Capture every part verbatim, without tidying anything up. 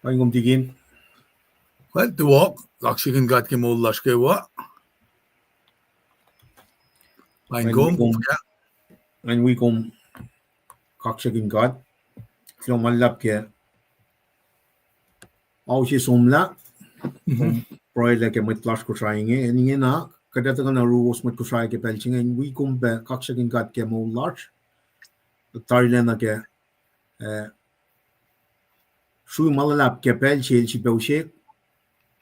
Paing kom tikin. Well, tuwok, kaksakihn God ke moul lasr kwewa. Paing kom, kom, an wi kom kaksakihn God. Kuloh ma luhlahp ke ao se somlah, pruhe lah ke mwet lasr Kosrae inge, ingena, kuht ac tuhkuh na ruos mwet Kosrae ke pacl se inge, in wi kom pac kaksakihn God ke moul lasr. Tarilacna ke, eh, srui ma luhlahp ke pacl se el srihpac use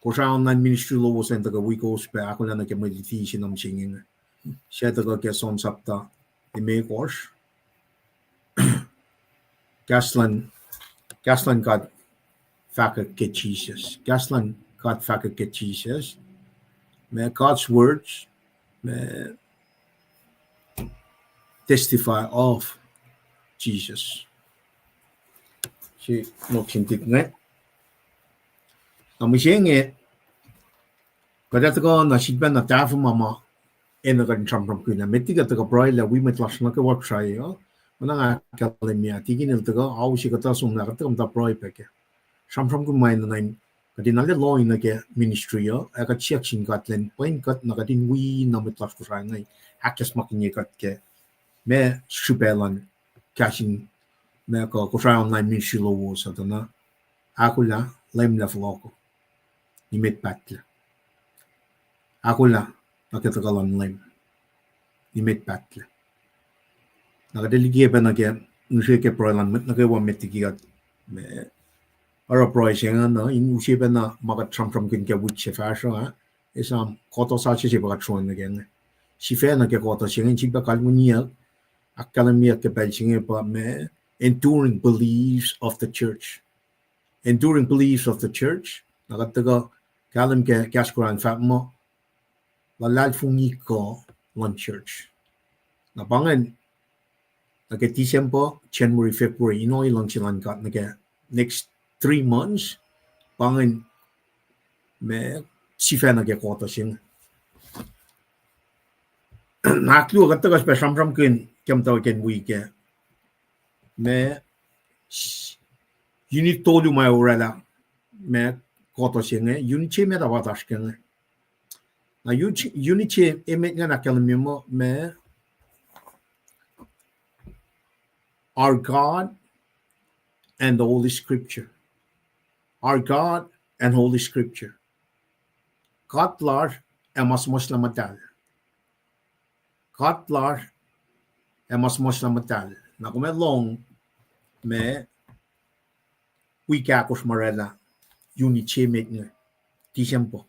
Kosrae online ministry lowos an tuhkuh wi kowos pac ahkolah nuh ke mwe luti se nuh mihsenge inge. Suc tuhkuh ke John sapta limekohsr. Kahs luhn, kahs luhn God fahkwack ke Jisus. Kahs luhn God fahkwack ke Jisus. Ma God's words, ma testify of Jesus. Se, mokin tik inge. Na mihsenge, kuht ac tuhkuh na sifacna tahfuh ma ma enenuh kuht in sramsramkihn ah. Met liki kuht tuhkuh pruhe lah wi mwet lasr nuh kwewa Kosrae uh, oacna nga ahkkahlwemye ah, tikin el tuhkuh, ao se kuhtuh somlah kuht tuhkuh muhta pruhe pac ke sramsramkihn ma enenuh in kuht in arlac lohng nuh ke ministry uh, ac kuht siyuck sin God lah in pwen kuht na kuht in wi na mwet lasr Kosrae inge, ahkacsmakihnye kuht ke ma srihpac luhn kahs in ma kuh Kosrae online ministry lowos uh tuh na ahkolah Leum lah fohlohko, nimet pahtlac. Ahkolah nuh ke tuhkuh luhn Leum, nimet pahtlac. Na kuht ac likiyac pacna ke ngihsre ke pruhe luhn mwet nuh kwewa met liki kuht, ma oruh pruhe se inge na in use pacna ma kuht sramsramkihn ke wik se fahsruh ah, esam kotosa se se pa kuht sroang nuh ke inge. Sifacna ke kotosa se inge in sifilpac kalweniyuck, ahkkahlwemyeyuck ke pacl se inge pa ma enduring beliefs of the church. Enduring beliefs of the church. Na kuht tuhkuh kahlwem ke kahs Koran fahk muh luhlahlfongi kuh luhn church. Na pa ingacn, nuh ke December, January, February, in ohiyac luhngse luhn God nuh ke next three months, pa ingacn ma sifacna ke kotosa se inge. Na ahkluo kuht tuhkuh sifilpac sramsramkihn ke muhtwacwacack in wi ke ma unit tolu ma oraclah ma kotosa se inge, unit se met ah pa oasr ke inge. Na unit, unit se emet ingacn ahkkahlwemye muh ma Our God and the Holy Scripture. Our God and Holy Scripture. God lasr ac ma suhmuhslah muhtahl. God lasr ac ma suhmuhslah muhtahl. Na kom ac lohng ma wik ahkosr ma oraclah unit se met inge, December.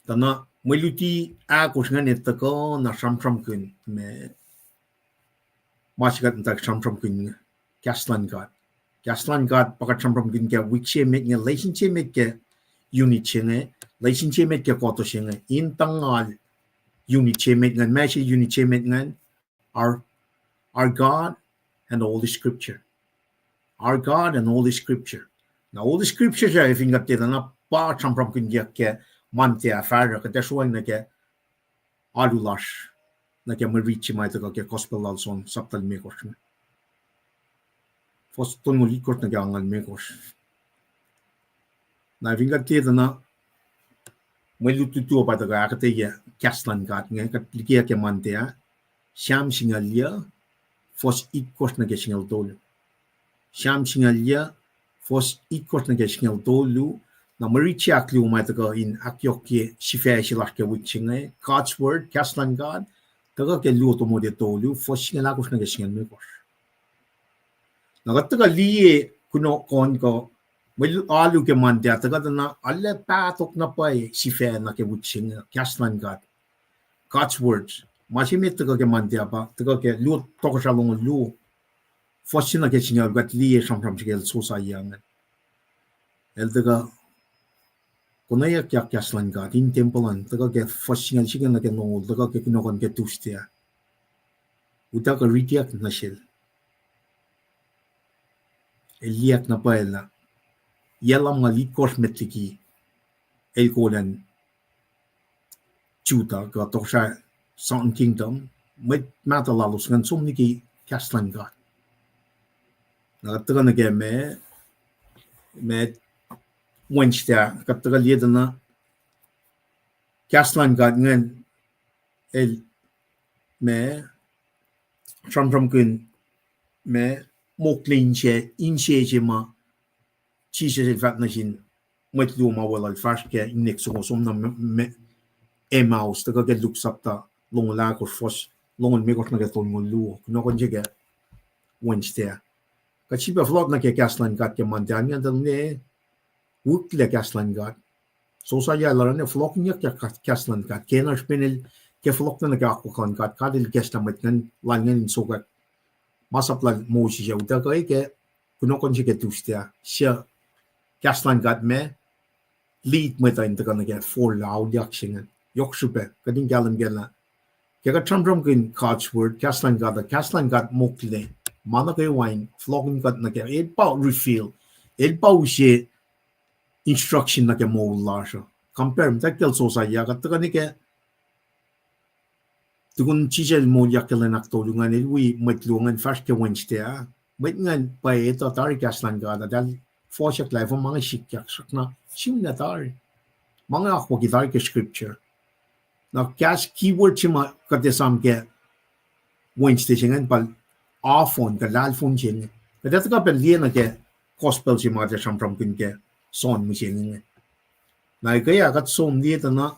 Tuh na mwe luti ahkosr ingacn tuhkuh na sramsramkihn ma ma se kuht muhta sramsramkihn inge, kahs luhn God. Kahs luhn God pa kuht sramsramkihn ke wik se met inge, lesin se met ke unit se inge, lesin se met ke kotosa se inge, in tuhngal unit se met ingacn, ma se unit se met ingacn, Our, Our God and the Holy Scripture. Our God and Holy Scripture. Na Holy Scripture se fin kuht tiac tuh na pa sramsramkihnyuck ke Monday ah fahsruh, kuht ac sroang nuh ke alu lasr, nuh ke mwe riti se ma tuhkuh ke Gospel lal John, sapta limekohsr, fuhs tolngoul itkohsr nuh ke angngaul limekohsr. Na fin kuht tiac tuh na mwe lutlut uh pa tuhkuh ahkuhtweyac kahs luhn God inge, kuht likiyuc ke Monday ah, Sam singucul yac, fuhs itkohsr nuh ke singucul tolu. Sam singucul yac, fuhs itkohsr nuh ke singucul tolu. Na mwe riti ahkluo ma tuhkuh in ahkyohkye sifac se lasr ke wik se inge, God's Word, kahs luhn God, tuhkuh ke Luo Timote tolu, fuhs singucul ahkosr nuh ke singucul limekohsr. Na kuht tuhkuh liye kunohkohn kuh mwe alu ke Monday ah, tuhkuh tuh na arlac pahtok na pwacye sifac nuh ke wik se inge, kahs luhn God. God's Word. Ma se met tuhkuh ke Monday ah pa tuhkuh ke Luo Tohkohsrah longoul luo, fuhs se nuh ke singucul, kuht liye sramsram se ke el Josiah ingacn. El tuhkuh konweyuckyak kahs luhn God in tempuhl an, tuhkuh ke fuhs singucul se inge nuh ke longoul, tuhkuh ke kunohkohn ke Tuesday ah. Utuckuh ritiyuck nuh sel. El liye na pwacye lah yac lumngaul itkohsr met liki el kol an Judah kuh tohkohsrah Southern Kingdom, mwet mahtuh lalos ingacn som liki kahs luhn God. Na kuht tuhkuh nuh ke ma Met, Wednesday, kuht tuhkuh liye tuh na kahs luhn God ingacn el, ma, sramsramkihn, ma, mokle inse, inse se ma Jisus el fahk nuh sin mwet luo ma weluhl fahsr ke inek soko som na me, me, Emmaus, tuhkuh ke Luke sapta longoul ahkosr, fuhs longoul limekohsr nuh ke tolngoul luo, kunohkohn se ke Wednesday. Kuht sifilpac fohlohk nuh ke kahs luhn God ke Monday, an ingacn tuh ne wiklac kahs luhn God. Sosaiah el oruh ne fohlohkihnyuck ke kahs luhn God. Ke na srihpen el, ke fohlohk nuh ke akwuck luhn God, God el ikacslah mwet ingacn, lal ingacn in sokwack masap lal Moses ac utuckuh ke kunohkohn se ke Tuesday, suc kahs luhn God ma lead mwet uh in tuhkuh nuh ke forlah auliyak se ingacn. Yohk srihpac, kuht in kahlwem kac lah ke kuht sramsramkihn God's word, kahs luhn God uh, kahs luhn God mokle ma nuh kwewa in fohlohkihn kuht nuh ke, el pa reveal, el pa use instruction nuh ke moul lasr uh. Compare muhta kacl Sosaiah, kuht tuhkuh nuh ke tukun Jisus el moulyak ke lwen ahktolu ingacn, el wi mwet luo ingacn fahsr ke Wednesday ah. Mwet ingacn pwacye etuh tari kahs luhn God, eltahl fohsack lah efuh ma inge sikyak, srackna sihmlac tari. Ma inge akwucki tari ke scripture. Na kahs keyword se ma kuht esam ke Wednesday se ingacn pa ofon, kuh lahlfon se inge. Kuht ac tuhkuh pac liye nuh ke gospel se ma kuht ac sramsramkihn ke John mihsenge inge. Na ekuh ah kuht som liye tuh na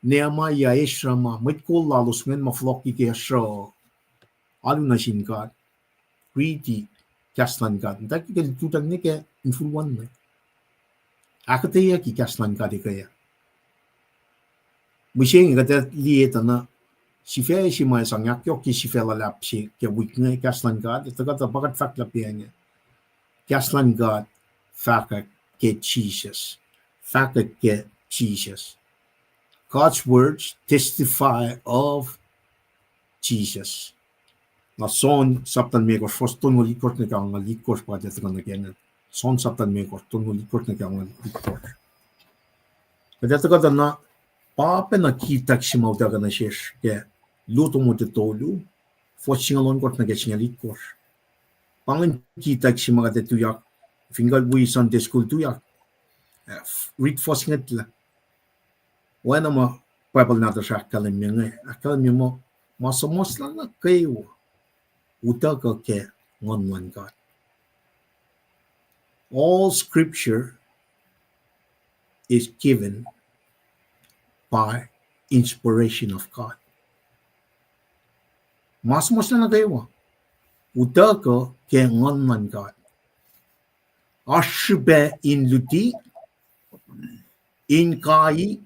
Nehemiah, Ezra ma, mwet kol lalos ingacn ma fohlohkihn ke sruh alu nuh sin God, riti kahs luhn God, muhta ke lututacng nuh ke infulwen inge. Ahkuhtweyucki kahs luhn God ekuh ah. Mihsenge kuht ac liye tuh na sifac se ma sang ahkyohkye sifac luhlahp se ke wik inge, kahs luhn God, tuhkuh tuh pa kuht fahk lah pa inge. Kahs luhn God fahkwack ke Jisus. Fahkwack ke Jisus. God's words testify of Jesus. Na John sapta limekohsr, fuhs tolngoul itkohsr nuh ke angngaul itkohsr pa kuht ac tuhkuh nuh ke inge. John sapta limekohsr, tolngoul itkohsr nuh ke angngaul itkohsr. Kuht ac tuhkuh tuh na pa pacna kihtack se ma utuckuh nuh sesr ke Luo Timothy tolu, fuhs singucul ohnkohsr nuh ke singucul itkohsr. Pa ingacn kihtack se ma kuht ac tuyak, fin kuht wi Sunday school tuyak, rit fuhs ngetlah. Oacna ma Bible nahtuhsr ahkkahlwemye inge, ahkkahlwemye muh ma suhmuhslah nuh kwewa utuckuh ke Nguhn luhn God. All scripture is given by inspiration of God. Ma suhmuhslah nuh kwewa utuckuh ke Nguhn luhn God. Oasr srihpac in luti, in kai,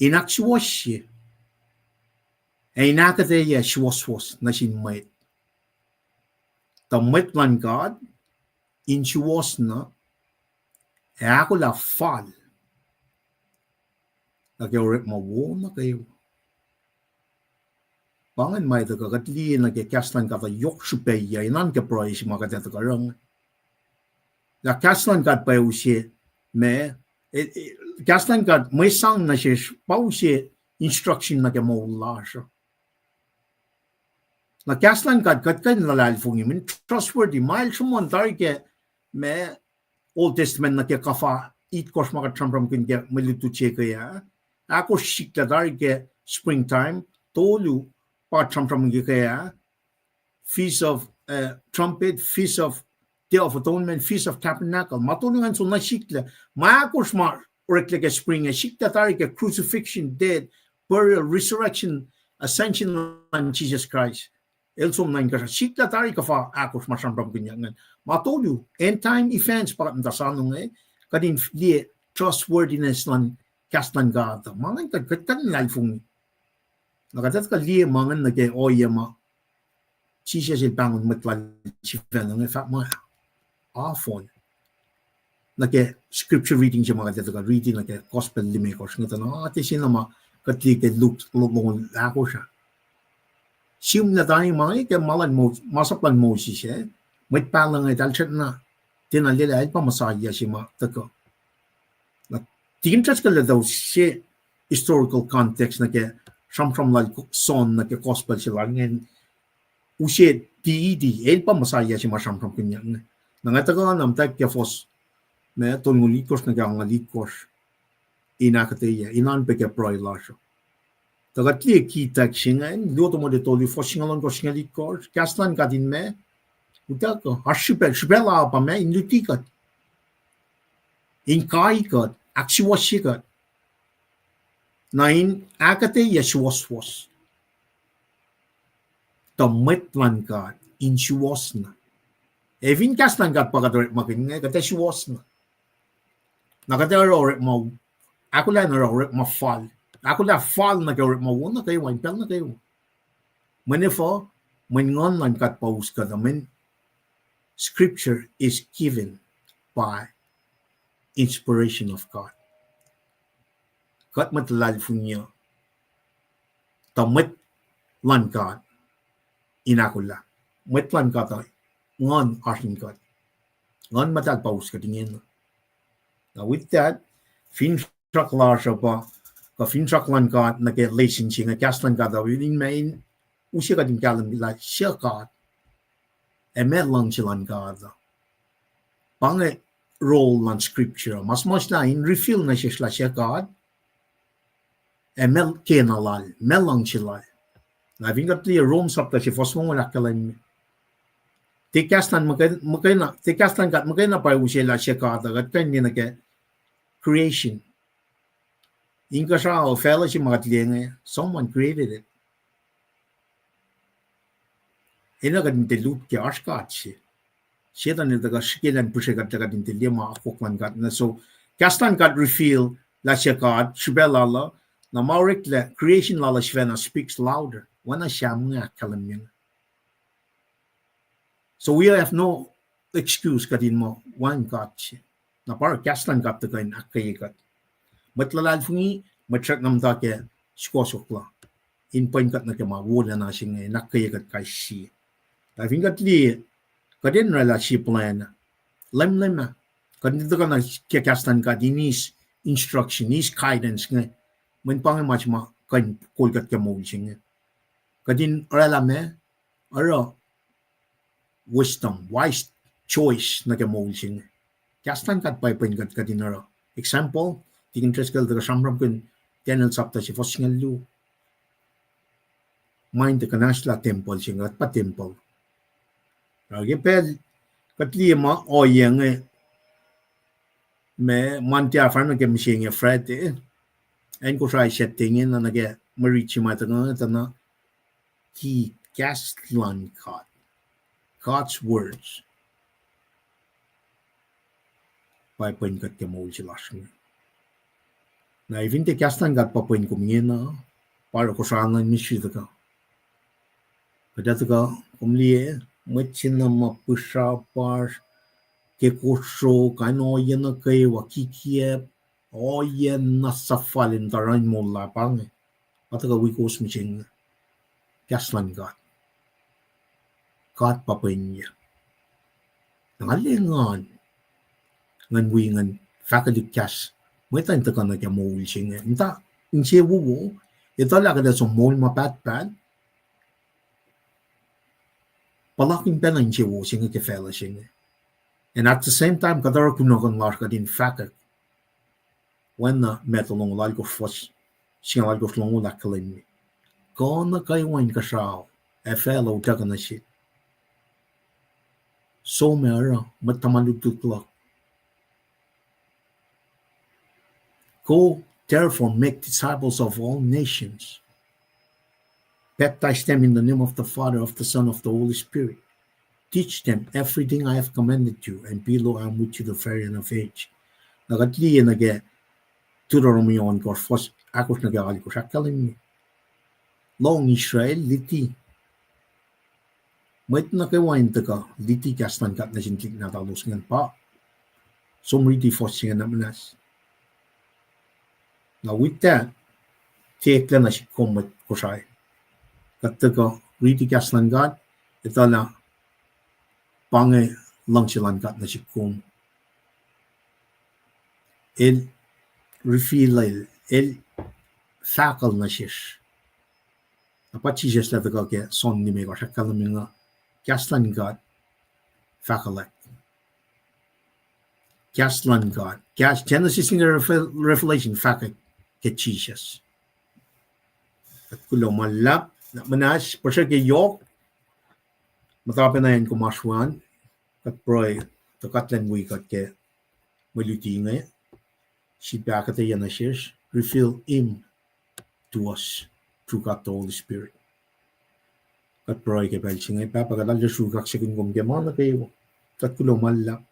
in ahksuwohsye, ac in ahkuhtweyac suwohswohs nuh sin mwet, tuh mwet luhn God in suwohs na, ac ahkolah fal nuh ke orekma wo nuh kwewa. Pa ingacn ma tuhkuh kuht liye nuh ke kahs luhn God uh yohk srihpac, ac nuh ke pruhe se ma kuht ac tuhkuh oruh inge. Na kahs luhn God pa use, ma, kahs luhn God mwe sang nuh sesr pa use instruction nuh ke moul lasr uh. Na kahs luhn God kuht kuh in luhlahlfongi, mweyen trustworthy, ma el sruhmuhn tari ke, ma, Old Testament nuh ke kuhfa itkohsr ma kuht sramsramkihn ke mwe lutlut se ke ah. Ahkosr sikla tari ke springtime, tolu pa kuht sramsramkihn ke ah. Feast of Trumpet, Feast of Day of Atonement, Feast of Tabernacle. Ma tolu ingacn soenna sikla. Ma ahkosr ma oreklac ke spring ah sikla tari ke crucifixion, death, burial, resurrection, ascension luhn Jisus Kraist. El som nuh inkuhsrao, sikla tari kuhfa ahkosr ma sramsramkihnyuck ingacn. Ma tolu, end time events pa kuht muhta soano inge, kuht in liye trustworthiness luhn kahs luhn God. Ma ingacn kuht, kuht kuh in luhlahlfongi. Na kuht ac tuhkuh liye ma ingacn nuh ke ohiyac ma Jisus el pahngon mwet lal sifacna inge, fahk ma often nuh ke scripture reading se ma kuht ac tuhkuh riti nuh ke gospel limekohsr inge, tuh na tiac se na ma kuht liye ke Luke longoul ahkosr ah. Sihmlac tari ma inge ke ma luhn Mo-, masap luhn Moses ah, mwet pahluh inge eltahl srackna tiacna lwelah el pa Messiah se ma tuhkuh. Na tikin trust kuh leta se historical context nuh ke sramsram lal John nuh ke gospel se lal ingacn, use deity, el pa Messiah se ma sramsramkihnyuck inge. Na nga tuhkuh na muhtwacwacack ke fuhs ma tolngoul itkohsr nuh ke angngaul itkohsr in ahkuhtweyac, in oan pac ke pruhe lasr uh. Tuh kuht liye key text se inge, Luo Timothy tolu, fuhs singucul ohnkohsr, singucul itkohsr, kahs luhn God in ma, utuckuh, oasr srihpac, srihpac lal pa ma in luti kuht, in kai kuht, ahksuwohsye kuht, na in ahkuhtweyac suwohswohs. Tuh mwet luhn God in suwohs na. Ac fin kahs luhn God pa kuht orekmakihn inge, kuht ac suwohs na. Na kuht ac oruh orekma, ahkolah in oruh orekma fal. Ahkolah fal nuh ke orekma wo nuh kwewa, in pacl nuh kwewa. Mweyen efuh, mweyen Nguhn luhn God pa us kuhtuh, mweyen scripture is given by inspiration of God. Kuht mwet luhlahlfongi uh, tuh mwet luhn God in ahkolah. Mwet luhn God uh, Nguhn oasr in kuht. Nguhn Muhtahl pa us kuht ingena. Now with that, finsrak lasr uh pa, kuh finsrak luhn God nuh ke lesson se inge, kahs luhn God uh, in ma in use kuht in kahlwem lah suc God, ac meac luhngse luhn God uh. Pa inge role luhn scripture. Ma suhmuhslah in reveal nuh sesr lah suc God, ac meac kena lal, meac luhngse lal. Na fin kuht liye Rom sapta se fuhs longoul ahkkahlwemye, tiac kahs luhn, muhkwena, tiac kahs luhn God muhkwena pa use lah suc God uh, kuht kuh in liye nuh ke creation. Inkuhsrao, facluh se ma kuht liye inge, someone created it. Enenuh kuht in tiac lut ke oasr God se. Setuhn el tuhkuh srihke elan pihsre kuht, kuht in tiac liye ma akwuck luhn God inge. So, kahs luhn God reveal lah suc God, srihpac lal uh, na ma oreklac creation lal uh sifacna speaks louder. Oacna Sam inge ahkkahlwemye. So we have no excuse kuht in muh wacngihn God se. Na pa oruh kahs luhn God tuhkuh in ahkkweye kuht. Mwet luhlahlfongi, mwet srackna muhta ke sukohsohk la, in pwen kuht nuh ke ma wolacna se inge, in ahkkweye kuht kais sie. Tuh fin kuht liye, kuht in oraclah sie plwacn, leumleum ah, kuht in tuhkuh nuh ke kahs luhn God in his instruction, his guidance inge, mweyen pa inge ma se ma kuh in kol kuht ke moul se inge. Kuht in oraclah ma, oruh wisdom, wise choice nuh ke moul se inge. Kahs luhn God pa pwen kuht, kuht in oruh. Example, tikin Driscoll tuhkuh sramsramkihn Daniel sapta se fuhs singucul luo. Ma in tiac kuhnahoslah tempuhl se inge, kuht pa tempuhl. Oruh ke pacl, kuht liye ma ohiyac inge, ma Monday, Friday, ke mihsenge Friday, acn Kosrae Saturday ingena nuh ke mwe rit se ma tuhkuh, tuh na ki kahs luhn God, God's words, pa pwen kuht ke moul se lasr inge. Na fin tiac kahs luhn God pa pwen kom ingena, pa oruh Kosrae luhn ministry tuhkuh. Kuht ac tuhkuh, kom liye, mwet se na ma pihsrapasr, ke kosro, kain ohiyac nuh kwewa, kikiacp, ohiyac na suhfal in muhta run moul la pa inge. Pa tuhkuh wi kowos mihsenge. Kahs luhn God. God pa pwenyac. Na nga liye engan, ngan wi ngan fahkwelihk kahs, mwet uh in tuhkuh nuh ke moul se inge. Muhta insewowo, etuh lah kuht ac som moul ma pahtpaht, puhlakihn pacna insewowo se inge ke facluh se inge. And at the same time, kuht oruh kunohkohn lasr kuht in fahkwack. Oacna Matthew longoul alkosr fuhs, singucul alkosr longoul ahkkahlwemye, kuh nuh kwewa inkuhsrao ac facluh utuckuh nuh sihk. Som ac oruh mwet tuhma lutlut luhk. Go, therefore, make disciples of all nations, baptize them in the name of the Father, of the Son, of the Holy Spirit. Teach them everything I have commanded you, and behold, I am with you to the very end of age. Na kuht liye nuh ke Deuteronomy ohnkohsr, fuhs ahkosr nuh ke alkosr ahkkahlwemye, lohng Israel, luti. Mwet nuh kwewa in tuhkuh luti kahs luhn God nuh sin tuhlihk nahtuhlos ingacn. Pa som riti fuhs se inge na muhnahs. Na with that, tiac eklac nuh sihk kom mwet Kosrae. Kuht tuhkuh riti kahs luhn God, etuh lah pa inge luhngse luhn God nuh sihk kom. El reveal-el, el fahkwacl nuh sesr. Na pa Jisus el tuhkuh ke John limekohsr ahkkahlwemye lah kahs luhn God fahkwaclack. Kahs luhn God. Kahs Genesis inge Revel-, Revelation fahkwack ke Jisus. Kuht kuloh ma luhlahp, na muhnahs, puhsrwacke yohk, muhta pacna acn kom oasr we an, kuht pruhe, tuh God elan wi kuht ke mwe luti inge, sifilpac ahkuhtweyac nuh sesr, reveal him to us through God the Holy Spirit. Kuht pruhe ke pacl se inge, Pahpah, kuht arlac sruhk kaksakihn kom ke ma nuh kwewa. Kuht kuloh ma luhlahp.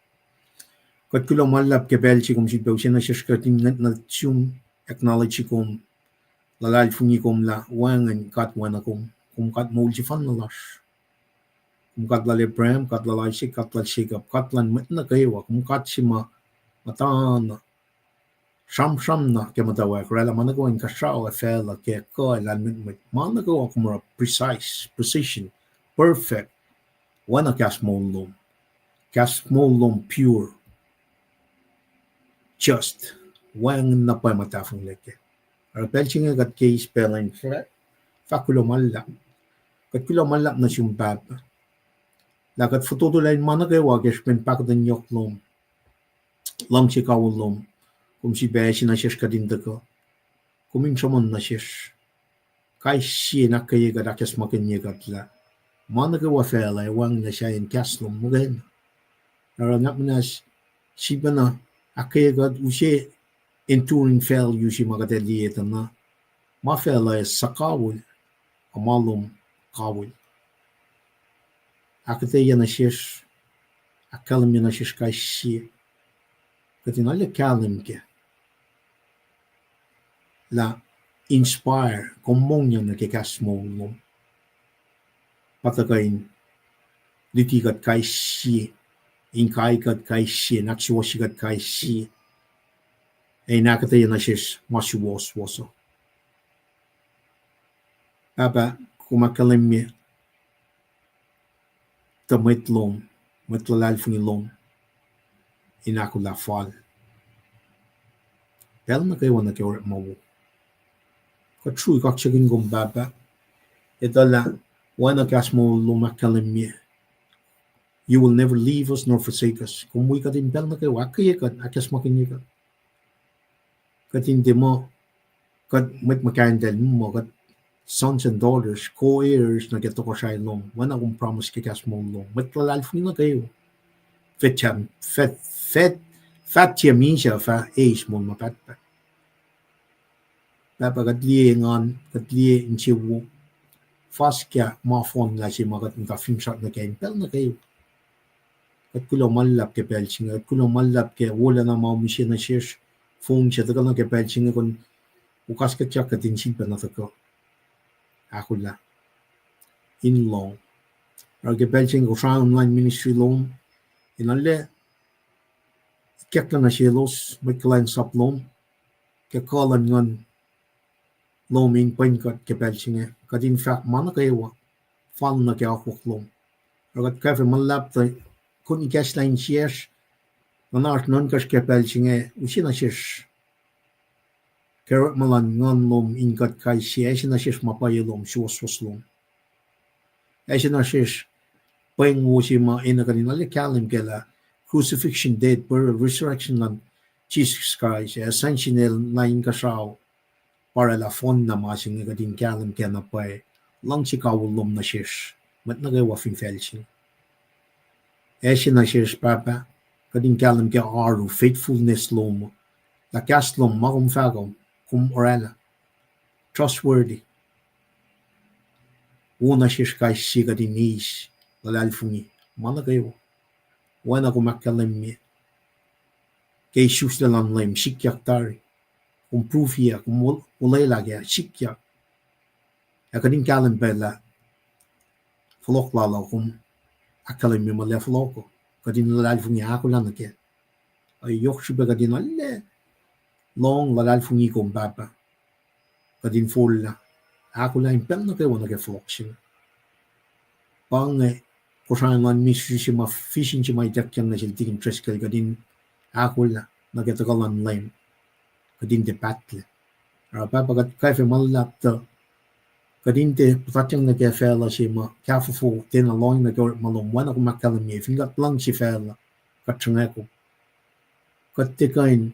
Kuht kuloh ma luhlahp ke pacl se kom sifilpac use nuh sesr kuht in ngwet nuh sum, acknowledge kom, luhlahlfongi kom lah wacngihn God oacna kom, kom God moul sefanna lasr. Kom God lal Abraham, God lal Isaac, God lal Jacob, God luhn mwet nuh kwewa, kom God se ma muhta na sramsram na ke muhtwacwacack, oraclah ma nuh kwewa inkuhsrao ac facluh ke kuh lahlmwetmwet, ma nuh kwewa kom oruh precise, precision, perfect. Oacna kahs moul lom. Kahs moul lom pure, just, wacngihn na pwacye ma tahfonglac kac. Oruh pacl se inge kuht ke eis pacl in fah-, fahk kuloh ma luhlahp. Kuht kuloh ma luhlahp nuh sum Pahpah, lah kuht fototolah in ma nuh kwewa ke srihpen pahkotwen yohk lom, luhngse kawihl lom, kom sifilpac ase nuh sesr kuht in tuhkuh, kom in sruhmuhn nuh sesr kais sie in ahkkweye kuht, ahkacsmakihnye kuht lah ma nuh kwewa facluh ac wacngihnlac sahyacn kahs lom muhkwena. Oruh na muhnahs sifilpacna ahkkweye kuht use enduring value se ma kuht ac liye tuh na ma facluh ac suhkawihl, ac ma lom kawihl. Ahkuhtweyac nuh sesr, ahkkahlwemye nuh sesr kais sie, kuht in arlac kahlwem kac lah inspire, kom mongyac nuh ke kahs moul lom, pa tuhkuh in luti kuht kais sie, in kai kuht kais sie, in ahksuwohsye kuht kais sie, ac in ahkuhtweyac nuh sesr ma suwohswohs uh. Pahpah, kom ahkkahlwemye tuh mwet lom, mwet luhlahlfongi lom, in ahkolah fal pacl nuh kwewa nuh ke orekma wo. Kuht sruhk kaksakihn kom Pahpah, etuh lah oacna kahs moul lom ahkkahlwemye, you will never leave us nor forsake us. Kom wi kuht in pacl nuh kwewa, ahkkweye kuht, ahkacsmakihnye kuht. Kuht in tiac muh kuht mwet muhkahntacl, muh kuht sons and daughters, co-heirs nuh ke tohkohsrahi lom, oacna kom promise ke kahs moul lom, mwet luhlahlfongi nuh kwewa, fat, fat, fat, fat tiac misac fah eis moul ma pahtpaht. Pahpah, kuht liye engan, kuht liye insewowo, fuhskah ma fohnlah se ma kuht muhta finsrak nuh kac in pacl nuh kwewa. Kuht kuloh ma luhlahp ke pacl se inge, kuht kuloh ma luhlahp ke wolacna ma kom use nuh sesr, fong se tuhkuh na ke pacl se inge, kom ukaskuhtyak kuht in sifilpac na tuhkuh ahkolah in lohng. Oruh ke pacl se inge Kosrae online ministry lom in arlac ikacklah nuh selos mwet kuhlwacnsap lom ke kuh luhn nguhn lom in pwen kuht ke pacl se inge, kuht in fahk ma nuh kwewa fal nuh ke akwuck lom. Oruh kuht kwacfe ma luhlahp tuh kom ikacslah insiyacsr, nuhnak nuhnkacsr ke pacl se inge, use nuh sesr ke orekma luhn nguhn lom in kuht kais sie, ase nuh sesr ma pwacye lom, suwohswohs lom. Ase nuh sesr pweng wo se ma enenuh kuht in arlac kahlwem kac lah crucifixion, death, burial, resurrection luhn Jisus Kraist, ascension el na inkuhsrao, pa oraclah fohnlah ma se inge kuht in kahlwem kac na pwacye luhngse kawihl lom nuh sesr mwet nuh kwewa fin facl se inge. Ase nuh sesr Pahpah, kuht in kahlwem ke oaru, faithfulness lom, lah kahs lom ma kom fahk uh, kom oraclah, trustworthy. Wo nuh sesr kais sie kuht in eis luhlahlfongi ma nuh kwewa, oacna kom ahkkahlwemye ke isuslac luhn Leum, sikyak tari, kom prove-i ac kom olwelah kac, sikyak. Ac kuht in kahlwem pac lah fohlohk lal uh, kom ahkkahlwemye muh lah fohlohk uh, kuht in luhlahlfongi ahkolah nuh kac. Ac yohk srihpac kuht in arlac lohng luhlahlfongi kom Pahpah, kuht in forlah ahkolah in pacl nuh kwewa nuh ke fohlohk se inge. Pa inge Kosrae luhn ministry se ma, vision se ma ituckyang nuh sel Deacon Driscoll, kuht in ahkolah nuh ke tuhkuh luhn Leum, kuht in tiac pahtlac. Oruh Pahpah, kuht kwacfe ma luhlahp tuh kuht in tiac puhtatyang nuh ke facluh se ma kahfofo tiacna lohng nuh ke orekma lom, oacna kom ahkkahlwemye, fin kuht luhngse facluh, kuht sruhnga kom. kuht tiac kuh in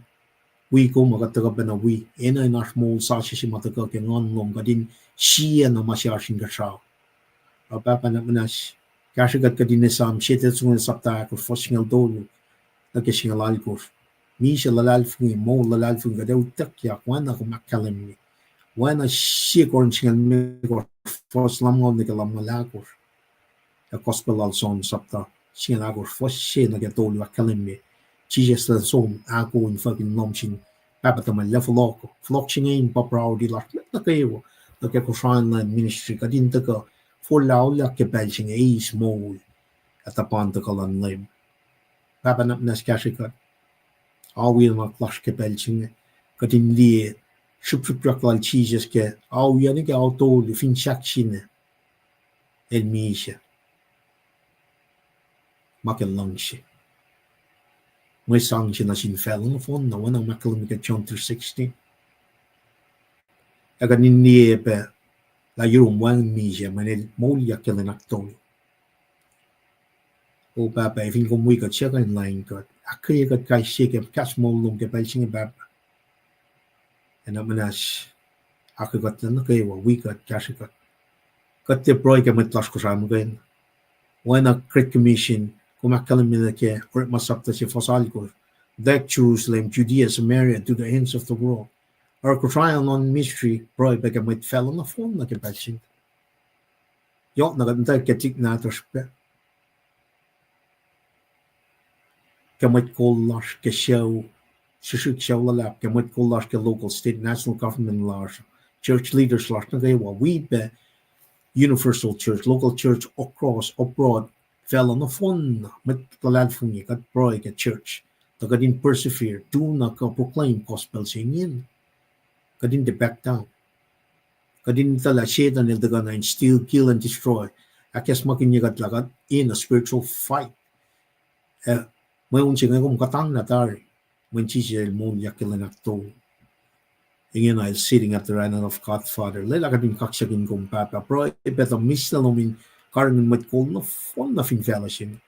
wi kom, kuht tuhkuh pacna wi enenuh in oasr moul sasuc se ma tuhkuh ke nguhn lom, kuht in sie na ma se oasr inkuhsrao. Pahpah, na muhnahs, kahsrwe kuht, kuht in esam sie Thessalonians sapta ahkosr, fuhs singucul tolu nuh ke singucul alkosr. Misac luhlahlfongi, moul luhlahlfongi, kuht ac utuckyak oacna kom ahkkahlwemye. Oacna sie Corinth singucul limekohsr, fuhs lumngaul nuh ke lumngaul ahkosr. Ac gospel lal John sapta singucul ahkosr, fuhs se nuh ke tolu ahkkahlwemye Jisus el som ahko infuckihl in lohm sin Pahpah tuhmwacl, fohlohk. Fohlohk se inge in pa priority lasr met nuh kwewa. Nuh ke Kosrae luhn ministry, kuht in tuhkuh forlah auliyak ke pacl se inge, eis moul ac tuhpan tuhkuh luhn Leum. Pahpah, na muhnahs, kahsrwe kuht, awi nuhnak lasr ke pacl se inge, kuht in liye srihpsrihpyak lal Jisus ke awi ah nuh ke ao tolu fin sahk se inge, el misac, ma ke luhngse. Mwe sang se nuh sin facluh nohfohn na, oacna ma ahkkahlwemye ke John three sixteen. Ac kuht in liye pac lah yurum wacngihn misac mweyen el moulyak ke lwen ahktolu. O Pahpah, fin kom wi kuht, suc kuh in lain kuht? Ahkkweye kuht kais sie ke kahs moul lom ke pacl se inge, Pahpah. Ac na muhnahs, ahkkweye kuht nuh kwewa, wi kuht, kahsrwe kuht. Kuht tiac pruhe ke mwet lasr Kosrae muhkwena. Oacna Great Commission, kom ahkkahlwemye nuh ke Orekma sapta se fuhs alkosr, take Jerusalem, Judea, Samaria, to the ends of the world. Oruh Kosrae on ministry pruhe pac ke mwet facluh nohfohn nuh ke pacl se inge. Yohk na kuht muhtwacwacack ke tik nahtuhsr pac ke mwet kol lasr ke sucu, srihsrihk sucu luhlahp, ke mwet kol lasr ke local, state, national government lasr, church leaders lasr nuh kwewa, wi pac universal church, local church across, abroad, facluh nohfohn na, mwet luhlahlfongi, kuht pruhe ke church, tuh kuht in persevere, tu na kuh proclaim gospel se ingena. Kuht in tiac back down. Kuht in etuh lah Setuhn el tuhkuh na in steal, kill, and destroy. Ahkacsmakihnye kuht lah kuht in a spiritual fight. Ac mweun se inge kom kuhtanglah tari, mweyen Jisus el moulyak ke lwen ahktolu. Ingena el sitting at the right hand of God Father. Lwelah kuht in kaksakihn kom, Pahpah. Pruhe pac tuh mihslac lom in karihngihn mwet kol nohfohn na fin facluh se inge.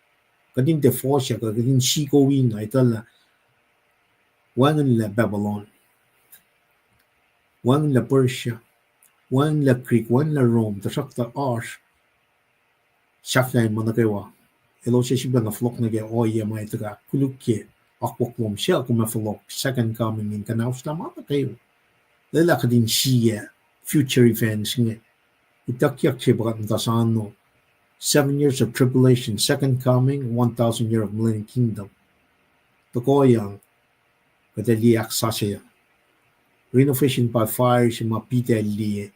Kuht in tiac fohsyak, kuht in siko in etuh lah wacngihnlac Babylon, wacngihnlac Persia, wacngihnlac Greek, wacngihnlac Rome, tuhsruhktuh oasr sahflahiyacn ma nuh kwewa. Elos ac sifilpacna fohlohk nuh ke ohiyac ma etuh ke ahkkolukye akwuck lom suc kom ac fohlohk second coming in kuhnaoslah ma nuh kwewa. Lwelah kuht in sie future events inge. Utuckyak se pa kuht muhta sano. Seven years of tribulation, second coming, one thousand year of millennial kingdom. Tohkohyang, kuht ac liye ahksasuc, renovation by fire se ma Peter el liye,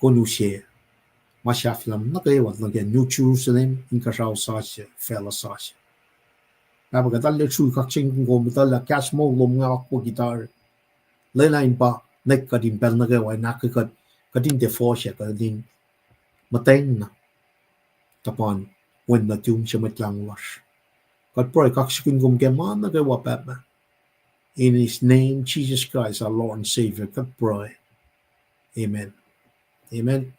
konuse, ma sahflah nuh kwewa nuh ke New Jerusalem, inkuhsrao sasuc, facluh sasuc. Pahpah, kuht arlac sruhk kaksakihn kom, etuh lah kahs moul lom inge akwucki tari. Lwelah in pa nwek kuht in pacl nuh kwewa in ahkkweye kuht, kuht in tiac fohsyak, kuht in muhtweng na tuhpan Wen nuhtum se Mwet Lahngo lasr. Kuht pruhe kaksakihn kom ke ma nuh kwewa, Pahpah. In his name, Jesus Christ, our Lord and Savior, kuht pruhe. Amen. Amen.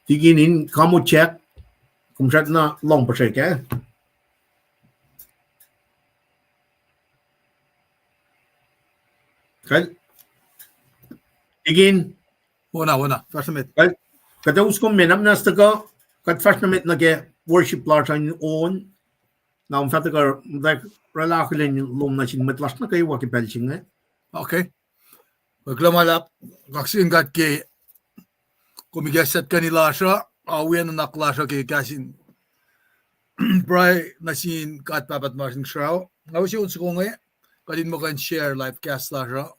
Tikin in kamo check, kom srackna lohng puhsrek, eh? Kal. Tikin. Wona, wona, fahsr nuh met. Kal. Kuht ac us kom me namnas tuhkuh, kuht fahsr nuh met nuh ke worship lasr in on. Na om fah tuhkuh, oraclah akihlen lom nuh sin mwet lasr nuh kwewa ke pacl se inge. Okay. Kuloh ma luhlahp, kaksakihn God ke kom ikacslah tuhkweni lasr uh, awi nuhnak lasr uh ke kahs in pruhe nuh sin God Pahpah tuhmasr Inkuhsrao. Nga use on soko inge, kuht in muh kuh in share live cast lasr uh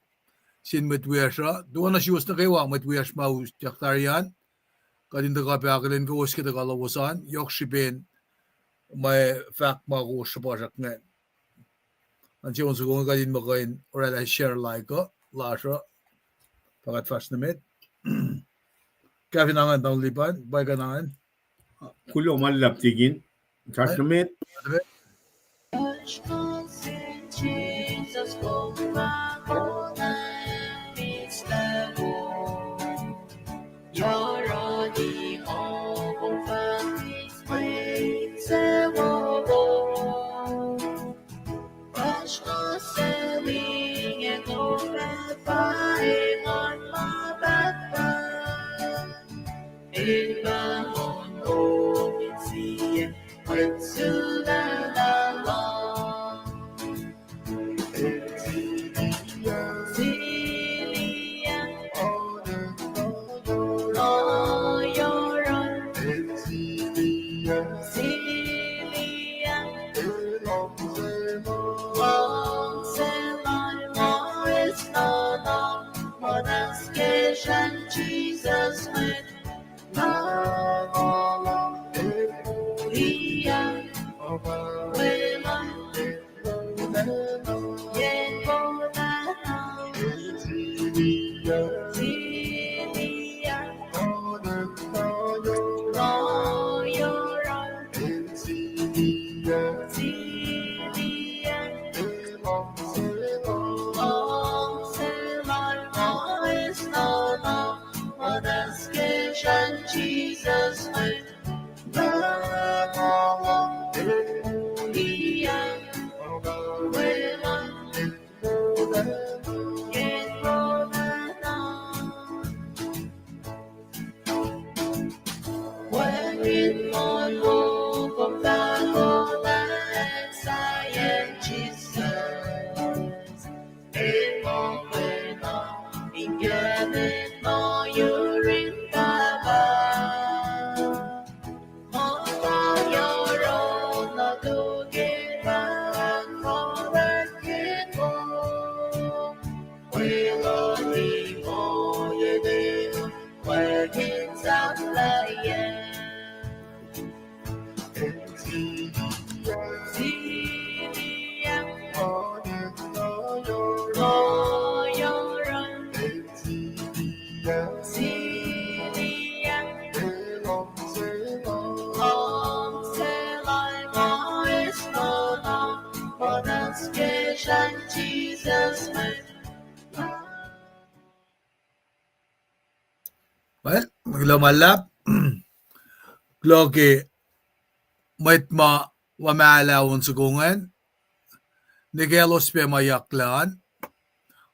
sin mwet wiyacsr uh. Tuh oacna suwos nuh kwewa mwet wiyacsr ma us tiac tari an, kuht in tuhkuh pac akihlen kowos ke tuhkuh lowos an, yohk srihpen mwe fahk ma kowos sruhpuhsrak ingacn. An se on soko inge kuht in muh kuh in oraclah share like uh lasr uh, pa kuht fahsr nuh met. Kafin angan, tamuhlwel Lipan, pa kuh in angan. Kuloh ma luhlahp, Tikin. Fahsr nuh met. Jisus Christ. Well, kuloh ma luhlahp. Kuloh ke mwet ma wamahlah on soko ingacn. Nwe ke elos pac ma yaklah an.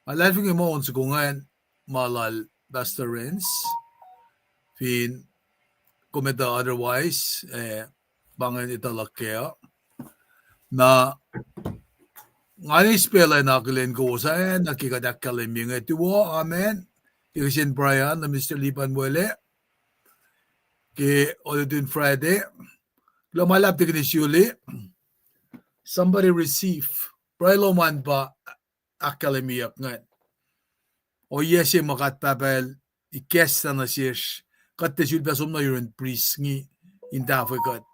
Nga luhlahlfongi muh on soko ingacn ma lal Pastor Renz. Fin kom etuh otherwise, eh, pa ingacn etuh luhk kac uh. Na nga eis pac lah in akihlen kowos an, na ke kuht ahkkahlwemye inge tuwo, amen. Ke kihsen pruhe an, na Mister Lipan Wele, ke olutun Friday. Kuloh ma luhlahp Deaconess Julie. Somebody receive. Pruhe lom an pa ahkkahlwemyeyuck ingacn. Ohiyac se ma God Pahpah El ikacslah nuh sesr, kuht tiac sulpac som nuh yurin priest inge in tahfwe kuht.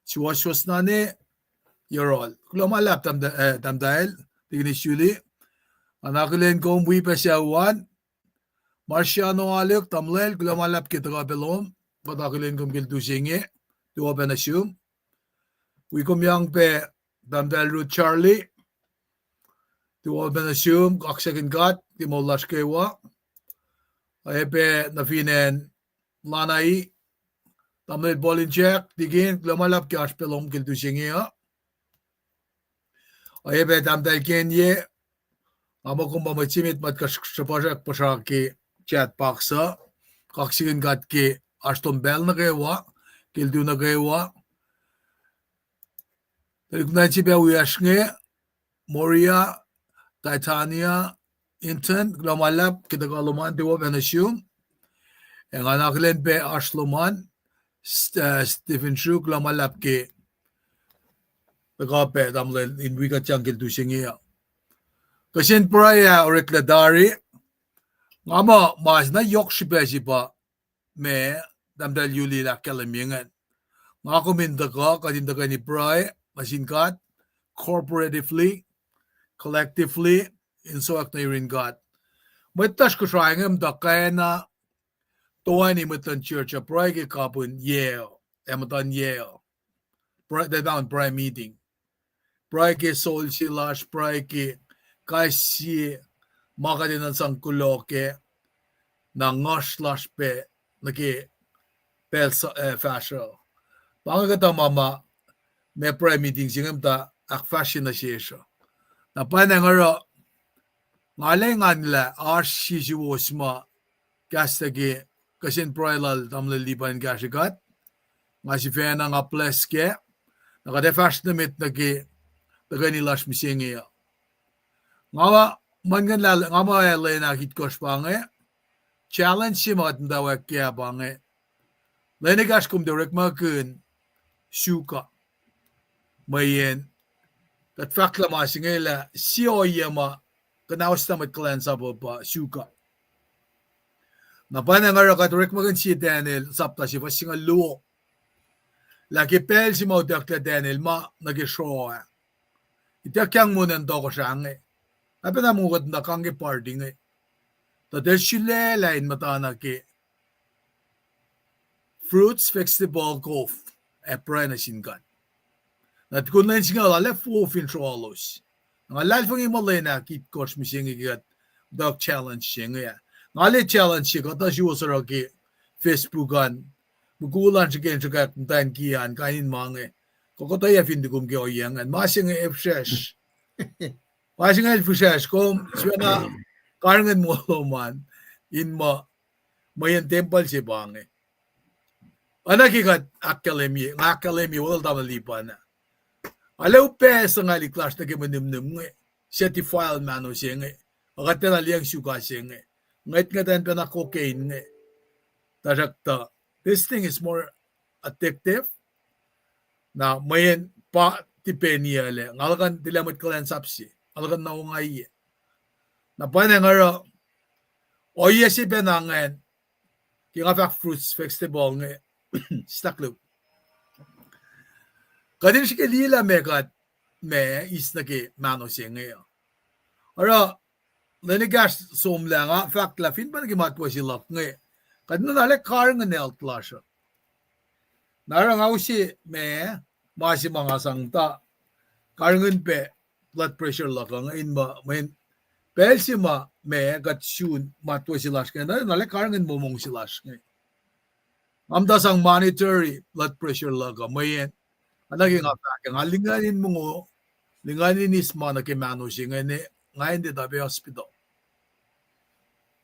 Suwohswohs na ne, yohrohl. Kuloh ma luhlahp tahmtahel, Deaconess Julie. Nga na akihlen kom wi pac sucu an. Marciano Aluk, tamuhlwel, kuloh ma luhlahp ke tuhkuh pac lom. Kuht akihlen kom ke lutu se inge, tuwo pac nuh sum. Wi kom yang pac, tahmtahel Ruth Charlie, tuwo pac nuh sum, kaksakihn God ke moul lasr kwewa. Oacyacpac nuh fin acn Lanai, tamuhlwel Paul in Jack, tikin, kuloh ma luhlahp ke oasr pac lom ke lutu se inge uh. Oacyacpac tahmtahel Kenye, nga muh kom pa mwet se met ma kuh srihpasrak puhsra ke chat box uh. Kaksakihn God ke oasr lom pacl nuh kwewa, ke lutu nuh kwewa. Tuhlihk nuhtin se pac wiyacsr inge, Moria, Titania, Inton, kuloh ma luhlahp ke tuhkuh lom an, tuwo pac nuh sum. Ac nga na akihlen pac oasr lom an, Stephen Shu, kuloh ma luhlahp ke tuhkuh pac tamuhlwel in wi kuht sang ke lutu se inge uh. Kihsen pruhe ah oreklac tari, nga muh ma se na yohk srihpac se pa ma tahmtahel Yuli el ahkkahlwemye ingacn. Nga kom in tuhkuh, kuht in tuhkweni pruhe nuh sin God, corporatively, collectively, in sowack nuh yurin God. Mwet lasr Kosrae inge muhta kacna toeni mwet luhn church uh pruhe ke kapihn yac, ac muhtuhn yac. Pruhe, tuh pa prayer meeting. Pruhe ke soul se lasr, pruhe ke kais sie ma kuht enenuh in sang kuloh kac, na nguhsr lasr pac nuh ke pacl fahsruh. Pa inge kuhtuh ma ma, ma prayer meeting se inge muhta ahkfahsrye nuh sesr uh. Na pwacnwacng oruh, nga lwengan lah oasr sie suwos ma kahs tuh ke kihsen pruhe lal tamuhlwel Lipan in kahsrwe kuht. Ma sifacna nga bless kac. Na kuht ac fahsr nuh met nuh ke tuhkweni lasr mihsenge uh. Nga ma, mweyen lah nga muh lwen ah itkohsr pa inge, challenge se ma kuht muhtwacwacack kac pa inge, lwen ekahsr kom tiac orekmakihn suka. Mweyen kuht fahk lah ma se inge lah sie ohiyac ma kunauslah mwet kuhlwacnsap uh pa suka. Na pa inge nga oruh kuht orekmakihn sie Daniel sapta se fuhs singucul luo, lah ke pacl se ma utucklah Daniel ma nuh ke sroa ah, ituckyang monen tohkohsrah inge, oacpacna mongo kuht na kang ke party inge, tuh tiac sulaclah in muhtana ke fruits, vegetable, kof, ac pruhe nuh sin God. Na tukun lwen singucul ah, arlac wo fin sroalos. Nga luhlahlfongi muh lwen ah itkohsr mihsenge ke kuht muhtwacwacack challenge se inge ah. Nga liye challenge se kuhtuh suwos oruh ke Facebook an, mukul an srihke in sruhkwack muhtwacn kiyac an, kain in ma inge. Kuh kuhtuh yac fin tukum ke ohiyac ingacn. Ma se inge ac fihsracsr. Ma se inge el fihsracsr, kom sifacna karihngihn moul lom an, in muh, mweyen tempuhl se pa inge. Oacna ke kuht ahkkahlwemye, nga ahkkahlwemye welul tamuhlwel Lipan ah, arlac upac suhngwaclihk lasr nuh ke mwe nihmnihm inge, suc defile mahno se inge, ac kuht tiacna liyacacng suka se inge, ngwetngwet an pacna cocaine inge. Tuhsruhktuh, this thing is more addictive. Na mweyen pa tipeniyac lac, nga luhkuhn tilac mwet kuhlwacnsap se, nga luhkuhn na ongaiyac. Na pa inge nga oruh ohiyac se pacna ingacn, ke nga fahk fruits, vegetable inge, staklu, kuht in srihke liye lah meac kuht, meac eis nuh ke mahno se inge uh. Oruh, lwen ekahsr somlah nga fahk lah fin pa nuh ke matwac se luhk inge, kuht in arlac karihngihn health lasr uh. Na oruh nga use meac, ma se ma nga sang tuh karihngihn pac blood pressure luhk uh inge, in muh mweyen pacl se ma meac kuht sun matwac se lasr inge, na arlac karihngihn momong se lasr inge. Nga muhta sang monitor blood pressure luhk uh, mweyen, oacna ke nga fahk, nga lingacn in mongo, lingacn in eis ma nuh ke mahno se inge, nga ended up hospital.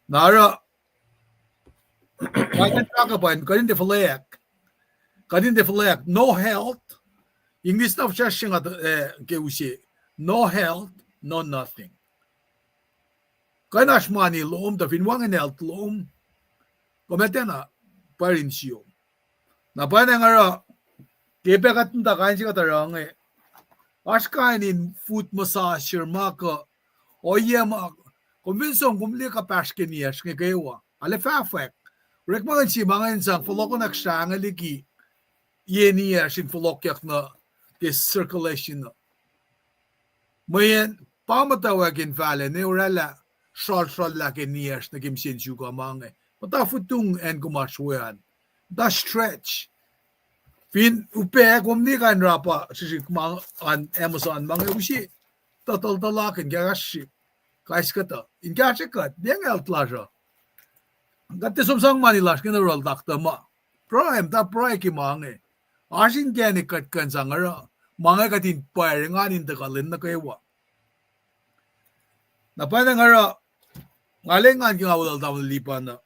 Na oruh, nga kuh in fahk uh pa in kuht in tiac fuhlweack. Kuht in tiac fuhlweack, no health. English na fihsracsr se nga, eh, ke use, no health, no nothing. Kuh in oasr mani lom, tuh fin wacngihn health lom, kom ac tiacna pwacr in siyom. Na pa inge nga oruh, ke pac kuht muhta kain se kuht oruh inge, oasr kain in foot massager ma kuh, ohiyac ma, kom fin som kom liye kuhpahsr ke niyacsr inge kwewa, arlac fahfwack. Orekmakihn sie ma inge in sang fohlohkohnak srah inge liki ye niyacsr in fohlohkyak nuh ke circulation uh. Mweyen pa muhtwacwacack in fahlac ne oraclah sralsrallah ke niyacsr nuh ke mihsen suka ma inge. Muhta futung acn kom oasr we an. Muhta stretch. Fin upac kom liye kain rapa srihsrihk ma an Amazon ma inge, use tuh tuhltuhlakihn kahkahsrihk, kais kuhtuh in kahsrwe kuht, liyacacng health lasr uh. Kuht tiac som sang mani lasr inge nuh yohrohl taktuh ma. Pruhe, muhta pruhe ke ma inge. Oasr inkacnek kuht kuh in sang oruh ma inge kuht in pwacr engan in tuhkuh lwen nuh kwewa. Na pa inge nga oruh, nga lwen engan ke nga welul tamuhlwel Lipan uh,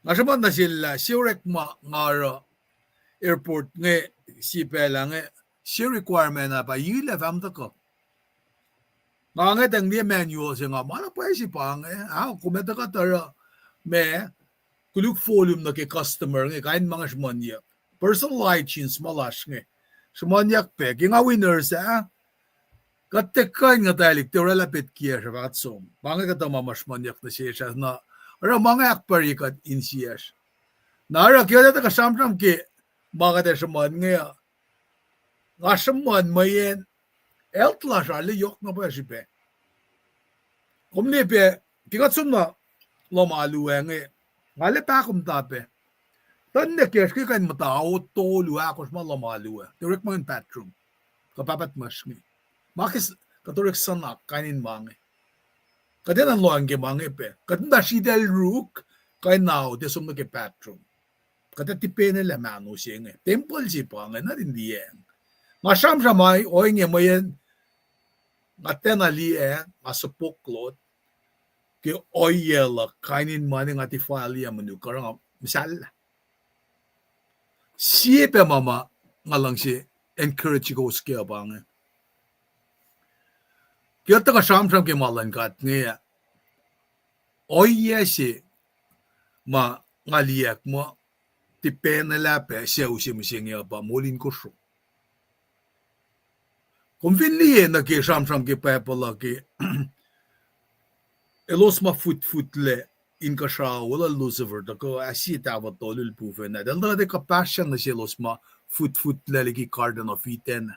nga sruhmuhn nuh sel lah sie orekma nga oruh airport inge, sie pacl ah inge, sie requirement ah pa yilac fah muhtuhkuh. Nga ngwetacng liye manual se nga ma na pwacye se pa inge, ah, kom ac tuhkuh tuh oruh ma, koluk volume nuh ke customer inge, kain ma inge sruhmuhnyuck. Personal hygiene ma lasr inge sruhmuhnyuck pac. Ke nga wi nurse ah, kuht tiac kuh in nguhtwaclihk tiac oraclah petkiyacsr ah fah kuht som. Ma inge kuhtuh ma ma sruhmuhnyuck nuh sesr ah na, oruh ma inge ahkpwacrye kuht insiyacsr. Na oruh ke kuht ac tuhkuh sramsram ke ma kuht ac sruhmuhn inge uh, nga sruhmuhn mweyen health lasr arlac yohk na pwacye srihpac. Kom liye pac, ke kuht som nuh lohm alu ah inge, nga liye pahkomuhta pac. Tuh ninac kiyacsr ke kuh in muhta ao tolu ahkosr ma lohm alu ah, tiac orekmakihn bathroom kuh pahpah tuhmasr inge. Ma ke kuht orek sunak kain in ma inge. Kuht enenuh in lohacng ke ma inge pac. Kuht muhta sritacl ruk, kuh in ao tiac som nuh ke bathroom. Kuht ac tipenelah mahno se inge. Tempuhl se pa inge, nuhtin liyacacng. Nga sramsram ohinge mweyen nga tiacna liyacacng, nga sopok lot ke ohiyac luhk, kain in ma inge nga defile ac monuk, oruh nga muhsahllah. Sie pac ma ma nga luhngse encourage kowos ke uh pa inge. Ke tuhkuh sramsram ke ma luhn God inge, ohiyac se ma nga liyacack muh tipenelah pac sucu se mihsenge uh pa moul in kosro. Kom fin liye nuh ke sramsram ke Bible uh ke elos ma futfutlac inkuhsrao lal Lucifer tuhkuh ah sie tahfuh tolu lipufacn ah, eltahl tuh kuhpahsryang nuh selos ma futfutlac liki Garden of Eden.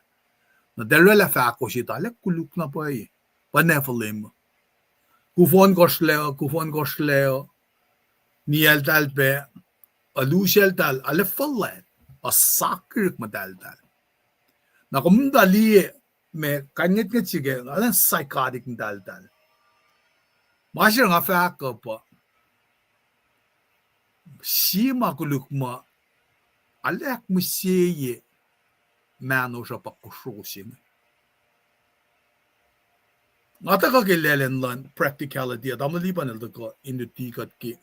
Na eltahl oraclah fahko se tuh ahkkoluk na pwacye, pa Nephilim. Kufohn kohsrlac uh, kufohn kohsrlac uh, niyacltahl pac, aluseltahl, arlac fuhlwact, ac sakirk muhtahltahl. Na kom tuh liye ma kain ngwetngwet se ke, arlac psychotic muhtahltahl. Ma se nga fahk uh pa, sie ma koluk ma arlac ahkmihsye mahnosr uh pa kosro se inge. Nga tuhkuh ke laclen luhn practicality uh, tamuhlwel Lipan el tuhkuh in luti kuht ke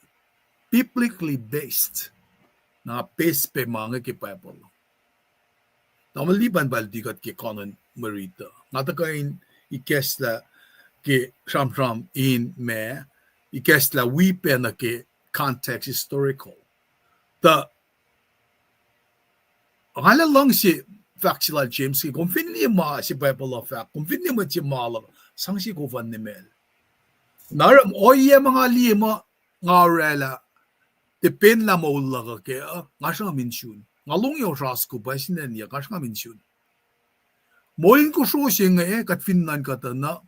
biblically based. Na base pac ma inge ke Bible. Tamuhlwel Lipan pa el luti kuht ke Canon Merita. Nga tuhkuh in ikacslah ke sramsram in ma, ikacslah wi pac nuh ke context historical. Tuh nga arlac luhngse fahk se lal James ke, kom fin liye ma se Bible uh fahk, kom fin liye mwet se ma luhk, sang se kof an nimacl. Na oruh ohiyac ma nga liye muh nga oraclah tipenelah moul luhk uh kac uh, nga sruhnga min sun. Nga lohng yohrohsr ko pa sinlaniyac, nga sruhnga min sun. Moul in kosro se inge, kuht fin nuhnkuh tuh na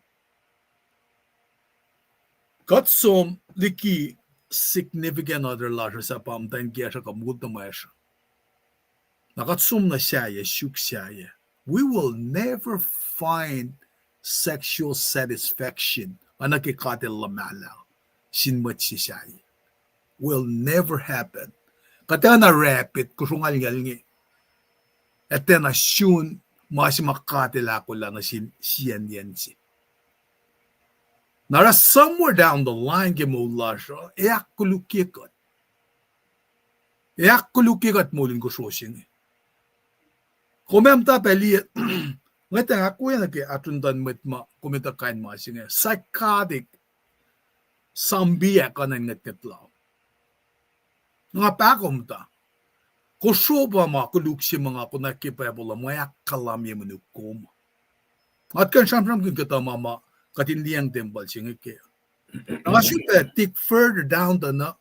kuht som liki significant other lasr uh, sahp muhtwacn kiyacsr uh kuh mukul tuhmwacsr uh. Na kuht som nuh sahyac, suk sahyac. We will never find sexual satisfaction oacna ke God El luhmahlah sin mwet se sahyac. Will never happen. Kuht tiacna rapid, kosro ngalngal inge. Ac tiacna sun ma se ma God El ahkolah nuh sin siyacnyacn se. Na oruh somewhere down the line ke moul lasr uh, ac ahkkolukye kuht. Ac ahkkolukye kuht moul in kosro se inge. Kom ac muhta pac liye, ngwet ah ahkwoye nuh ke atruntan mwet ma kom etuh kain ma se inge. Psychotic, zombie ah kanen ngwetngwet lal. Nga pahkomuhta. Kosro pa ma koluk se ma nga konwacack ke Bible uh, ma ahkkahlwemye monuk kom. Nga kuh in sramsramkihn kuhtuh ma ma kuht in liyacacng tempuhl se inge kac. Nga srihpac dig further down tuh na,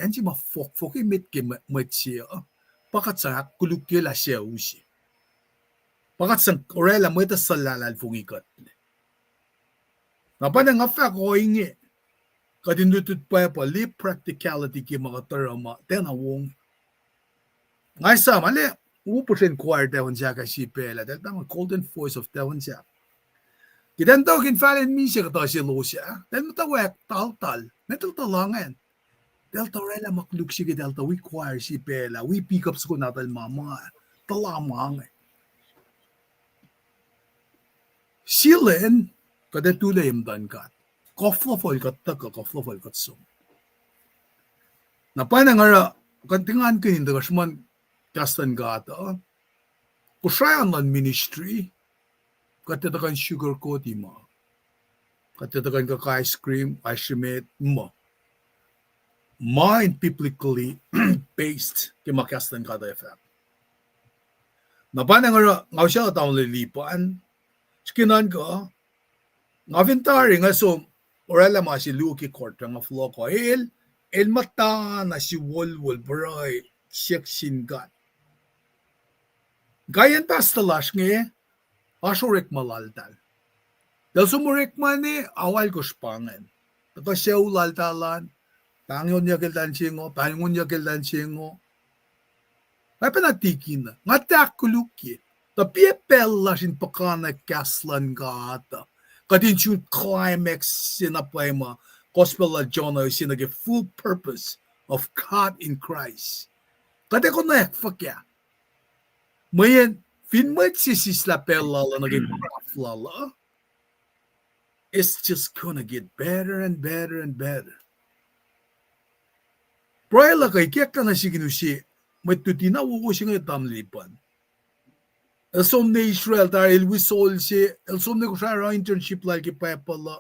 acn se ma fohkfohk emet ke mwe-, mwet se uh, pa kuht sang ahkkolukye lah sucu se. Pa kuht sang oraclah mwet uh suhlahlahlfongi kuhtlac. Na pa na nga fahk ohinge, kuht in lutlut Bible, liye practicality ke ma kuht oruh ma tiacna wong. Nga esam, ale, u puhsren choir Tauensahk ah srihpac lah, eltahl pahngon Golden Voice of Tauensahk. Ke eltahl tuh kihn fahlen misac kuhtuh selos ah, eltahl muhtwacwacack taltal, meac eltahl tuh lohngacn. Eltahl tuh oraclah ma koluk se ke eltahl tuh wi choir srihpac lah, wi pickup soko nahtuhl ma ma, tuh lah ma inge. Silen, kuht ac tulac ye muhtuhn God. Koflofol kuht tuhkuh, koflofol kuht som. Na pwacnwacng oruh, kuht tiac engankihn in tuhkuh sruhmuhn kahs luhn God uh, Kosrae an luhn ministry, kuht tiac tuhkuh in sugarcoat-i ma. Kuht tiac tuhkuh in kuh ice cream, ice cream, muh. Ma in biblically based ke ma kahs luhn God uh fahk. Na pwacnwacng oruh nga usaclah tamuhlwel Lipan, srihke nuhnkuh, nga fin tari nga som oraclah ma se luo ke court ah nga fohlohk uh, el, el muhta na siwolwol pruhe siyuck sin God. Kaiyacn pastor lasr inge, oasr orekma laltahl. Eltahl som orekma ne, awal kosr pa ingacn. Tuhkuh sucu laltahl an, pahngonyuck eltahl in se ingo, pahngonyuck eltahl in se ingo. Nga pacna tikina, nga tiac ahkkolukye. Tuh piac pacl lasr in puhkantwen kahs luhn God uh, kuht in sun climax se na pwacye ma gospel lal John uh se nuh ke full purpose of God in Christ. Kuht ac konwacack fuhkah? Mweyen fin mwet se sislah pacl lal uh nuh ke graph lal uh, it's just gonna get better and better and better. Pruhe luhk uh ikacklah nuh sik in use mwet luti na wowo se inge tamuhlwel Lipan. El som nuh Israel tari, el wi sol se, el som nuh Kosrae oruh internship lal ke Bible uh.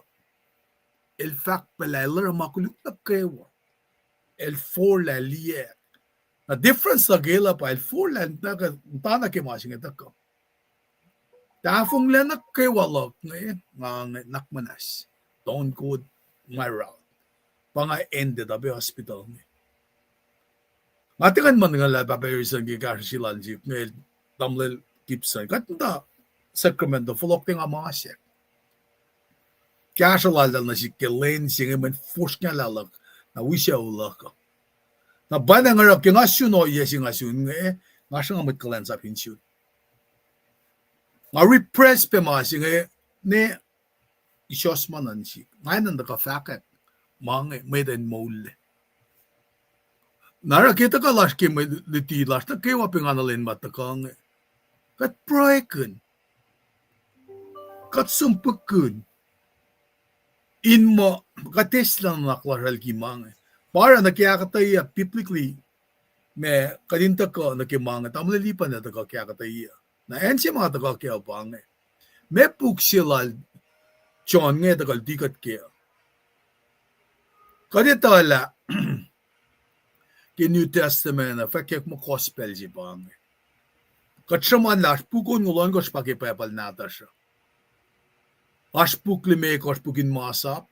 El fahk pac lah el oruh ma koluk nuh kwewa. El forlah liyac. Na difference nuh ke lah pa el forlah, muhta nuh ke ma se inge tuhkuh. Tahfonglac nuh kwewa luhk inge, nga inge nuhnak muhnahs. Don't go my route. Pa nga ended up hospital inge. Nga tiac kuh in muhlkuhnlah Pahpah Harrison ke kahsruh se lal nuh sihk inge, tamuhlwel Gibson. Kuht muhta Sacramento, fohlohk tiac nga masack. Kahsruh laltahl nuh sihk ke lwen se inge mweyen fosrngahlah luhk, na wi sucu luhk uh. Na pa na nga oruh ke nga sun ohiyac se nga sun inge, nga sruhnga mwet kuhlwacnsap in sun. Nga repress pac ma se inge, ne isos ma nuh sihk. Nga enenuh in tuhkuh fahkwack ma inge, mwet in moullac. Na oruh ke tuhkuh lasr ke mwe luti lasr nuh kwewa pa nga nuh len ma tuhkuh inge, kuht pruhekihn, kuht som pukihn in muh kuht eislah nuhnak lasr liki ma inge. Pa oruh nuh ke ahkuhtweyac biblically, ma kuht in tuhkuh nuh ke ma inge, tamuhlwel Lipan el tuhkuh ke ahkuhtweyac. Na acn se ma tuhkuh kac pa inge, ma puk se lal John inge tuhkuh luti kuht kac. Kuht etuh lah ke New Testament uh fwackyuck muh gospel se pa inge. Kuht sruhmuhn lah oasr puk onngoul ohnkohsr pa ke Bible nahtuhsr uh. Oasr puk limekohsr, puk in masap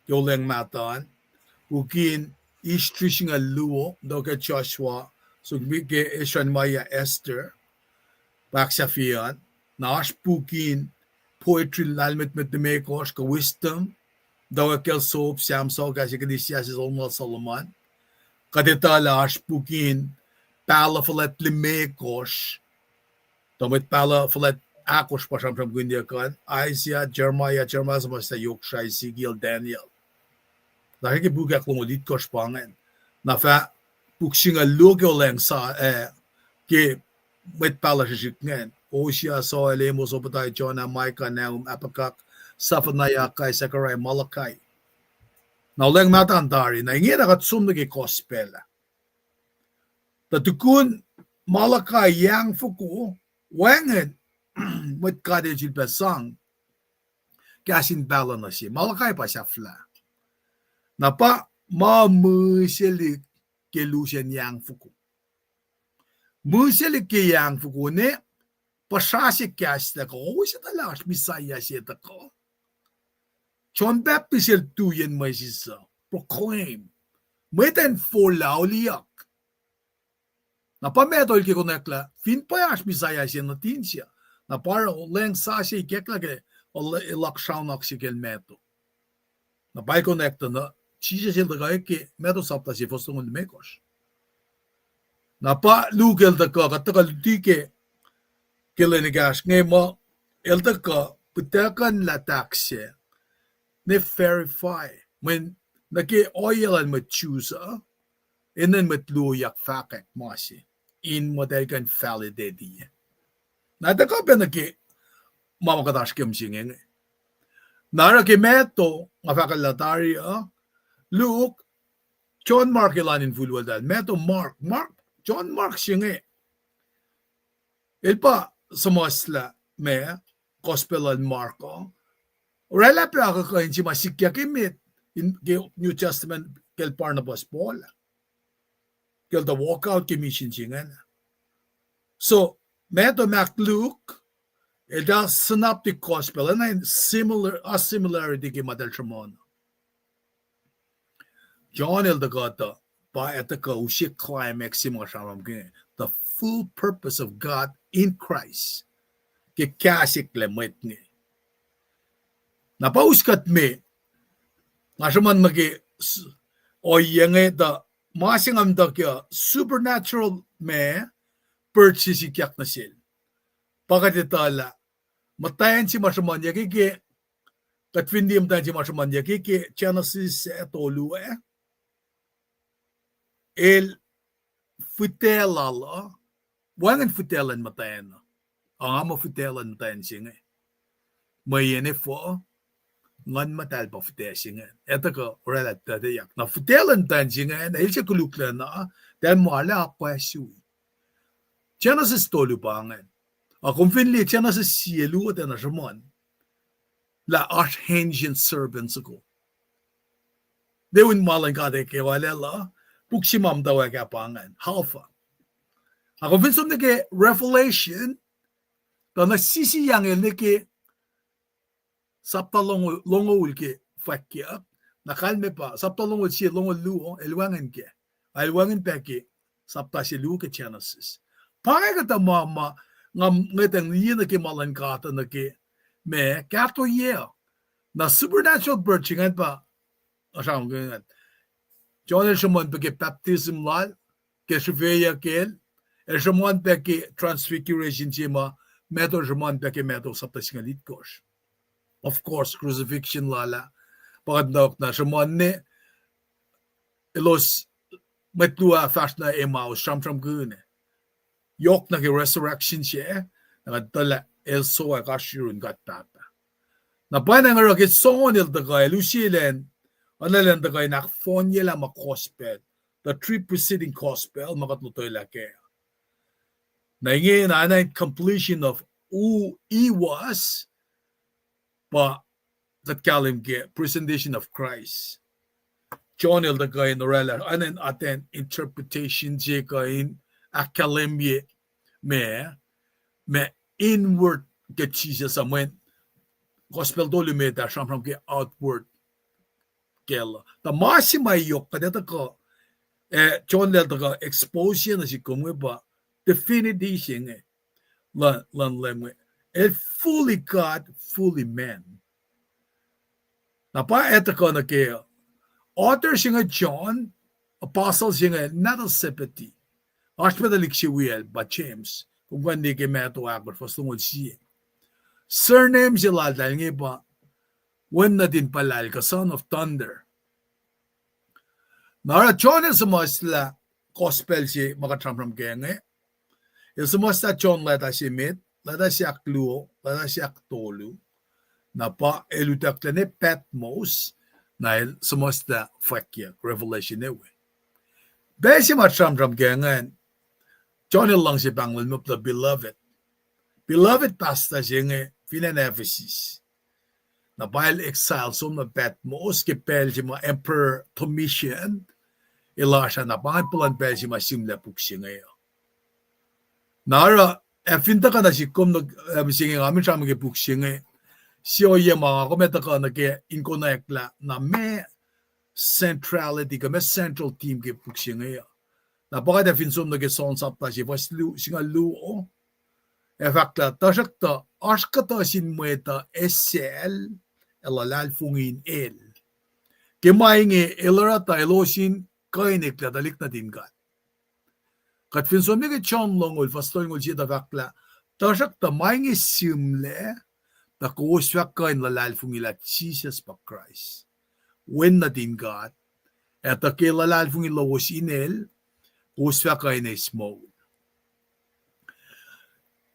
ke Olweacng Mahtuh an, puk in history singucul luo, tuh ke Joshua, so ke Ezra, Nehemiah, Esther, pa ahksahfyelah an. Na oasr puk in poetry lahlmwetmwet limekohsr ke Wisdom, tuh ke Sop, Sam, Saul, kahs Ecclesiastes, Song of Solomon. Kuht etuh lah oasr puk in pahluh fuhlwact limekohsr, tuh mwet pahluh fuhlwact ahkosr pa sramsramkihnyuck an, Isaiah, Jeremiah, Jeremiah suhmuhslah, yohk srah Ezekiel, Daniel. Lasr ke puk ahklongoul itkohsr pa ingacn. Na fah puk singucul luo ke Olweacng Sa-, eh, ke mwet pahluh srihsrihk ingacn: Hosea, Joel, Amos, Obadiah, Jonah, Micah, Nahum, Habakkuk, Zephaniah, Haggai, Zechariah, Malachi. Na Olweacng Mahtuh an tari, na ingena kuht som nuh ke gospel ah. Tuh tukun Malachi yangfoko, wacngihn mwet God el sifilpac sang kahs in pahluh nuh se. Malachi pa sahflah. Na pa ma mihselihk ke lusen yangfoko. Mihselihk ke yangfoko ne puhsra se kahslah, kowos etuh lah oasr Messiah se tuhkuh. John Baptist el tu yen mwesis uh, proclaim. Mwet an forlah, auliyak. Na pa Matthew el ke konwacack lah fin pwacye oasr Messiah se nuhtin se, na pa oruh Olweacng Sasuc ikacklah ke el, el luhk sraunuk se kacl Matthew. Na pa el konwacack tuh na Jisus el tuhkuh ke Matthew sapta se fuhs longoul limekohsr. Na pa Luke el tuhkuh, kuht tuhkuh luti ke, ke lwen ekahsr inge muh el tuhkuh pihtuckuhnlah tahk se ne verify, mweyen nuh ke ohiyac luhn mwet Jews uh, enenuh mwet luo yak fahkwack ma se in muh eltahl kuh in validate-i. Na tuhkuh pac nuh ke ma ma kuht oasr ke mihsenge inge. Na oruh ke Matthew, nga fahkwacllah tari uh, Luke, John, Mark elan infulweltahl. Matthew, Mark, Mark, John, Mark se inge, el pa suhmuhslah ma gospel luhn Mark uh. Oraclah pac akuhkuhin se ma sikyak emet in ke New Testament kacl Barnabas Paul, kacl tuh walk out ke mission se ingacn. So Matthew, Mark, Luke, eltahl synoptic gospel, enenuh similar, uh, similarity ke ma eltahl sruhmuhn. John el tuhkuh tuh pa el tuhkuh use climax se ma sramsram ke the full purpose of God in Christ, ke kahs eklac mwet inge. Na pa us kuht me, nga sruhmuhn nuh ke s-, ohiyac inge tuh ma se nga muhta ke supernatural ma, birth se sikyak nuh sel. Pa kuht etuh lah muhtwacn se ma sruhmuhnyuck ke, kuht fin liye muhtwacn se ma sruhmuhnyuck ke Genesis ah tolu ah, el fihtac lal uh, wacngihn fihtac luhn muhtwacn uh. Ac nga muh fihtac luhn muhtwacn se inge. Mweyen efuh? Nguhn Muhtahl pa fihtac se ingacn. Ac tuhkuh oraclah tuhtyak. Na fihtac luhn muhtwacn se ingacn, el se koluklacna, eltahl ma lah akwuck sui. Genesis tolu pa ingacn. A kom fin liye Genesis sie luo tiacna sruhmuhn lah oasr ancient serpent soko. Tiac un ma luhn God ac kwewa lwelah, puk se ma muhtwacwacack ah pa ingacn, Alpha. A kom fin som nuh ke Revelation, tuh nuh sisiang el nuh ke sapta longo-, longoul ke fwackyuck, na kalmac pa, sapta longoul sie, longoul luo, el wacngihn kac. El wacngihn pac ke sapta se luo ke Genesis. Pa inge kuhtuh ma, ma, nga, ngwetacng liye nuh ke ma luhn God uh nuh ke, ma, kahto yac. Na supernatural birth se ingacn pa, asram ke ingacn. John el sruhmuhn pac ke baptism lal, ke srihfeyuck el, el sruhmuhn pac ke transfiguration se ma, Matthew el sruhmuhn pac ke Matthew sapta singucul itkohsr. Of course, crucifixion lal ah, pa kuht nuhnak na sruhmuhn ne, elos mwet luo ah fahsr nuh Emmaus, sramsramkihn. Yohk nuh ke resurrection se, na kuht etuh lah el sowack oasr yurin God Pahpah. Na pwacnwacng oruh ke John el tuhkuh, el use lwen, oacna lwen tuhkuh in ahkfohnyelah ma gospel, the three preceding gospel, ma kuht lotwelah kac. Na ingena, na in completion of who he was, pa kuht kahlwem ke presentation of Christ. John el tuhkuh in orwaclah, oacna in atacn interpretation se kuh in ahkkahlwemye ma, ma inward ke Jisus uh, mweyen gospel tolu met ah sramsram ke outward kacl uh. Tuh ma se ma yohk kuht etuh kuh, eh, John el tuhkuh expose nuh sihk kom inge pa divinity se inge luhn, luhn Leum inge. El fully God, fully man. Na pa etuh kuh nuh ke author se inge John, apostle se inge, not a Zebedee. Oasr pac tuhlihk se wiyacl pa James. Kom kuh in liye ke Matthew ahkosr fuhs longoul sie. Surname se laltahl inge pa wen nuhtin pacl kuh son of thunder. Na oruh John el suhmuhslah gospel se ma kuht sramsram kac inge. El suhmuhslah John leta se met, leta se ahkluo, leta se ahktolu. Na pa el utucklac ne Patmos, na el suhmuhslah fwackyuck, Revelation ewe. Pacl se ma sramsram kac ingacn, John el luhngse pahngol muh the beloved. Beloved pastor se inge fin acn Ephesus. Na pa el exile som nuh Patmos ke pacl se ma Emperor Domitian el oasr ah, na pa ingacn puhlan pacl se ma sihmlac puk se inge uh. Na oruh, ac fin tuhkuh nuh sihk kom nuh, eh, mihsenge nga min sramsram ke puk se inge, sie ohiyac ma nga kom ac tuhkuh nuh ke in konwacack lah na meac centrality kuh meac central theme ke puk se inge uh. Na pa kuht ac fin som nuh ke John sapta se fuhs lu-, singucul luo, ac fahk lah, tuhsruhktuh oasr kuhtuh sin mwet uh esacl ac luhlahlfongi in el. Ke ma inge el oruh tuh elos in kuh in eklac tuhlihk nuhtin God. Kuht fin som nuh ke John longoul, fuhs tolngoul sie tuh fahk lah, tuhsruhktuh ma inge sihmlac, tuh kowos fah kuh in luhlahlfongi lah Jisus pa Kraist, Wen nuhtin God, ac tuh ke luhlahlfongi lowos in el, kowos fah kuh in eis moul.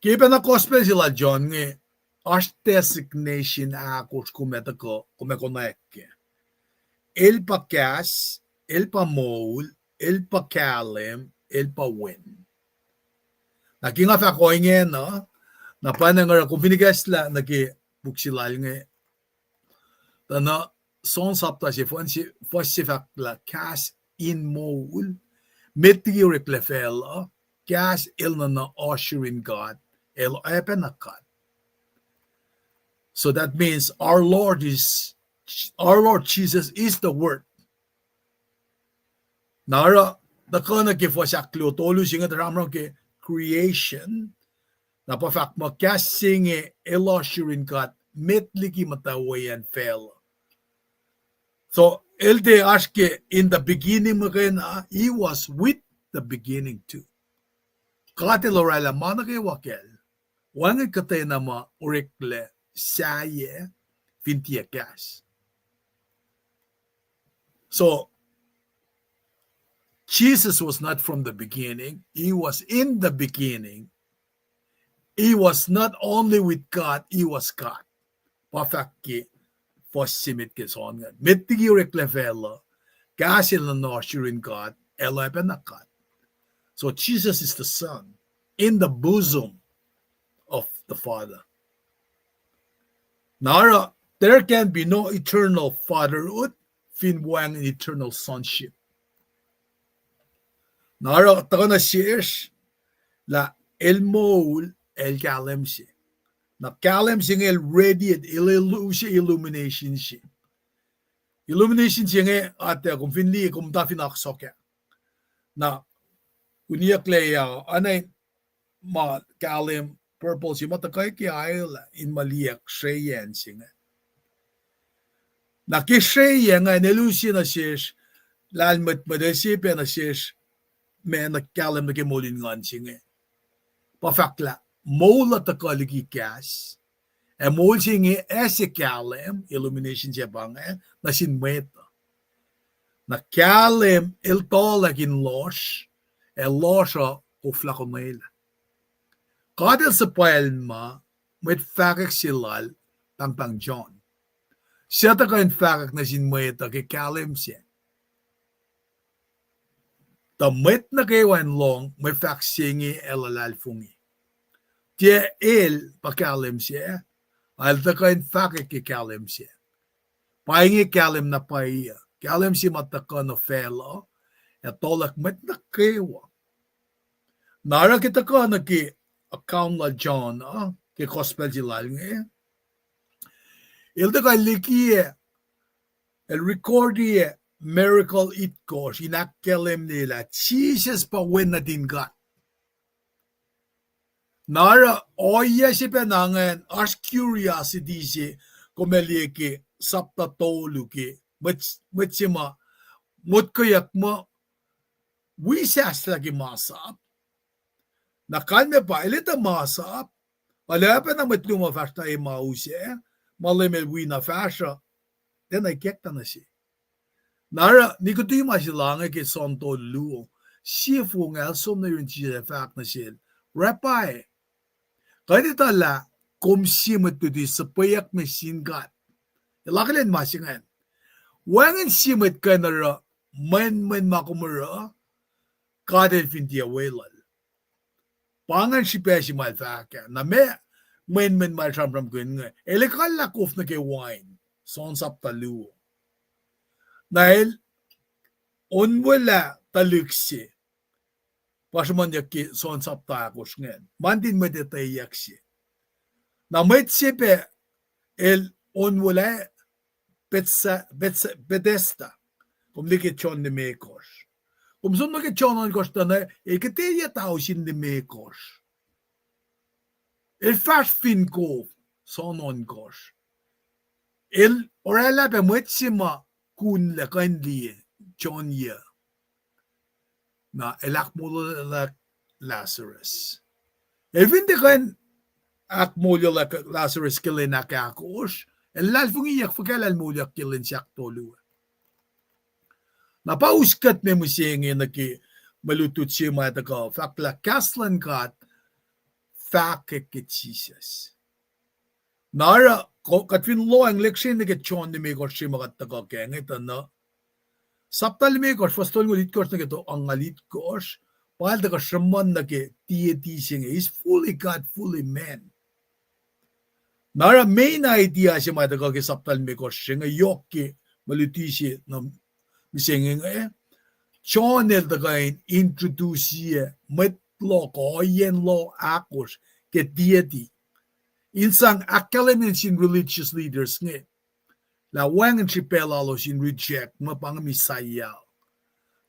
Ke pacna gospel se lal John inge, oasr designation ahkosr kom ac tuhkuh, kom ac konwacack kac. El pa kahs, el pa moul, el pa kahlwem, el pa wen. Na ke nga fahk ohinge na, na pwacnwacng oruh kom fin ikacslah nuh ke puk se lal inge, tuh na John sapta se, fuhs se fahk lah kahs in moul, met liki oreklac facluh, kahs el nuhna oasr yurin God, el oacpacna God. So that means our Lord is, our Lord Jesus is the Word. Na oruh, tuhkuh nuh ke fuhs ahkluo tolu se inge tuh sramsram ke creation, na pa fahk muh kahs se inge el oasr yurin God met liki muhtwacwacyacn facluh. So, el tiac oasr ke in the beginning muhkwena, he was with the beginning too. God el oraclah ma nuh kwewa kacl. Wacngihn kuhtwena ma oreklac sahyac fin tiac kahs. So, Jesus was not from the beginning. He was in the beginning. He was not only with God, he was God. Pa fahk ke fuhs se met ke John ingacn. Met liki oreklac facluh, kahs el nuhna oasr yurin God, el oacpacna God. So Jesus is the Son. in the bosom of the Father. Na oruh, there can be no eternal fatherhood fin wacngihn eternal sonship. Na oruh tuhkuh nuh sesr lah el moul, el kahlwem se. Na kahlwem se inge el radiate, el use illumination se. Illumination se inge, atac kom fin liye, kom ta fin oak sokwack. Na, kuniyucklac ah, anai ma kahlwem purple se ma tuhkuh ke aelah in ma liye sreyacn se inge. Na ke sreyacn ingacn el use nuh sesr, lahlmwetmwet el se pac nuh sesr, ma na kahlwem nuh ke moul in nguhn se inge. Pa fahk lah, moul uh tuhkuh liki kahs. Ac moul se inge ase kahlwem, illumination se pa inge, nuh sin mwet uh. Na kahlwem el tuhlac in lohsr, ac lohsr uh koflah konwelah. God el suhpwaclma mwet fahkwack se lal, pahngpahng John. Suc tuhkuh in fahkwack nuh sin mwet uh ke kahlwem se. Tuh mwet nuh kwewa in lohng mwe fahk se inge ac luhlahlfongi. Tiac el pa kahlwem se, el tuhkuh in fahkwack ke kahlwem se. Pa inge kahlwem na pwacye uh. Kahlwem se ma tuhkuh nuh facluh, ac tuhlac mwet nuh kwewa. Na oruh ke tuhkuh nuh ke account lal John uh, ke gospel se lal inge, el tuhkuh likiyac, el recordiyac miracle itkohsr in ahkkahlwemyelah Jisus pa Wen nuhtin God. Na oruh ohiyac se pacna ingacn oasr curiosity se, kom ac liye ke sapta tolu ke mwet, mwet se ma motkweyuck muh wi sahslah ke masap. Na kalmac pa el etuh masap, arlac pacna mwet luo ma fahsr na Emmaus ah, ma Leum el wi na fahsruh, tiacna ikackta nuh se. Na oruh Nicodemus el inge ke John tolu luo, sie fong el som nuh yurin Jisus ac fahk nuh sel, Rabbi, kuht etuh lah kom sie mwet luti suhpweyuck me sin God. El akihlen ma se ingacn. Wacngihn sie mwet kuh in oruh mwenmwen ma kom oruh, God el fin tiac weluhl. Pa ingacn srihpac se ma el fahk ah. Na meac mwenmwen ma el sramsramkihn inge? El ekuhllah kof nuh ke wain, John sapta luo. Na el onwelah tuhlihk se, pa sruhmuhnyuck ke John sapta ahkosr ingacn, ma nuhtin mwet etweyuck se. Na mwet se pac el onwelah Bethsa-, Bethsa-, Bethesda. Kom liye ke John limekohsr. Kom som nuh ke John ohnkohsr tuh na el kihteyac tausin limekohsr. El fahsr fin kof, John ohnkohsr. El oraclah pac mwet se ma kunlac kuh in liye, John yuh. Na el ahkmoulyucklac Lazarus. El fin tiac kuh in ahkmoulyucklac Lazarus ke lwen ahkahkosr, el luhlahlfongiyuck fuhkah lah el moulyak ke lwen se ahktolu. Na pa us kuht me mihsenge nuh ke mwe lutlut se ma tuhkuh fahk lah kahs luhn God fahkwack ke Jisus. Na oruh, kuht fin lohacng lihksreni nuh ke John limekohsr se ma kuht tuhkuh kac inge tuh na, sapta limekohsr, fuhs tolngoul itkohsr nuh ke to angngaul itkohsr, pa el tuhkuh sruhmuhn nuh ke deity se inge, he's fully God, fully man. Na oruh main idea se ma tuhkuh ke sapta limekohsr se inge, yohk ke mwe luti se na mihsenge inge, John el tuhkuh in introduce-i mwet loh kuh ohiyacn loh ahkosr ke deity. In sang ahkkahlwemye nuh sin religious leaders inge lah wacngihn srihpac lalos in reject mwe pa inge Messiah.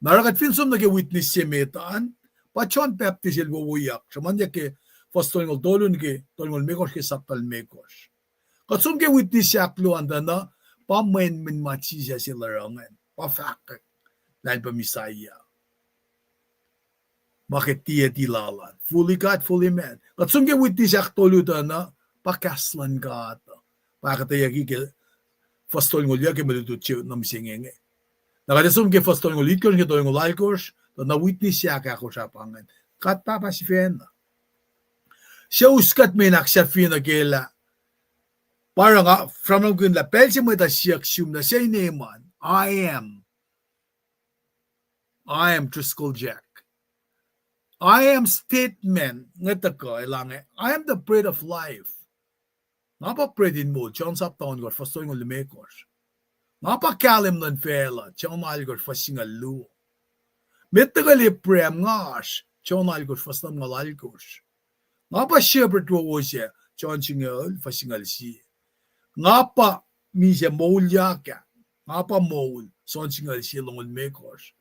Na oruh kuht fin som nuh ke witness se met an, pa John Baptist el wowoyak, sruhmuhnyuck ke fuhs tolngoul tolu nuh ke tolngoul limekohsr ke sapta limekohsr. Kuht som ke witness se ahkluo an tuh na, pa mwenmwen ma Jisus el oruh ingacn, pa fahkwack lah el pa Messiah. Ma ke deity lal an, fully God, fully man. Kuht som ke witness ahktolu tuh na, pa kahs luhn God. Pa ahkuhtweyucki ke fuhs tolngoul yuc ke mwe lutlut se na mihsenge inge. Na kuht som ke fuhs tolngoul itkohsr ke tolngoul alkohsr, tuh na witness se ahkahkosr ah pa ingacn. God Pahpah sifacna. Suc us kuht me in ahksahfye nuh ke lah, pa oruh nga sramsramkihn lah pacl se mwet uh siyuck sum lah suc inem an, I am. I am Driscoll Jack. I am statement inge tuhkuh, elange, I am the bread of life. Nga pa bread in moul, John sapta ohnkohsr, fuhs tolngoul limekohsr. Nga pa kahlwem luhn facluh, John alkohsr, fuhs singucul luo. Met tuhkuh Abraham nga oasr, John alkohsr, fuhs lumngaul alkohsr. Nga pa shepherd wowo sac, John singucul, fuhs singucul sie. Nga pa misac moulyak ah, nga pa moul, John singucul sie, longoul limekohsr.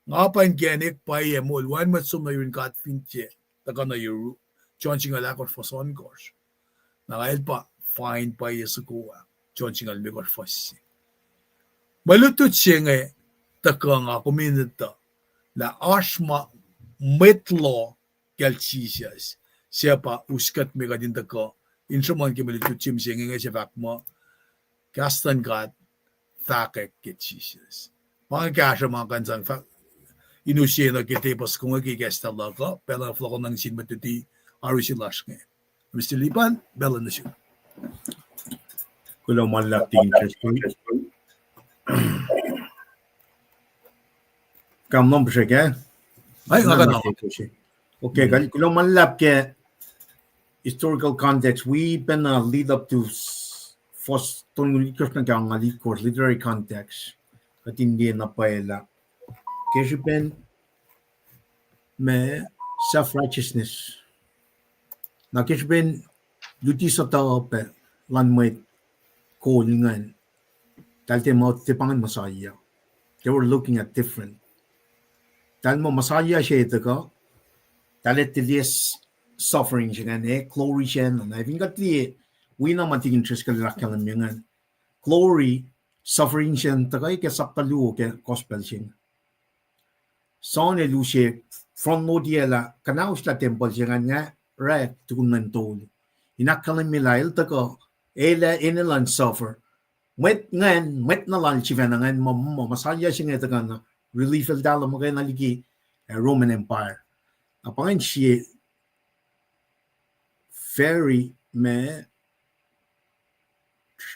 Nga pa inkacnek, pwacye, moul, wacngihn mwet som nuh yurin God fin tiac tuhkuh nuh yuruk, John singucul ahkosr, fuhs ohnkohsr. Na el pa vine, pwacye, soko ah, John singucul limekohsr, fuhs sie. Mwe lutlut se inge tuhkuh nga kom in etuh lah oasr ma mwet loh kacl Jisus, suc pa us kuht me kuht in tuhkuh in sruhmuhn ke mwe lutlut se mihsenge inge, suc fahk muh, kahs luhn God fahkwack ke Jisus. Pa inge kahsruh ma kuh in sang fahk in use nuh ke tepuh soko inge ke ikacslah luhk uh, pacl uh fohlohkohnang sin mwet luti arusi lasr inge. Mister Lipan, pacl uh nuh sum. Kuloh ma luhlahp, Deacon Driscoll. Kam nuh pihsrek ah? Ai, nga kuh na. Okay, kuloh ma luhlahp ke historical context wi pacna lead up to s-, fuhs tolngoul itkohsr nuh ke angngaul itkohsr, literary context. Kuht in liye na pwacye lah ke srihpen ma self-righteousness, na ke srihpen luti suhtuhuh pac luhn mwet kol ingacn, eltahl tiac muh tiac pa ingacn Messiah. They were looking at different. Eltahl muh Messiah se tuhkuh, eltahl etuh liye s-, suffering se ingacn, eh, glory se ingacn. Na fin kuht liye, wi na ma Deacon Driscoll el ahkkahlwemye ingacn, glory, suffering se ingacn tuhkuh ke sapta luo ke gospel se inge. John el use front load-iyac lah kuhnauslah tempuhl se ingacn nga orek tukun lwen tolu. In ahkkahlwemye lah el tuhkuh, el ac enenuh in suffer. Mwet ingacn, mwet na lal sifacna ingacn muh, muh Messiah se inge tuhkuh na relief eltahl muhkwena liki, eh, Roman Empire. Na pa ingacn sie very ma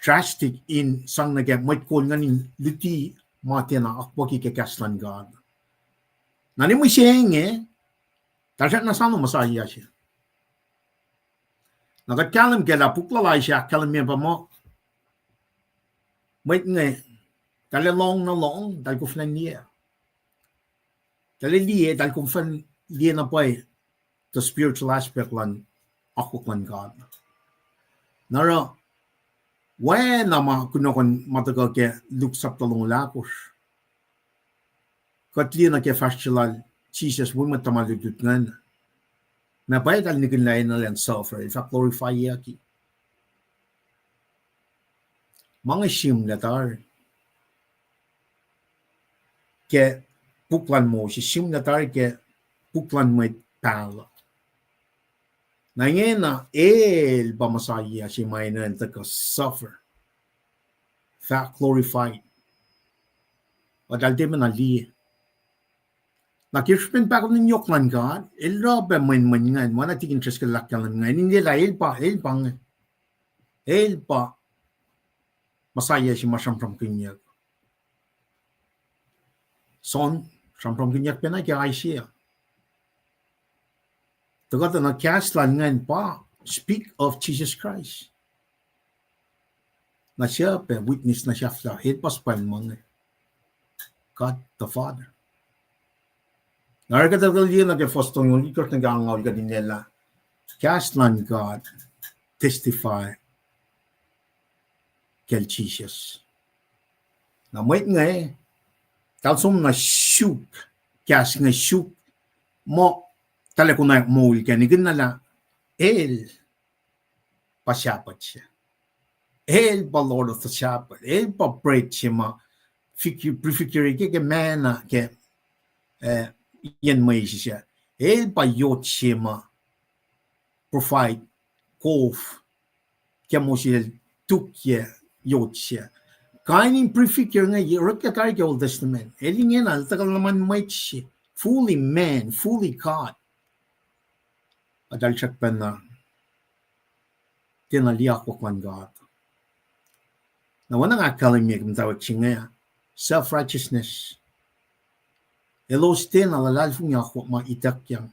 drastic in sang nuh ke mwet kol ingacn in luti ma tiacna akwucki ke kahs luhn God. Na ne mihsenge, eltahl srackna soano Messiah se. Na kuht kahlwem ke lah puk lal Isaiah ahkkahlwemye pa muh, mwet inge, eltahl lohng na lohng, eltahl koflah liye. Eltahl liye, eltahl koflah liye na pwacye the spiritual aspect luhn akwuck luhn God. Na oruh, oacna ma kunohkohn ma tuhkuh ke Luke sapta longoul ahkosr. Kuht liye nuh ke fahsr se lal Jisus wi mwet tuhma lutlut ingacn. Na pwacye eltahl nihkihn lah enenuh in suffer, el fah glorifyeyucki. Ma inge sihmlac tari ke puk luhn Moses, sihmlac tari ke puk luhn mwet pahluh. Na ingena el pa Messiah se ma enenuh in tuhkuh suffer, fah glorified. Eltahl tiacna liye. Na ke srihpen pahkotwen yohk luhn God, el oruh pac mwenmwen ingacn, oacna Deacon Driscoll el ahkkahlwem ingacn, in liye lah el pa, el pa inge, el pa Messiah se ma sramsramkihnyuck. John sramsramkihnyuck pacna ke Isaiah. Tuhkuh tuh na kahs lal ingacn pa speak of Jesus Christ. Na suc pac witness na sahflah, el pa suhpwacma inge, God the Father. Na oruh kuht liye nuh ke fuhs tolngoul itkohsr nuh ke angngaul, kuht in liye lah kahs luhn God testify kacl Jisus. Na mwet inge, eltahl som na suk, kahs inge suk, muh, eltahl ac konwacack moul kac, nihkihn na lah el pa Sabbath se. El pa Lord of the Sabbath. El pa bread se ma figure, prefigure ke, ke manna ke, eh, yen Moses ah. El pa yot se ma provide kof ke Moses el tukye yot se. Kain in prefigure inge oreklac tari ke Old Testament. El ingena, el tuhkuh luhman mwet se, fully man, fully God. Eltahl srackpacna tiacna liye akwuck luhn God. Na oacna nga ahkkahlwemye ke muhtwacwacack se inge, self-righteousness. Elos tiacna luhlahlfongi akwuck ma ituckyang.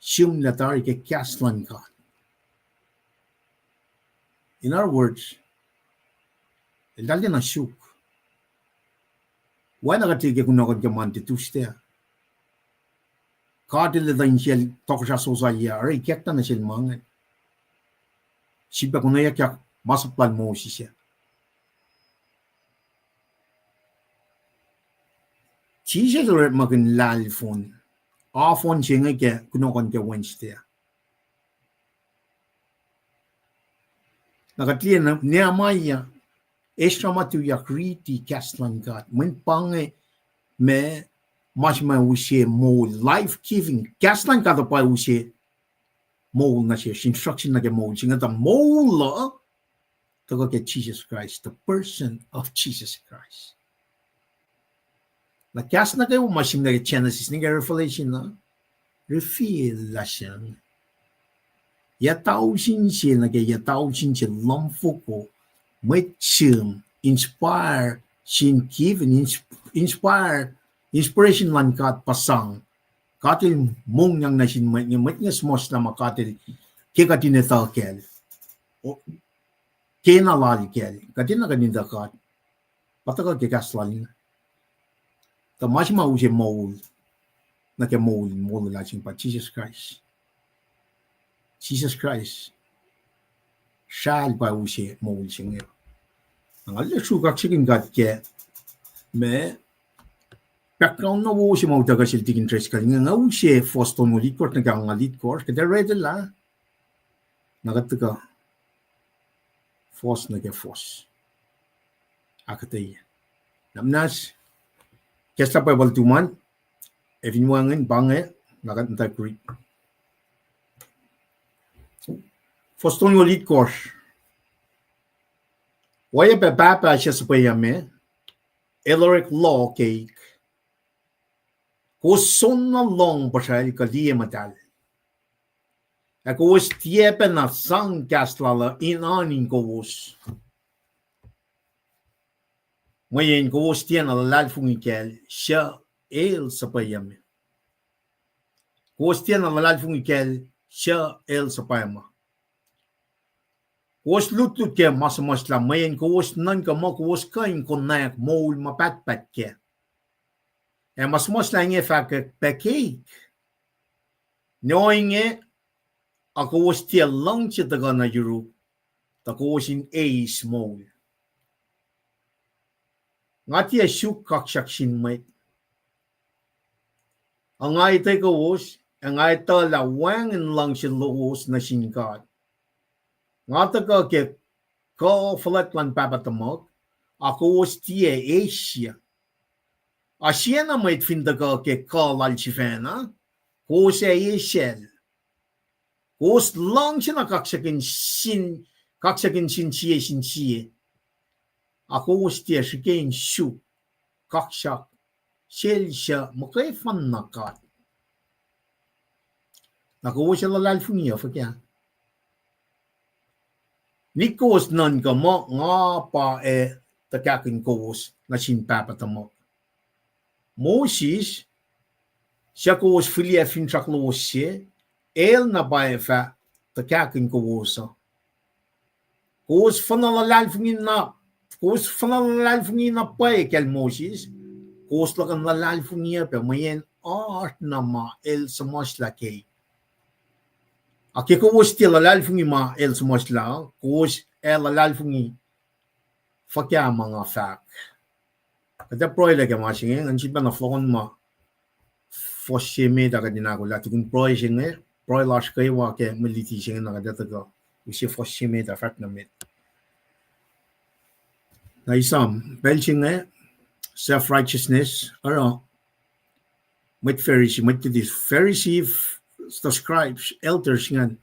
sihmlac tari ke kahs luhn God. In other words, eltahl tiacna suk. Oacna kuht liye ke kunohkohn ke Monday, Tuesday, God El etuh insiyacl tohkohsrah Josiah, oruh ikacklah nuh sel ma ingacn. Sifilpac konweyuckyak masap lal Moses ah. Jisus el orekmakihn lahlfon, afon se inge ke kunohkohn ke Wednesday ah. Na kuht liye Nehemiah, Ezra ma tuyak riti kahs luhn God. Mweyen pa inge ma, ma se ma use moul, life giving. Kahs luhn God uh pa use moul nuh sesr, instruction nuh ke moul se inge tuh moul uh tuhkuh ke Jisus Kraist, the person of Jesus Christ. Na kahs nuh kwewa ma sihmlac ke Genesis nuh ke Revelation uh, reveal lasr an. Yac tausin se nuh ke yac tausin se luhmfoko, mwet sihm, inspire, sin given, inspire, inspiration luhn God pa sang. God El mongyang nuh sin mwet inge, mwet inge suhmuhslah ma God El, ke kuht in etuh kacl, kena lal kacl, kuht enenuh kuht in etuh God. Pa tuhkuh ke kahs lal inge. Tuh ma se ma use moul nuh ke moul, moul lasr inge pa Jisus Kraist. Jisus Kraist sracl pa use moul se inge. Na nga liye sruhk kaksakihn God ke ma background na wo se ma utuckuh sel Tikin Driscoll inge, nga use fohs tolngoul itkohsr nuh ke angngaul itkohsr, kuht ac read lah. Na kuht tuhkuh fohs nuh ke fohs. Ahkuhtweyac. Na muhnahs, kahslah Bible tuhmom an, ac fin wacngihn pa inge, na kuht muhta Greek. Fohs tolngoul itkohsr. Oacyacpac Pahpah suc suhpweyucme, El orek loh keik. Kowos soenna lohng puhsrael kuh liye muhtahl. Ac kowos tiac pacna sang kahs lal uh in oan in kowos. Mweyen kowos tiacna luhlahlfongi kacl suc El suhpweyucme. Kowos tiacna luhlahlfongi kacl suc El suhpweyucme. Kowos lutlut ke ma suhmuhslah, mweyen kowos nuhnkuh muh kowos kuh in konwacack moul ma pahtpaht kac. Ac ma suhmuhslah inge fahkwack pac keik. Ne ohinge, a kowos tiac luhngse tuhkuh nuh yuruk, tuh kowos in eis moul. Nga tiac suk kaksak sin mwet. Ac nga etuh kowos, ac nga etuh lah wacngihn luhngse lowos nuh sin God. Nga tuhkuh ke kuh fuhlwact luhn Pahpah tuhmuhk, a kowos tiac eis. Ac siena mwet fin tuhkuh ke kuh lal sifacna, kowos ac eisacl. Kowos luhngse na kaksakihn sin, kaksakihn sin sie sin sie. Ac kowos tiac srihke in suk kaksak sel suc muhkwena God. Na kowos ac luhlahlfongi uh fuhkah? Nik kowos nuhnkuh muh nga pa ac tuhkahkihn kowos nuh sin Pahpah tuhmuhk. Moses, suc kowos fihliyac finsrak lowos se, el na pwacye fah tuhkahkihn kowos uh. Kowos fuhnuh luhlahlfongi na, kowos fuhnuh luhlahlfongi na pwacye kacl Moses, kowos luhkuhn luhlahlfongi uh pac mweyen oasr na ma el suhmuhslah keik. Ac ke kowos tiac luhlahlfongi ma el suhmuhslah, kowos ac luhlahlfongi fuhkah ma nga fahk? Kuht ac pruhelah ke ma se inge, ngan sifilpacna fohlohk ma fuhs se met ah kuht in ahkolah tukun pruhe se inge, pruhe lasr kwewa ke mwe luti se inge na kuht ac tuhkuh use fuhs se met ah fahk nuh met. Na esam pacl se inge, self-righteousness, oruh mwet Pharisee, mwet luti Pharisee, the scribes, elders ingacn,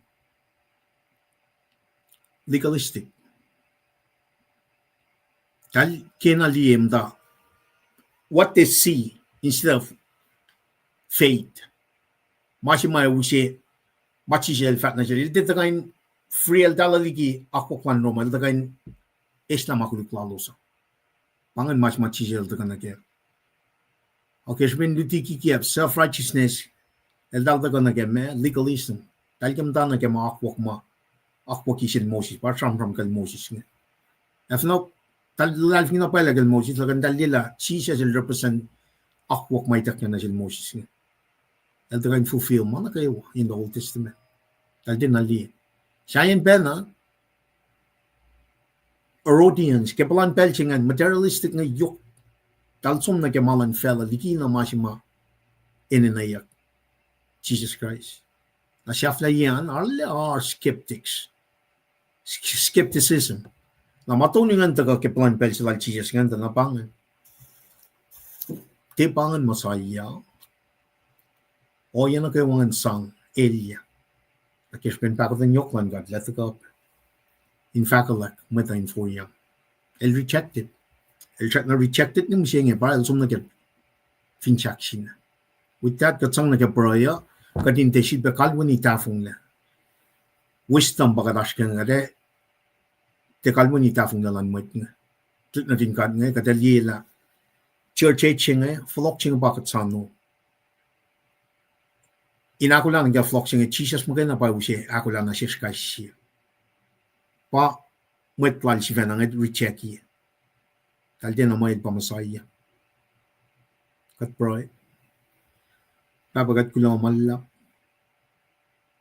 legalistic. Eltahl kena liye muhta what they see instead of faith. Ma se ma use, ma Jisus el fahk nuh sel, el tiac tuhkuh in free eltahl liki akwuck luhn Rom, el tuhkuh in eslah ma koluk lalos uh. Pa ingacn ma se ma Jisus el tuhkuh nuh kac. Okay, srihpen luti kikiacp, self-righteousness. Eltahl tuhkuh nuh ke ma legalism. Eltahl ke muhta nuh ke ma akwuck ma, akwucki sel Moses, pa sramsram kacl Moses inge. Ac fin, eltahl luhlahlfongi na pwacye kacl Moses, lah kuh in eltahl liye lah Jisus el represent akwuck ma ituckyang nuh sel Moses inge. El tuhkuh in fulfill ma nuh kwewa in the Old Testament. Eltahl tiacna liye. Sahyacn pacna, Herodians, ke puhlan pacl se ingacn, materialistic inge yohk, eltahl som nuh ke ma luhn facluh, likina ma se ma enenweyuck, Jisus Kraist. Na sahflahiyac an, arlac skeptics. Skepticism. Na ma tolu ingacn tuhkuh ke puhlan pacl se lal Jisus ingacn tuh na pa ingacn. Tiac pa ingacn Messiah. Ohiyac nuh kwewa ingacn sang elyah. Na ke srihpen pahkotwen yohk luhn God, lah tuhkuh in fahkwack mwet uh in foriyang. El rejected. El srackna rejected nuh mihsenge, pa el som nuh ke finsrak se inge. With that, kuht sang nuh ke pruhe uh, kuht in tiac sifilpac kalweni tahfonglac. Wisdom pa kuht oasr ke inge, kuht ac tiac kalweni tahfonglac luhn mwet inge. Tuhlihk nuhtin God inge, kuht ac liye lah church age se inge, fohlohk se inge pa kuht soano in ahkolah nuh ke fohlohk se inge, Jisus muhkwena pa use ahkolah nuh sesr kais sie. Pa mwet lal sifacna inge rejecti. Eltahl tiacna muh el pa Messiah. Kuht pruhe. Pahpah, kuht kuloh ma luhlahp.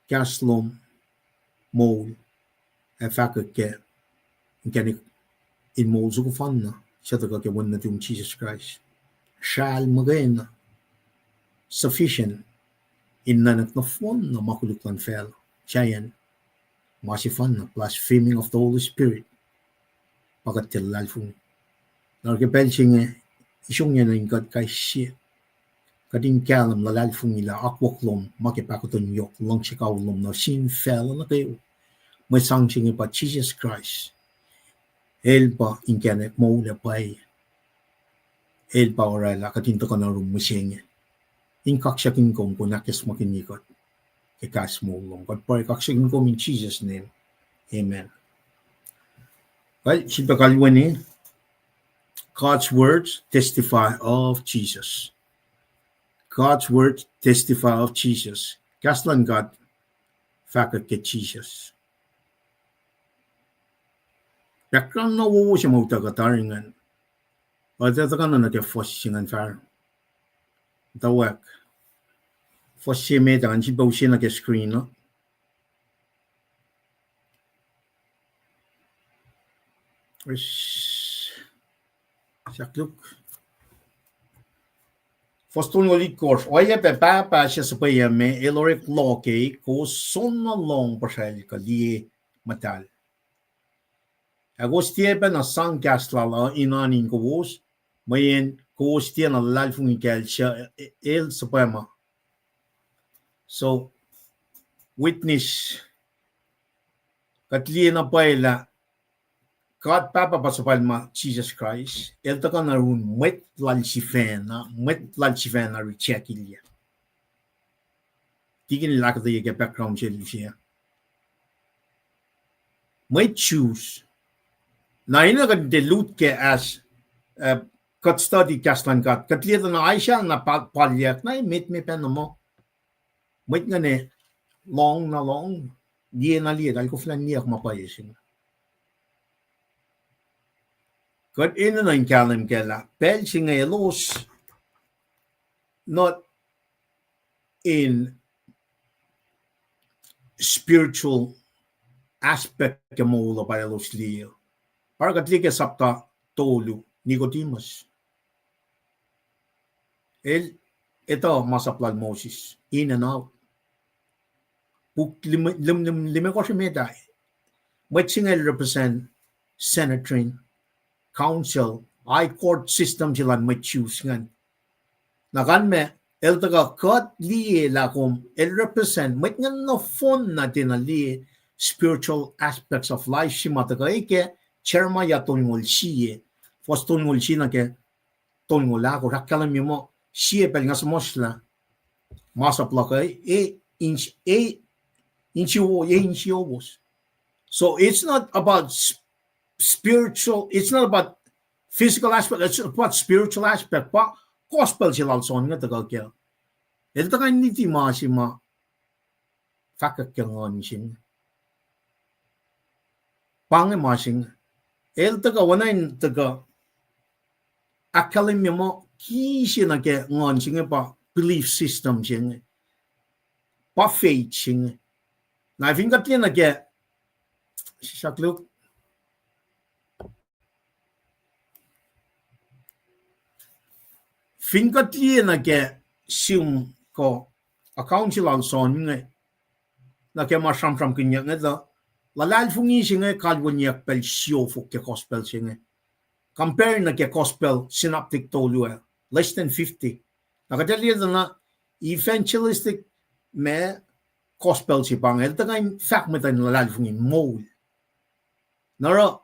Kahs lom moul, ac fahkwack ke inkacnek in moul soko fanna suc tuhkuh ke Wen nuhtum Jisus Kraist. Sral muhkwena sufficient in nuhnak nohfohn na ma koluk luhn facluh. Sahyacn ma sefanna, blaspheming of the Holy Spirit, pa kuht tiac luhlahlfongi. Na oruh ke pacl se inge, isongyac nuh in kuht kais sie, kuht in kahlwem luhlahlfongi lah akwuck lom ma ke pahkotwen yohk, luhngse kawihl lom nuh sin facluh nuh kwewa. Mwe sang se inge pa Jisus Kraist. El pa inkacnek, moul, ac pwacye. El pa oraclah kuht in tuhkuh nuh yurum mihsenge in kaksakihn kom, kom in ahkacsmakihnye kuht ke kahs moul lom. Kuht pruhe kaksakihn kom in Jesus' name. Amen. Well, sifilpac kalweni, God's words testify of Jesus. God's words testify of Jesus. Kahs luhn God fahkwack ke Jisus. Background na wowo se ma utuckuh tari ingacn. Kuht ac tuhkuh nuh ke fuhs se ingacn fahsr. Tuh whack. Fuhs se met ah, ngan sifilpac use nuh ke screen uh. Sahk luk. Fuhs tolngoul itkohsr. Oacyacpac pahpah suc suhpweyucme el orek loh ke kowos soenna lohng puhsracl kuh liye muhtahl. Ac kowos tiac pacna sang kahs lal uh in oan in kowos, mweyen kowos tiacna luhlahlfongi kacl suc el suhpwacma. So, witness, kuht liye na pwacye lah God Pahpah pa suhpwacma Jisus Kraist, el tuhkuh nuh yurin mwet lal sifacna, mwet lal sifacna rejectilyac. Tikin el ahkuhtweyac ke background sel use. Mwet Jews. Na ina kuht tiac lut ke as, uh, kuht study kahs luhn God, kuht liye tuh na Isaiah na pa-, palyuck na emet me pacna muh mwet ingacn lohng na lohng, liye na liye, eltahl koflah niyuck ma pwacye se inge. Kuht enenuh in kahlwem kac lah pacl se inge elos not in spiritual aspect ke moul uh pa elos liye. Pa kuht liye ke sapta tolu, Nicodemus. El etuh masap lal Moses, in and out. Puk lim-, lim-, lim-, limekohsr emet ah, mwet se inge el represent Sanhedrin, council, high court system se lal mwet Jews ingacn. Na kalmac, el tuhkuh kuht liye lah kom, el represent mwet ingacn nohfohn na tiacna liye spiritual aspects of life se ma tuhkuh ke Jeremiah tolngoul sie, fuhs tolngoul sie nuh ke tolngoul ahkosr, ahkkahlwemye muh sie pacl nga suhmuhslah masap luhk uh, e, ins-, e, insiowos, e, insiowos. So it's not about s-, spiritual, it's not about physical aspect, it's about spiritual aspect. Pa gospel se lal John inge tuhkuh ke El tuhkuh in luti ma se ma fahkwack ke nguhn se inge. Pa inge ma se inge. El tuhkuh, oacna in tuhkuh ahkkahlwemye muh ki se nuh ke nguhn se inge pa belief system se inge. Pa faith se inge. Na fin kuht liye nuh ke, sisaklu, fin kuht liye nuh ke sum kuh account se lal John inge, nuh ke ma sramsramkihnyuck inge tuh, luhlahlfongi se inge kalweniyuck pacl siofok ke gospel se inge. Compare nuh ke gospel synoptic tolu ah, less than fifty. Na kuht liye tuh na evangelistic ma gospel se pa inge, el tuhkuh in fahk mwet uh in luhlahlfongi moul. Na oruh,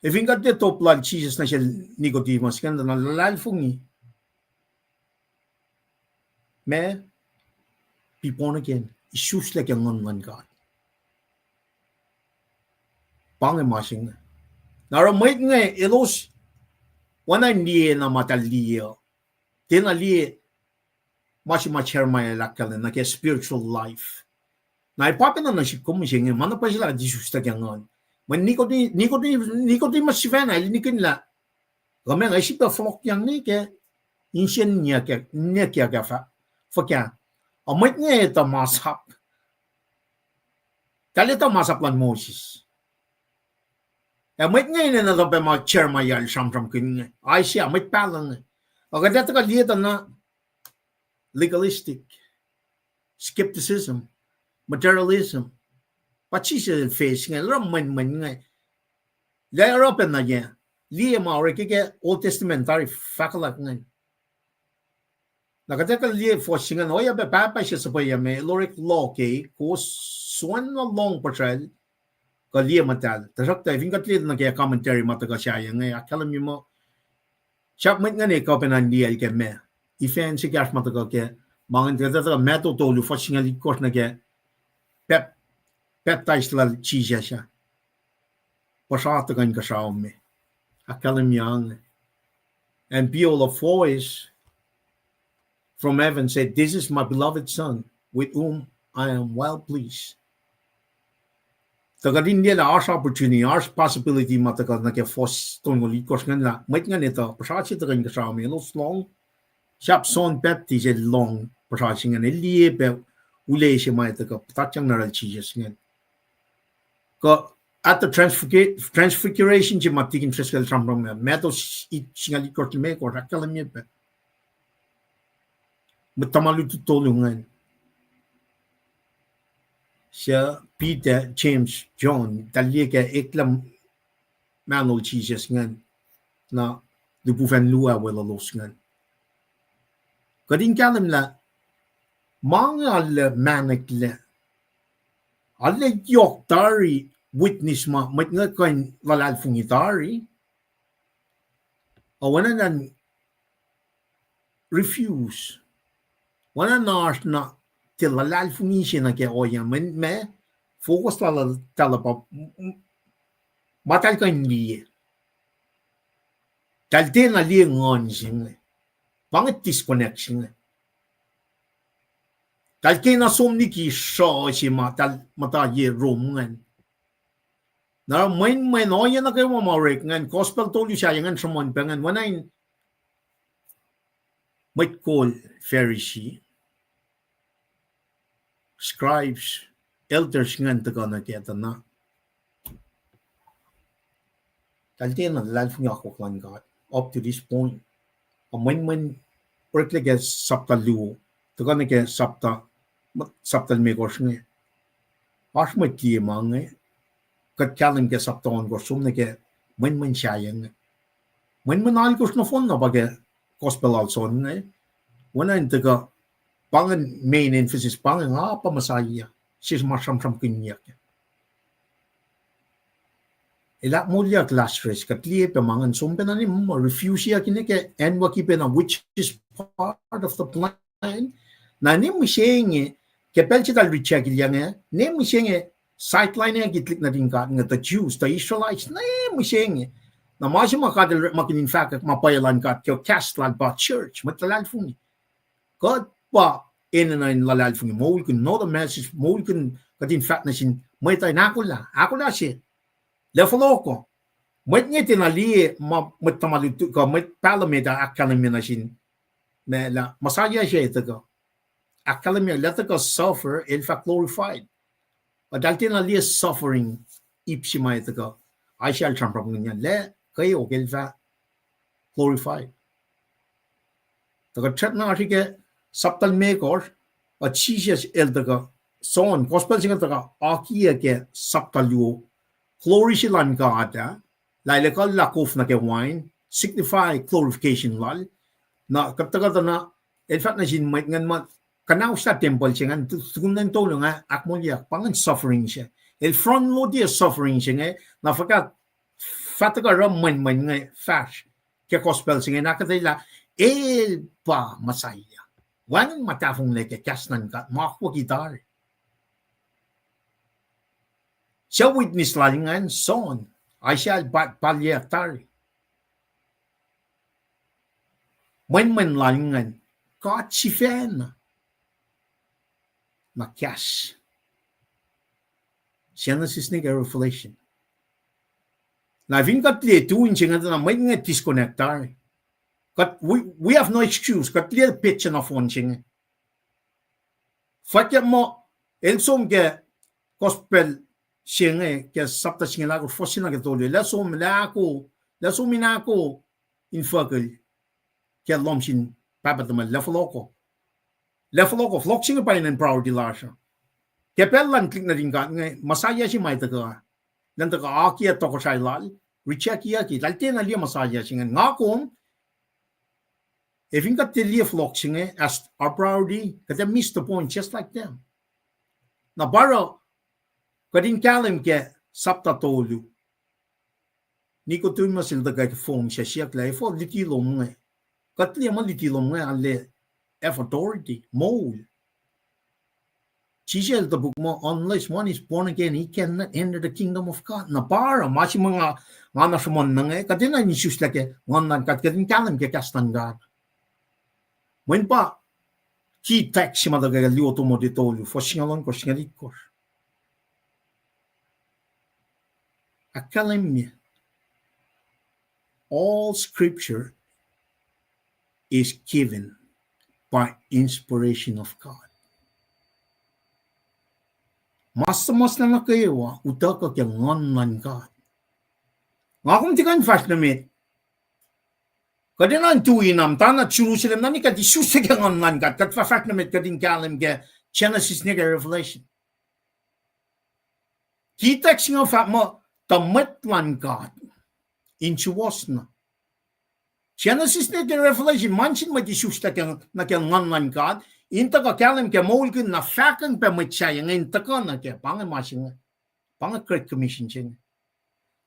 ac fin kuht liye top lal Jisus nuh sel Nicodemus ingacn tuh na luhlahlfongi ma, be born again, isuslac ke Nguhn luhn God. Pa inge ma se inge. Na oruh mwet inge elos, oacna in liye na ma eltahl liye uh, tiacna liye ma se ma Jeremiah el ahkkahlwemye nuh ke spiritual life. Na ac pa pacna nuh sihk kom mihsenge, ma na pwacye lah kuht isuslac ke Nguhn. Mweyen Nicodemus, Nicodemus sifacna el nihkihn lah, kuh meac nga sifilpac fohlohkyang ne ke insiyacn ninac kiyuhk ah fuhkah. Ac mwet inge etuh masap. Eltahl etuh masap luhn Moses. Ac mwet inge enenuh tuh pac ma Jeremiah el sramsramkihn inge, Isaiah, mwet pahluh inge. Ac kuht ac tuhkuh liye tuh na legalistic, skepticism, materialism. Pa Jisus el face inge, el oruh mwenmwen inge. Lah oruh pacna yac, liye ma orek ke Old Testament tari fahkwack ingacn. Na kuht ac kuh liye fuhs se ingacn, oacyacpac pahpah se suhpweyucme, el orek loh ke, kowos soenna lohng puhsracl, kuh liye muhtahl. Tuhsruhktuh fin kuht liye nuh ke commentary ma tuhkuh sahyac inge, ahkkahlwemye muh, sahp mwet ingacn kuh pacna in liyacl ke meac. Ifa in se kahsr ma tuhkuh ke, ma ingacn kuht ac tuhkuh Matthew tolu, fuhs singucul itkohsr nuh ke, pap-, baptize lal Jisus ah. Puhsra tuhkuh inkuhsrao me. Ahkkahlwemye inge. And behold, a voice from heaven said, This is my beloved Son, with whom I am well pleased. Tuh kuht in liye lah oasr opportunity, oasr possibility ma tuhkuh nuh ke fuhs tolngoul itkohsr ingacn lah mwet ingacn etuh puhsra se tuhkuh inkuhsrao me, elos lohng. Sahp John Baptist el lohng puhsra se ingacn, el liye pac ules se ma etuh kuh puhtatyang nuh yohrohl Jisus ingacn. Kuh at the transfigura-, transfiguration se ma tikin Driscoll el sramsram ah, Matthew singucul itkohsr limekohsr, ahkkahlwemye pac. Mwet tuhma lutlut tolu ingacn, suc Peter, James, John, eltahl liye ke eklac mahnol Jisus ingacn, na lihpufacn luo ah weluhlos ingacn. Kuht in kahlwem lah ma inge arlac mahneklac, arlac yohk tari witness ma mwet inge kuh in luhlahlfongi tari. Oacna in refuse. Oacna in oasr na tiac luhlahlfongi se nuh ke ohiyac, mweyen ma focus lal, lal pa ma eltahl kuh in liye. Eltahl tiacna liye nguhn se inge. Pa inge disconnect se inge. Eltahl kena som liki sruh se ma eltahl muhta ye Rome ingacn. Na mweyen, mweyen ohiyac nuh kwewa ma orek ingacn, gospel tolu sahyac ingacn sruhmuhn pac ingacn, oacna in mwet kol Pharisee, scribes, elders ingacn tuhkuh nuh kac tuh na eltahl tiacna luhlahlfongi akwuck luhn God up to this point. Ac mweyen, mweyen oreklac ke sapta luo, tuhkuh nuh ke sapta, sapta limekohsr inge. Oasr mwet liye ma inge, kuht kahlwem ke sapta ohnkohsr som nuh ke mwenmwen sahyac inge. Mwenmwen alkohsr nohfohn na pa ke gospel lal John inge. Oacna in tuhkuh, pa ingacn main emphasis, pa inge nga pa Messiah, sesr ma sramsramkihnyuck. El ahkmoulyuck Lazarus, kuht liye pac ma ingacn som pacna ne muh refuseyuck inge ke acnwucki pacna, which is part of the plan. Na ne mihsenge, ke pacl se eltahl rejectiyang ah, ne mihsenge sidelineyucki tuhlihk nuhtin God inge, the Jews, the Israelites, ne mihsenge. Na ma se ma God el orekmakihn in fahkwack ma pwacye luhn God ke kahs lal pa church, mwet luhlahlfongi. Kuht pa enenuh in luhlahlfongi moulkihn, not a message, moulkihn kuht in fahk nuh sin mwet uh in ahkolah, ahkolah se. Lah fohlohkoh. Mwet inge tiacna liye ma mwet tuhma lutlut kuh mwet pahluh met ah ahkkahlwemye nuh sin, ma lah Messiah se tuhkuh. Ahkkahlwemye lah tuhkuh suffer, el fah glorified. Eltahl tiacna liye suffering ip se ma tuhkuh. Isaiah el sramsramkihn lah kweok el fah glorified. Tuhkuh tret na srihke sapta limekohsr, uh, Jisus el tuhkuh, John, gospel se inge tuhkuh akiyac ke sapta luo, glory se lun God ah, lah el ekuhllah kof nuh ke wain, signify glorification lal. Na kuht tuhkuh tuh na, el fahk nuh sin mwet ingacn muh, kuhnaoslah tempuhl se ingacn, tu-, tukun lwen tolu nga ahkmoulyak, pa ingacn suffering se. El front load-ye suffering se inge, na fuhkah, fah tuhkuh oruh mwenmwen inge fahsr ke gospel se inge, na kuhtwaclah, el pa Messiah. Wacngihn ma tahfonglac ke kahs luhn God, ma akwucki tari. Suc witness lal ingacn, John, Isaiah el pa-, palyeack tari. Mwenmwen lal ingacn, God sifacna. Na kahs. Genesis nuh ke Revelation. Na fin kuht liye tu in se inge tuh na mwet inge disconnect tari. Kuht, we, we have no excuse. Kuht liye petsac nohfohn se inge. Fwackyuck muh, el som ke gospel se inge ke sapta singucul ahkosr, fuhs se nuh ke tolu. Lah som, lah ako, lah som in ako infuckihl ke lohm sin pahpah tuhmwacl, lah fohlohkoh. Lah fohlohkoh, fohlohk se inge pa enenuh in priority lasr uh. Ke pacl luhn tuhlihk nuhtin God inge, Messiah se ma tuhkuh, elan tuhkuh akiyac tohkohsrahi lal, rejectyucki, eltahl tiacna liye Messiah se ingacn. Nga kom, ac fin kuht tiac liye fohlohk se inge as our priority, kuht ac miss the point just like them. Na pa oruh, kuht in kahlwem ke sapta tolu. Nicodemus el tuhkuh ke fong se siyuck lah, efuh luti lom inge? Kuht liye muh luti lom inge arlac have authority, moul. Jisus el topuk muh, unless one is born again, he cannot enter the kingdom of God. Na pa oruh, ma se ma nga, nga na sruhmuhn nuh inge, kuht enenuh in isuslac ke nguhn luhn God, kuht in kahlwem ke kahs luhn God. Mweyen pa key text se ma tuhkuh ke luo Timothy tolu, fuhs singucul ohnkohsr, singucul itkohsr. Ahkkahlwemye, all scripture is given by inspiration of God. Ma suhmuhslah nuh kwewa utuckuh ke nguhn luhn God. Nga kom tiac kuh in fahsr nuh met. Kuht enenuh in tui na muhta na Jerusalem na, ni kuht isuslac ke nguhn luhn God, kuht fah fahsr nuh met kuht in kahlwem ke Genesis nuh ke Revelation. Key text inge fahk muh tuh mwet luhn God in suwohs na. Genesis nuh ke Revelation, ma nuh sin mwet isuslac ke, nuh ke nguhn luhn God, in tuhkuh kahlwem ke moulkihn na fahkwacng pac mwet sahyac inge in tuhkuh nuh ke, pa inge ma se inge, pa inge Great Commission se inge.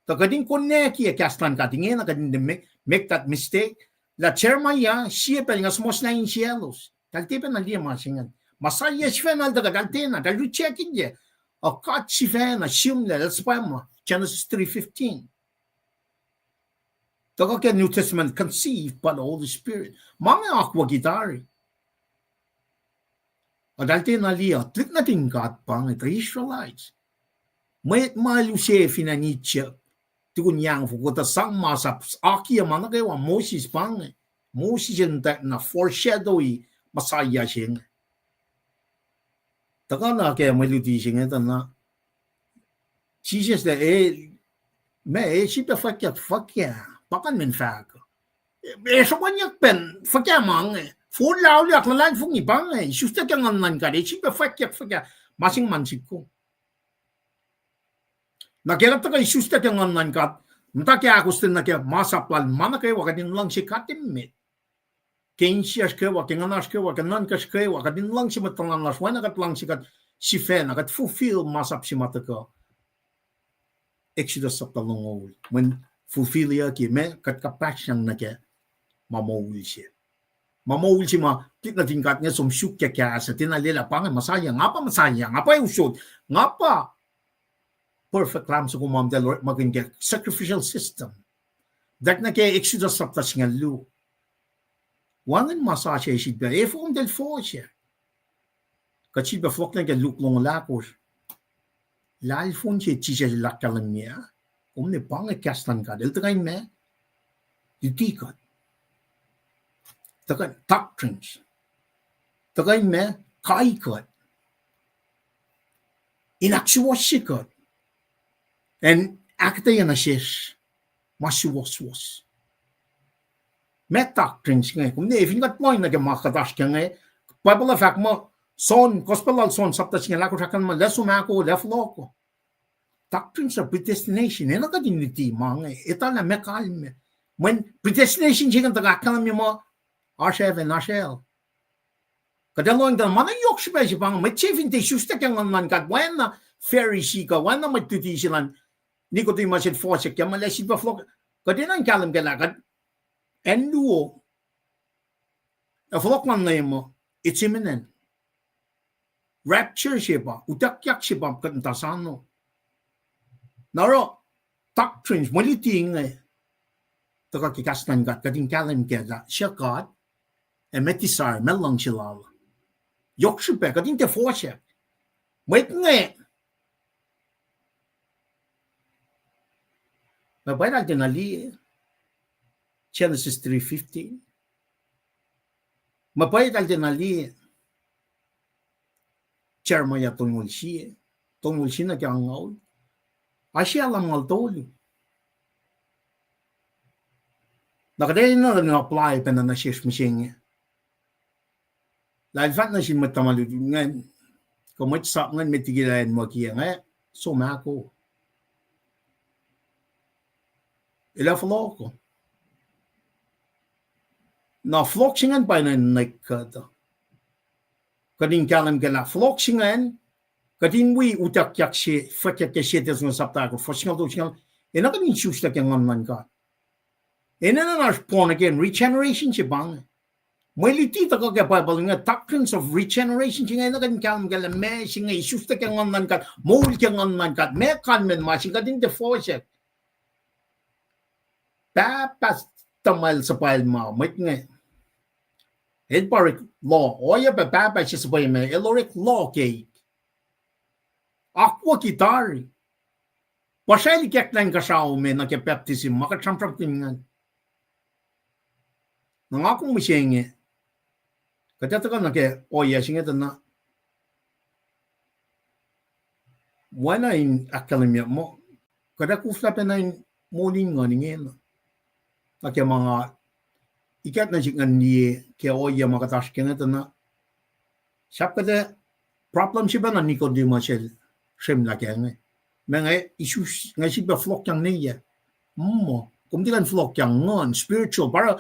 Tuh kuht in konwacack kahs luhn God ingena, kuht in make, make that mistake. Lah Jeremiah, sie pacl nga suhmuhslah insiyaclos, eltahl tiac pacna liye ma se ingacn. Messiah sifacna el tuhkuh, eltahl tiacna, eltahl rejectye. Uh, God sifacna sihmlac, el suhpwacma, Genesis three fifteen. Tuhkuh ke New Testament, conceived by the Holy Spirit. Ma inge akwucki tari. Eltahl tiacna liye, tuhlihk nuhtin God pa inge, the Israelites. Mwet ma el use fin acn Egypt, tukun yang foko, tuh sang masap, akiyac ma nuh kwewa, Moses pa inge. Moses in that na foreshadow-i Messiah se inge. Tuhkuh na ke mwe luti se inge tuh na Jisus lah, e, ma, e, sifilpac fwackyuck, fwackyuck, pa ingacn men fahk. E, sruhmuhnyuck pacna, fwackyuck ma inge. Forlah auliyak luhlahlfongi pa inge, isuslac ke nguhn luhn God, e, sifilpac fwackyuck, fwackyuck, ma se inge ma nuh sihk kom. Na ke kuht tuhkuh isuslac ke nguhn luhn God, muhta ke ahkostwen nuh ke masap lal ma nuh kwewa kuht in luhngse God emet. Ke insiyacsr kwewa, ke nguhnasr kwewa, ke nuhnkacsr kwewa, kuht in luhngse mwet tuhlan lasr, oacna kuht luhngse kuht sifacna, kuht fulfill masap se ma tuhkuh Exodus sapta longoul. Mweyen fulfillyucki, ma kuht kapahsrang nuh ke ma moul se. Ma moul se ma tuhlihk nuhtin God inge som suk ke kahs, tiacna lwelah pa inge Messiah, nga pa Messiah, nga pa usot, nga pa perfect lamb soko ma muhtahl orekmakihn ke sacrificial system. That nuh ke Exodus sapta singucul luo. Wacngihn ma sasuc sifilpac, efuh kom tiac fohsack? Kuht sifilpac fohlohk nuh ke Luke longoul ahkosr. Lahlfon se Jisus El ahkkahlwemye, kom ne pa inge kahs luhn God. El tuhkuh in ma, luti kuht. Tuhkuh in doctrines. Tuhkuh in ma, kai kuht. In ahksuwohsye kuht. Acn ahkuhtweyac nuh sesr ma suwohswohs. Ma doctrines inge, kom ne fin kuht lohng nuh ke ma kuht oasr ke inge, Bible uh fahk muh, John, Gospel lal John sapta singucul ahkosr ahkkahlwemye, lah som ahko, lah fohlohko. Doctrines of predestination, enenuh kuht in luti ma inge, etuh lah ma kalmac. Mweyen predestination se ingacn tuhkuh ahkkahlwemye muh oasr heaven, oasr hell. Kuht ac lohng tuh ma na yohk srihpac se pa inge, mwet se fin tiac isuslac ke Nguhn luhn God, oacna Pharisee kuh oacna mwet luti se lal Nicodemus el fohsack ke ma lah sifilpac fohlohk, kuht enenuh in kahlwem kac lah kuht, acn luo, ac fohlohk luhn Leum uh, it's imminent. Rapture se pa, utuckyak se pa kuht muhta sano. Na oruh doctrines, mwe luti inge, tuhkuh ke kahs luhn God, kuht in kahlwem kac lah suc God, ac meac desire, meac luhngse lal. Yohk srihpac, kuht in tiac fohsack. Mwet inge, ma pwacye eltahl tiacna liye, Genesis three fifteen. Ma pwacye eltahl tiacna liye, Jeremiah tolngoul sie, tolngoul sie nuh ke angngaul. Isaiah lumngaul tolu. Na kuht enenuh in apply pacna nuh sesr mihsenge. Lah El fahk nuh sin mwet tuhma lutlut ingacn, kuh mwet sap ingacn met liki lah acn muh kiyac inge, som ahko, elah fohlohko. Na fohlohk se ingacn pa enenuh in nwack kuht. Kuht in kahlwem kac lah fohlohk se ingacn, kuht in wi utuckyak se, fwackyuck ke Sie Thessalonians sapta ahkosr, fuhs singucul tolu, singucul, enenuh kuht in isuslac ke Nguhn luhn God. Enenuh in oasr born again, regeneration se pa inge. Mwe luti tuhkuh ke Bible inge, doctrines of regeneration se inge, enenuh kuht in kahlwem kac lah ma se inge isuslac ke Nguhn luhn God, moul ke Nguhn luhn God, ma kalmac ma se inge kuht in tiac fohsack. Pahpah tuhmwacl suhpwacl ma mwet inge, el pa orek law, ohiyac pac pahpah se suhpwacma el orek law keik. Akwucki tari. Puhsrwacl ikacklah inkuhsrao me nuh ke baptism ma kuht sramsramkihn ingacn. Na nga kom mihsenge, kuht ac tuhkuh nuh ke ohiyac se inge tuh na oacna in ahkkahlwemye muh kuht ac koflah pacna in moul in nguhn ingena. Na ke ma nga ikack nuh sihk ngan liye ke ohiyac ma kuht oasr ke inge tuh na, sahp kuht ac, problem se pacna Nicodemus el srwemlah kac inge. Ma inge isus, inge sifilpac fohlohkyang ne yac? Muh, kom tiac kuh in fohlohkyang nguhn, spiritual, pa oruh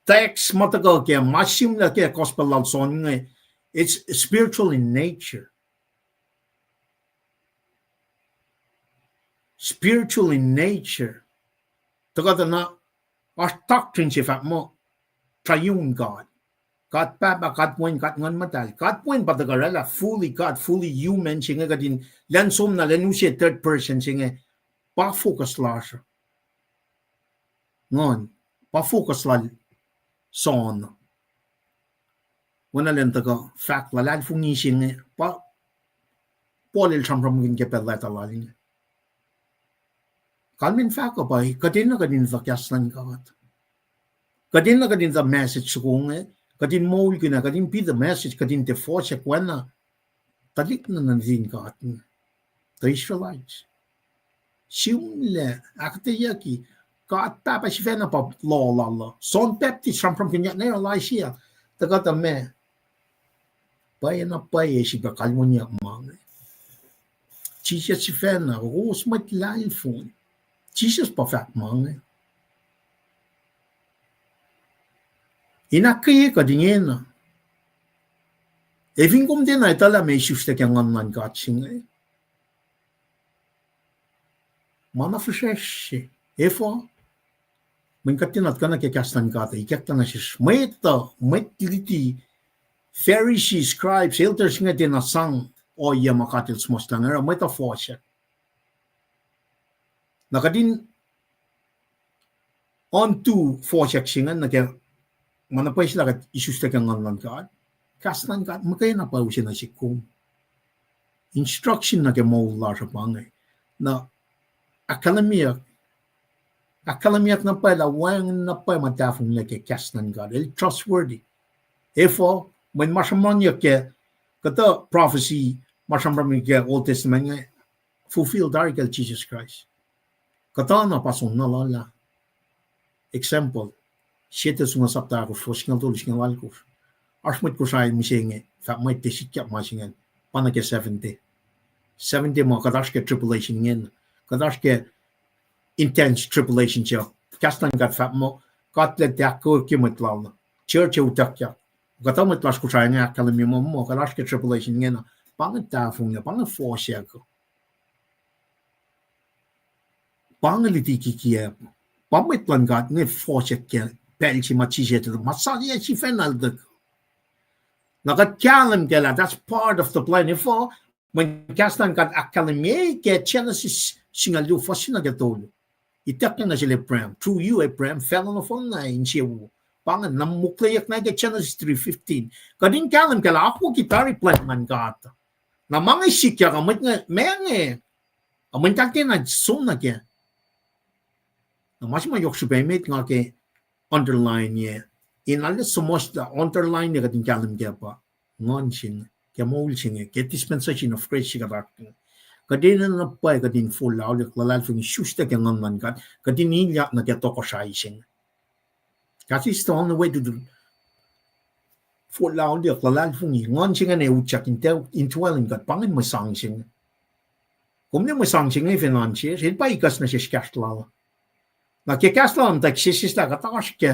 text ma tuhkuh ke, ma sihmlac ke Gospel lal John inge, it's spiritual in nature. Spiritual in nature. Tuhkuh tuh na, oasr doctrine se fahk muh triune God. God Pahpah, God Wen, God Nguhn Muhtahl. God Wen pa tuhkuh oraclah fully God, fully human se inge kuht in, lwen som na lwen use third person se inge, pa focus lasr. Nguhn, pa focus lal John. Oacna lwen tuhkuh fahk luhlahlfongi se inge, pa Paul el sramsramkihn ke pacl leta lal inge. Kalmen fahk uh pa, kuht enenuh kuht in etuh kahs luhn God. Kuht enenuh kuht in etuh message soko inge, kuht in moulkihn ah, kuht in be the message, kuht in tiac fohsack oacna tuhlihk nuhtin God, the Israelites. Sihmlac, ahkuhtweyucki, God Pahpah sifacna pa law lal uh. John Baptist sramsramkihnyuck nuh yohrohl Isaiah, tuhkuh tuh ma, pwacye na pwacye sifilpac kalweniyuck ma inge. Jisus sifacna, kowos mwet luhlahlfongi. Jisus pa fahk ma inge. In ahkkweye kuht ingena. Ac fin kom tiacna etuh lah meac isuslac ke Nguhn luhn God se inge, ma na fihsracsr se. Efuh? Mweyen kuht tiacna tuhkuh nuh ke kahs luhn God uh, ikacklah nuh sesr. Mwet uh, mwet luti, Pharisees, scribes, elders inge tiacna sang ohiyac ma God El suhmuhslah inge, oruh mwet uh fohsack. Na kuht in undo fohsack se ingacn nuh ke ma na pwacye lah kuht isuslac ke Nguhn luhn God, kahs luhn God muhkwena pa use nuh sihk kom. Instruction nuh ke moul lasr uh pa inge. Na ahkkahlwemyeyuck, ahkkahlwemyeyuck na pwacye lah wacngihn na pwacye ma tahfonglac ke kahs luhn God. El trustworthy. Efuh? Mweyen ma sruhmuhnyuck ke kuhtuh prophecy, ma sruhmuhnyuck ke Old Testament inge, fulfill tari kacl Jisus Kraist. Kuhtuh na pa soenna lal ah. Example, Siete Sunga sapta ahkosr, fuhs singucul tolu, singucul alkosr. Oasr mwet Kosrae mihsenge fahk muh tiac sikyak ma se ingacn, pa nuh ke seven day. Seven day ma kuht oasr ke tribulation ingena. Kuht oasr ke intense tribulation se. Kahs luhn God fahk muh God El tiac ahkkweye mwet lal. Church ac utuckyak. Kuhtuh mwet lasr Kosrae inge ahkkahlwemye muh, muh kuht oasr ke tribulation ingena. Pa inge tahfonglac, pa inge fohsack. Pa inge luti kikiacp. Pa mwet luhn God inge fohsack ke pacl se ma Jisus El, ma sahyac sifacna El tuh. Na kuht kahlwem kac lah that's part of the plan. Efuh? Mweyen kahs luhn God ahkkahlwemye ke Genesis singucul luo fuhs se nuh ke tolu. Ituckyang nuh sel Abraham, through you, Abraham, facluh nohfohn na insewowo. Pa inge na mokleyuck na ke Genesis three fifteen. Kuht in kahlwem kac lah akwucki tari plwacn luhn God. Na ma inge sikyak uh, mwet inge, ma inge, uh, mwet inge tiacna som nuh kac. Na ma se ma yohk srihpac emet nga ke underline-ye, in arlac suhmuhslah underline-ye kuht in kahlwem kac pa Nguhn se inge, ke moul se inge, ke dispensation of grace se kuht oasr inge. Kuht enenuh na pwacye kuht in forlah auliyak, luhlahlfongi, isuslac ke Nguhn luhn God, kuht in ilyak nuh ke tohkohsrahi se inge. That is the only way to do. Forlah auliyak, luhlahlfongi, Nguhn se ingacn ac utyak in, indwell in kuht, pa ingacn mwe sang se inge. Kom ne mwe sang se inge fin an sesr, el pa ikacs nuh sesr kahs lal. Na ke kahs lal muhta sesseslah kuht oasr ke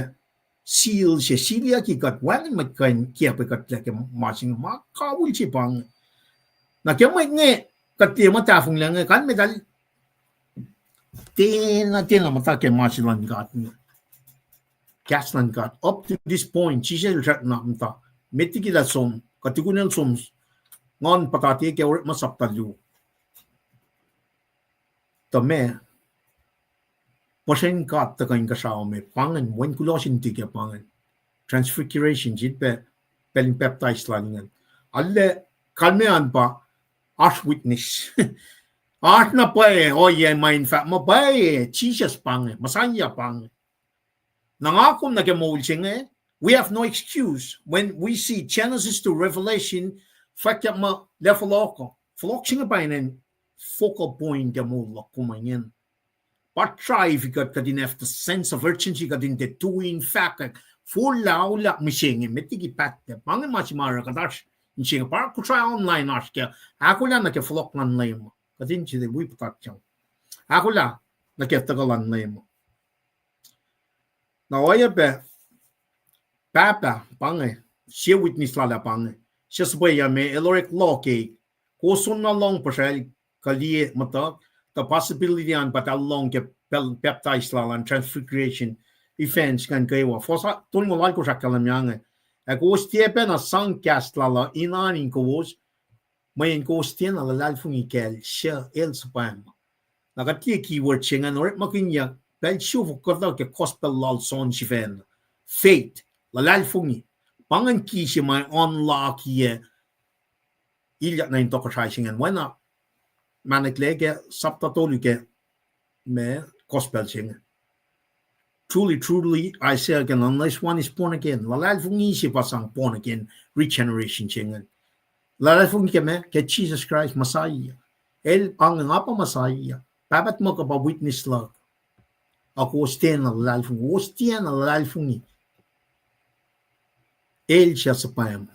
seal se, sealyucki kuht, wacngihn mwet kuh in kiacpwe kuhtlac ke ma se inge, ma kawihl se pa inge. Na ke mwet inge, kuht liye ma tahfonglac inge, kalmetal tiacna, tiacna muhta ke ma se luhn God inge. Kahs luhn God. Up to this point, Jisus El srackna muhta. Met liki lah som, kuht tukun el som, Nguhn puhtati ke Orekma sapta luo. Tuh meac, puhsren God tuhkuh inkuhsrao me, pa ingacn, Wen kuloh se nuhtihk ah pa ingacn. Transfiguration, sifilpac pacl in pacptais lal ingacn. Arlac, kalmac an pa, oasr witness. Oasr na pwacye ohiyac ma in fahk muh pwacye, Jisus pa inge, Messiah pa inge. Na nga kom nuh ke moul se inge, we have no excuse. When we see Genesis to Revelation, fwackyuck muh lah fohlohk uh. Fohlohk se inge pa inen focal point ke moul luhk kom ingacn. Pa drive kuht, kuht in have the sense of urgency, kuht in tiac tui in fahkwack, forlah auliyak mihsenge, met liki pahtlac. Pa inge ma se ma oruh kuht oasr mihsenge, pa Kosrae online oasr ke, ahkolah nuh ke fohlohk luhn Leum. Kuht in sifilpac wi puhtatyang. Ahkolah nuh ke tuhkuh luhn Leum. Na oacyacpac, Pahpah pa inge, sie witness lal ah pa inge, suc suhpweyucme, el orek loh keik. Kowos soenna lohng puhsracl kuh liye muhtuhk, tuh possibility an pa eltahl lohng ke pacl pacptais lal an, transfiguration events ingacn kwewa. Fuhs tolngoul alkosr ahkkahlwemye inge, ac kowos tiac pacna sang kahs lal uh in oan in kowos, mweyen kowos tiacna luhlahlfongi kacl suc el suhpwacma. Na kuht liye keyword se ingacn, orekmakihnyuck pacl siofok kuhtuh ke gospel lal John sifacna. Faith, luhlahlfongi. Pa ingacn ki se ma unlock-iyac ilyak nuh in tohkohsrahi se ingacn. Oacna, ma nwacklah ke sapta tolu ke ma gospel se inge. Truly, truly, I say again, unless one is born again, luhlahlfongi se pa sang born again, regeneration se ingacn. Luhlahlfongi ke ma, ke Jisus Kraist Messiah. El pa inge, nga pa Messiah. Pahpah tuhmuhk uh pa witness luhk. Ac kowos tiacna luhlahlfongi, kowos tiacna luhlahlfongi el suc suhpwacma.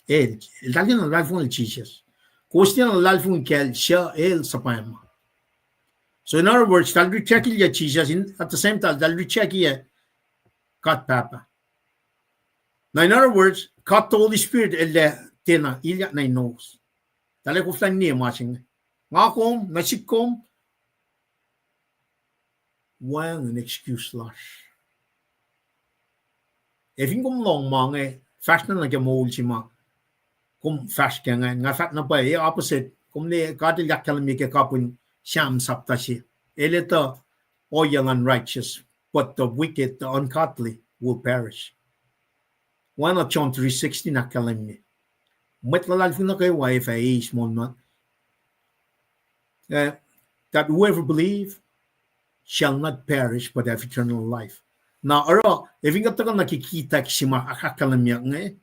El, eltahl tiacna luhlahlfongi Jisus. Kowos tiacna luhlahlfongi kacl suc el suhpwacma. So in other words, eltahl reject-iyac Jisus, in, at the same time, eltahl reject-iyac God Pahpah. Na in other words, God the Holy Spirit el tiacna ilyak nuh in kowos. Eltahl ac koflah liye ma se inge. Nga kom, nuh sihk kom, wacngihn excuse lasr. Ac fin kom lohng ma inge, fahsr na nuh ke moul se ma kom fahsr ke ingacn, nga fahk na pwacye, opposite, kom liye God el ahkkahlwemye ke kapihn Sam sapta se. El etuh ohiyac luhn righteous, but the wicked, the ungodly, will perish. Oacna John three sixteen ahkkahlwemye, mwet luhlahlfongi nuh kwewa ac fah eis moul ma, uh, that whoever believe shall not perish but have eternal life. Na oruh, ac fin kuht tuhkuh nuh ke key text se ma ahkkahlwemyeyuck inge,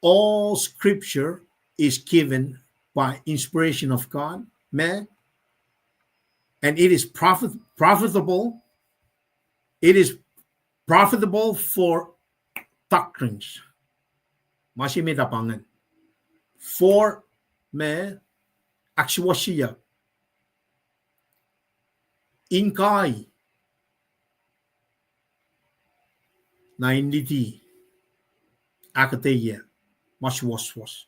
all scripture is given by inspiration of God, ma, and it is profit-, profitable, it is profitable for doctrines. Ma se met ah pa ingacn. For, ma, ahksuwohsyeyuck, in kai, na in luti, ahkuhtweyac ma suwohswohs.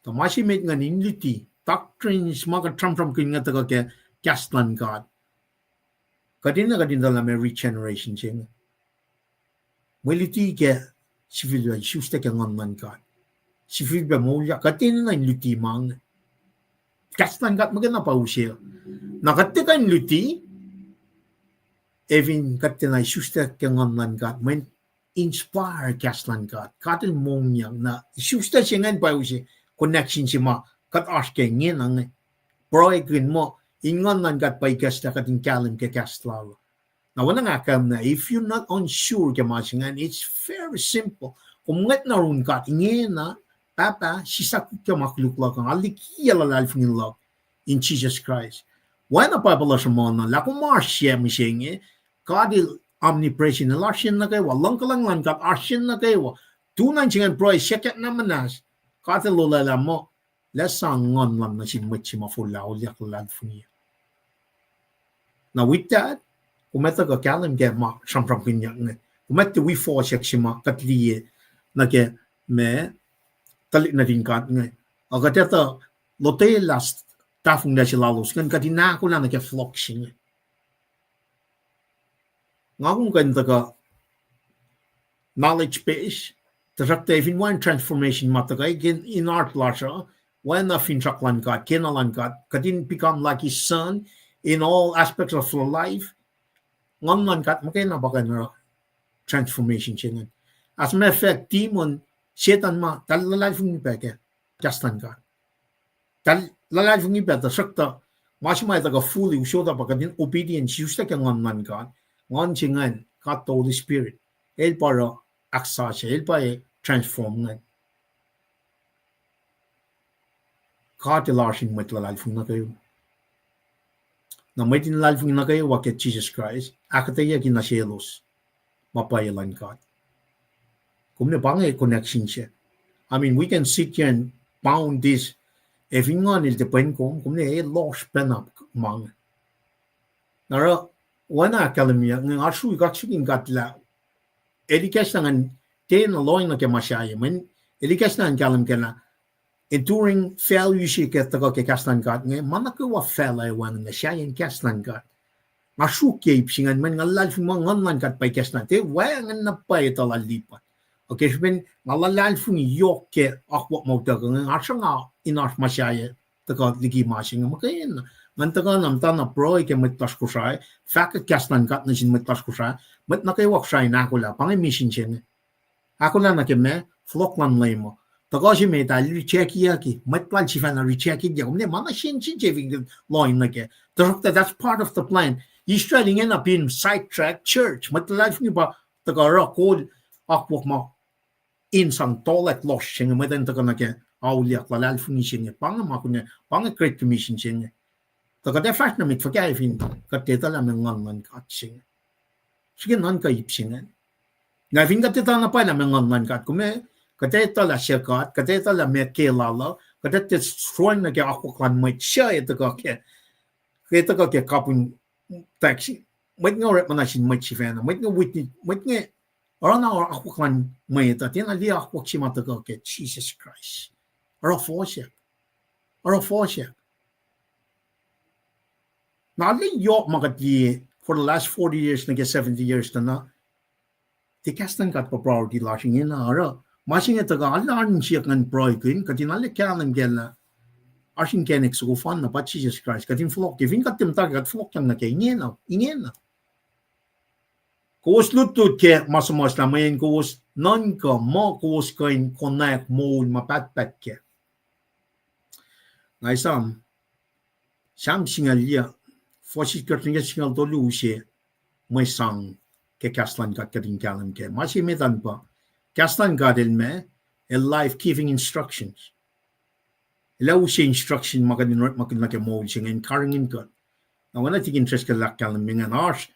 Tuh ma se met ingacn in luti, doctrines ma kuht sramsramkihn inge tuhkuh ke kahs luhn God. Kuht enenuh kuht in etuh lah ma regeneration se inge, mwe luti ke sifilpac isuslac ke Nguhn luhn God, sifilpac moulyak, kuht enenuh in luti ma inge. Kahs luhn God muhkwena pa use. Na kuht tiac kuh in luti, ac fin kuht tiacna isuslac ke Nguhn luhn God, mweyen inspire kahs luhn God. God El mongyang na isuslac se ingacn pa use connection se ma kuht oasr ke ingena inge. Pruhekihn muh in Nguhn luhn God pa ikacslah kuht in kahlwem ke kahs lal. Na oacna nga ahkkahlwemye, if you're not unsure ke ma se ingacn, it's very simple. Kom ngwet na run God ingena, Pahpah, sisakukye ma koluk luhk, nga likiyac luhlahlfongi luhk in Jesus Christ. Oacna Bible uh sruhmuhn uh, lah kom oasr yac mihsenge, God El omnipresent, El oasr yen nuh kwewa, luhngkuhlwacng luhn God oasr yen nuh kwewa. Tuh nuh sin ingacn pruhe siyuck na muhnahs, God El olwelah muh, lah sang Nguhn Lal nuh sin mwet se ma forlah auliyak luhlahlfongi. Na with that, kom etuh kuh kahlwem ke ma sramsramkihnyuck inge, kom etuh wi fohsack se ma kuht liye nuh ke ma tuhlihk nuhtin God inge. Ac kuht etuh lotwelah tahfonglac se lalos ingacn kuht in ahkolah nuh ke fohlohk se inge. Nga kom kuh in tuhkuh knowledge base, tuhsruhktuh fin wacngihn transformation ma tuhkuh ke in heart lasr uh, oacna finsrak luhn God, kena luhn God, kuht in become like His Son in all aspects of our life. Nguhn luhn God muhkwena pa kuh in oruh transformation se ingacn. As a matter of fact, demon, Setan ma, tahl luhlahlfongi pac ke kahs luhn God. Tahl luhlahlfongi pac, tuhsruhktuh ma se ma etuh kuh fully usot uh pa kuht in obedience, use ke Nguhn luhn God. Nguhn se ingacn, God the Holy Spirit, El pa oruh ahksasuc, El pa transform ingacn. God El oasr in mwet luhlahlfongi nuh kwewa. Na mwet in luhlahlfongi nuh kwewa ke Jisus Kraist, ahkuhtweyucki nuh selos ma pwacye luhn God. Kom ne pa inge connection se. I mean, we can sit here and pound this. Ac fin Nguhn El tiac pwen kom, kom ne elos pacna ma inge. Na oruh, oacna ahkkahlwemye, nga srui kaksakihn God lah El ikacslah ngan tiacna lohacng nuh ke ma sahyac, mweyen El ikacslah ngan kahlwem kac lah enduring failure se ke tuhkuh ke kahs luhn God inge, ma nuh kwewa facluh ac wacngihn nuh sahyen kahs luhn God. Nga sruokyac ip se ingacn, mweyen nga luhlahlfongi muh Nguhn luhn God pa ikacslah, tiac wacngihn na pwacye etuh lal lipa. Okay, srihpen nga luhlahlfongi yohk ke akwuck ma utuckuh inge, nga sruhnga in oasr ma sahyac tuhkuh liki ma se inge muhkwena. Ngan tuhkuh na muhtana pruhe ke mwet lasr Kosrae, fahkwack kahs luhn God nuh sin mwet lasr Kosrae, mwet nuh kwewa Kosrae in ahkolah, pa inge mission se inge. Ahkolah nuh ke ma, fohlohk luhn Leum uh. Tuhkuh se met ah rejectyucki, mwet lal sifacna rejectyak, kom ne ma na sensen se fin lohacng nuh kac. Tuhsruhktuh that's part of the plan. Israel ingena pin sidetrack church, mwet luhlahlfongi pa tuhkuh oruh kol akwuck ma in sang tolack lohsr se inge, mwet in tuhkuh nuh ke auliyak luhlahlfongi se inge, pa inge ma kunac, pa inge Great Commission se inge. Tuh kuht ac fahsr nuh met fuhkah fin kuht etuh lah ma Nguhn luhn God se inge. Srihke nuhnkuh ip se ingacn. Na fin kuht etuh na pwacye lah ma Nguhn luhn God, kom, kuht etuh lah suc God, kuht etuh lah ma ke lal uh, kuht ac tiac sroacng nuh ke akwuck luhn mwet suc etuh ke, ke tuhkuh ke kapihn tax, mwet inge orekma nuh sin mwet sifacna, mwet inge witness, mwet inge oruh na akwuck luhn mwet uh, tiacna liye akwuck se ma tuhkuh ke Jisus Kraist. Oruh fohsack. Oruh fohsack. Na arlac yohk ma kuht liye for the last forty years nuh ke seventy years tuh na, tiac kahs luhn God pa priority lasr ingena, oruh ma se inge tuhkuh arlac oan siyuck ngan pruhekihn, kuht in arlac kahlwem kac lah oasr inkacnek soko fanna pa Jisus Kraist, kuht in fohlohk, ke fin kuht tiac muhta, kuht fohlohkyang nuh ke ingena, ingena. Kowos lutlut ke ma suhmuhslah mweyen kowos nuhnkuh muh kowos kuh in konwacack moul ma pahtpaht kac. Nga esam, Sam singucul yuh, fuhs singucul tolu use mwe sang ke kahs luhn God kuht in kahlwem kac. Ma se met an pa, kahs luhn God el ma, a life-giving instructions. El ac use instruction ma kuht in orekmakihn nuh ke moul se inge in karihngihn kuht. Na oacna tikin Driscoll el ahkkahlwemye ingacn, oasr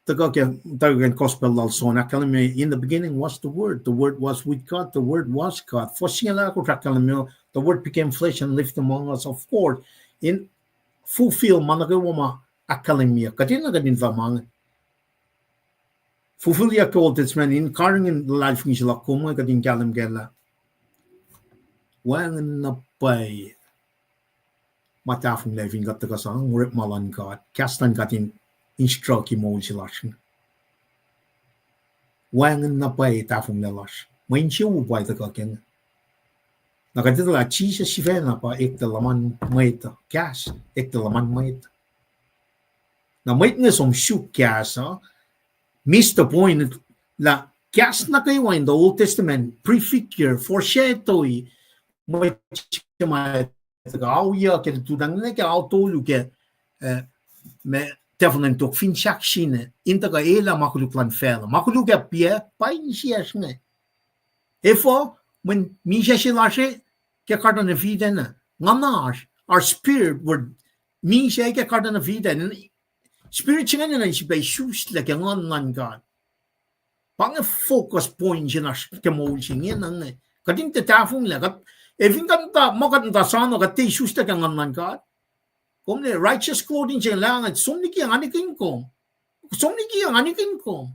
tuhkuh ke, tuhkuh ke gospel lal John, ahkkahlwemye, in the beginning was the Word, the Word was with God, the Word was God. Fuhs singucul ahkosr ahkkahlwemye, the Word became flesh and lived among us. Of course, in fulfill ma nuh kwewa ma ahkkahlwemye, kuht enenuh kuht in fah ma inge. Fulfill-ye ke Old Testament in karihngihn luhlahlfongi se luhk kom inge kuht in kahlwem kac lah wacngihn na pwacye ma tahfonglac fin kuht tuhkuh sang orekma luhn God, kahs luhn God in instruct-i moul se lasr inge. Wacngihn na pwacye tahfonglac lasr. Mwe insewowo pwacye tuhkuh ke inge. Na kuht etuh lah Jisus sifacna pa eklac luhman mwet uh, kahs eklac luhman mwet. Na mwet inge som suk kahs uh, miss the point lah kahs nuh kwewa in the Old Testament prefigure, foreshadow-i mwet se ma tuhkuh auya ke lututacng nuh ke ao tolu ke, eh, ma tahfuh nuh tok fin sahk sine, in tuhkuh elah ma koluk luhn facluh. Ma koluk ac piac pa insiyacsr inge. Efuh? Mweyen misac se lasr ke Garden of Eden uh, nguhnasr, our spirit were, misac ke Garden of Eden. Spirit se ingacn enenuh in sifilpac isuslac ke Nguhn luhn God. Pa inge focus point se lasr ke moul se inge na inge. Kuht in tiac tahfonglac, kuht, ac fin kuht muhta, ma kuht muhta soano, kuht tiac isuslac ke Nguhn luhn God. Kom liye righteous clothing se inge lah, nga som liki nga nikihn kom. Som liki nga nikihn kom.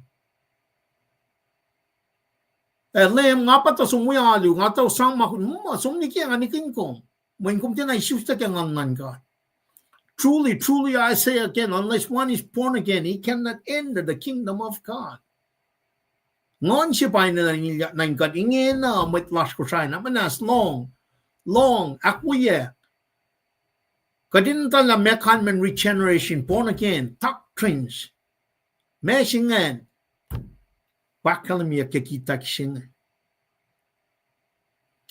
Eh, Leum, nga pa tuh som wi alu, nga tuh sang ma, ma som liki nga nikihn kom. Mweyen kom tiacna isuslac ke Nguhn luhn God. Truly, truly, I say again, unless one is born again, he cannot enter the kingdom of God. Nguhn se pa enenuh in kuht, ingena mwet lasr Kosrae na muhnahs lohng, lohng, ahkwoye. Kuht in tuh lah meac kalmacn regeneration, born again, doctrines. Ma se ingacn, pa ahkkahlwemyeyuck ke kitak se inge.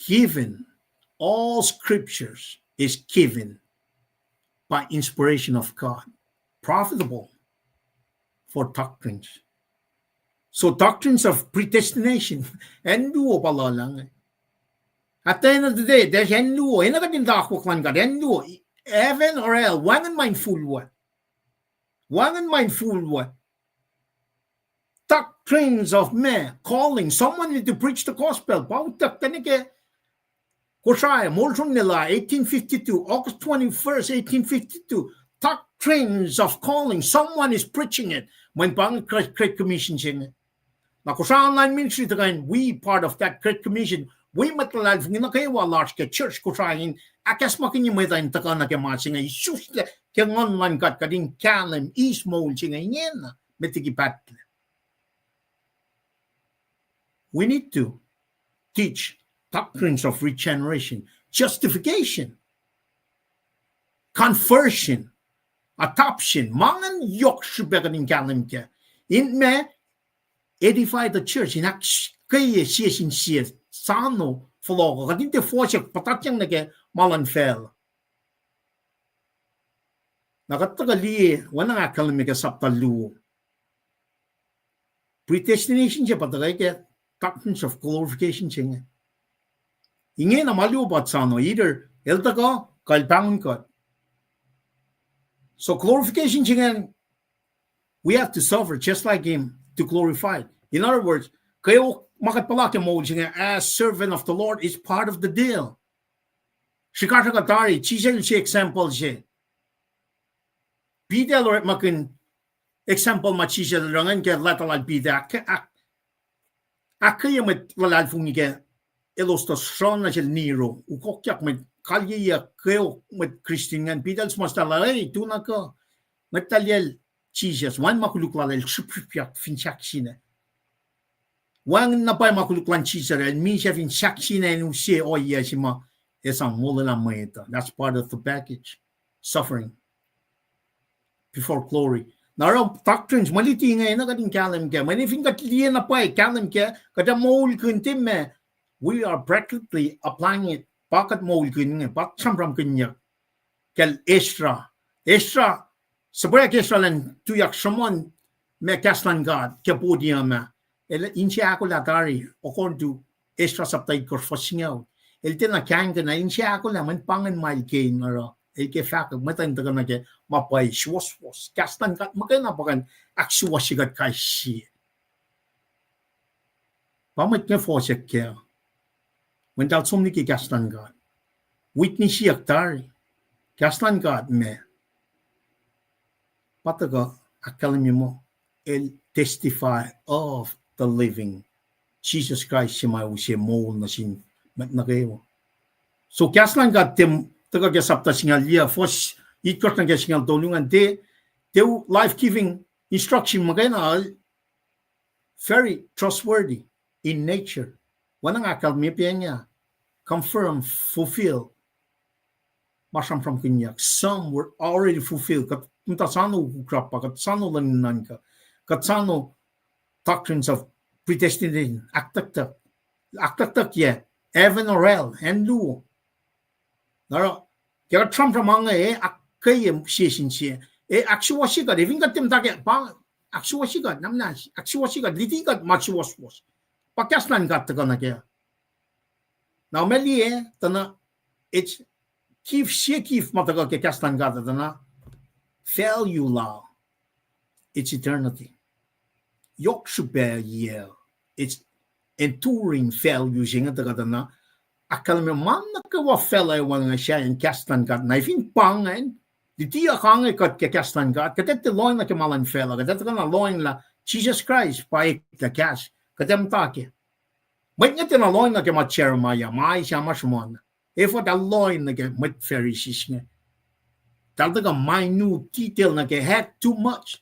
Given, all scriptures is given by inspiration of God, profitable for doctrines. So doctrines of predestination, acn luo pa lula inge. At the end of the day, there's acn luo, enenuh kuht in tuh akwuck luhn God, acn luo, heaven or hell, wacngihn ma infulwac. Wacngihn ma infulwac. Doctrines of man, calling, someone need to preach the gospel. Pa utuckuh nuh ke Kosrae, moul somlah, eighteen fifty-two, August twenty-first, eighteen fifty-two. Doctrines of calling, someone is preaching it. Mweyen pa inge Great, Great Commission se inge. Na Kosrae Online Ministry tuhkuh in wi part of that Great Commission. Wi mwet luhlahlfongi nuh kwewa lasr ke church Kosrae in ahkacsmakihnye mwet uh in tuhkuh nuh ke ma se inge, isuslac ke Nguhn luhn God, kuht in kahlwem eis moul se inge ingena met liki pahtlac. We need to teach doctrines of regeneration, justification, conversion, adoption. Ma ingacn yohk srihpac kuht in kahlwem kac. In ma edify the church, in ahkkweye sie sin sie, soano fohlohk uh, kuht in tiac fohsack, puhtatyang nuh ke ma luhn facluh. Na kuht tuhkuh liye, oacna nga ahkkahlwemye ke sapta luo. Predestination se pa tuhkuh ke doctrines of glorification se inge. Ingena ma luo pa soano, either el tuhkuh, kuh el pahngon kuht. So glorification se ingacn, we have to suffer just like him to glorify. In other words, kweok ma kuht puhla ke moul se inge as servant of the Lord is part of the deal. Srihkasrak uh tari, Jisus el se example se. Peter el orekmakihn example ma Jisus el oruh ingacn ke leta lal Peter, ahk-, ahk-, ahkkweye mwet luhlahlfongi ke elos tuh sruhn nuh sel Nero, ukokyak mwet, kalyeyuck kweok mwet Christian ingacn, Peter el suhmuhslah lah, ei, tu na kuh. Ngwet talyel Jisus, wacngihn ma koluk lal el sripsripyak fin sahk sina. Wacngihn na pwacye ma koluk luhn Jisus, el misac fin sahk sina in use ohiyac se ma esam molwelah mwet uh. That's part of the package. Suffering before glory. Na oruh doctrines, mwe luti inge na kuht in kahlwem kac. Mweyen fin kuht liye na pwacye kahlwem kac, kuht ac moulkihn tiac ma, we are practically applying it. Pa kuht moulkihn inge, pa sramsramkihnyuck kacl Ezra. Ezra, suhpweyuck Ezra elan tuyak sruhmuhn ma kahs luhn God ke podium ah. El inse ahkolah tari, according to Ezra sapta itkohsr fuhs singucul. El tiacna kahingkuhna, inse ahkolah mweyen pa ingacn ma el ke in oruh. El ke fahkwack, mwet uh in tuhkuh nuh ke ma pwacye, suwohswohs. Kahs luhn God muhkwena pa kuh in ahksuwohsye kuht kais sie. Pa mwet inge fohsack kac. Mweyen eltahl som liki kahs luhn God. Witness-iyuck tari. Kahs luhn God ma pa tuhkuh ahkkahlwemye muh el testify of the living Jesus Christ, se ma use moul nuh sin mwet nuh kwewa. So kahs luhn God tiac tuhkuh ke sapta singucul yac, fuhs itkohsr nuh ke singucul tolu ingacn, tiac, tiac life-giving instruction muhkwena, very trustworthy in nature. Oacna nga ahkkahlwemye pa inge, confirm, fulfill ma sramsramkihnyuck. Some were already fulfilled. Kuht muhta soano ukukrap pa, kuht soano luhn nuhnuhnkuh, kuht soano doctrines of predestination, ahktucktuck, ahktucktuckyac, heaven or hell, acn luo. Na oruh, ke kuht sramsram ma inge, eh, ahkkweye sie sin sie, eh, ahksuwohsye kuht, eh, fin kuht tiac muhta ke, pa, ahksuwohsye kuht, na muhnahs, ahksuwohsye kuht, luti kuht ma suwohswohs. Pa kahs luhn God tuhkuh nuh kac. Na ma liye, tuh na, it's gift, sie gift ma tuhkuh ke kahs luhn God, tuh na, value lal, it's eternity. Yohk srihpac yac, it's enduring value se inge tuhkuh tuh na, ahkkahlwemye ma nuh kwewa facluh oacna sahyacn kahs luhn God. Na fin pa ingacn, lutiyuck inge kuht ke kahs luhn God, kuht ac tiac lohacng nuh ke ma luhn facluh, kuht ac tuhkuh na lohacng lah Jisus Kraist pa eklac kahs, kuht ac muhta kac. Mwet inge tiacna lohacng nuh ke ma Jeremiah, ma Isaiah, ma sruhmuhn. Efuh eltahl lohacng nuh ke mwet Pharisees inge? Eltahl tuhkuh minute detail nuh ke, had too much.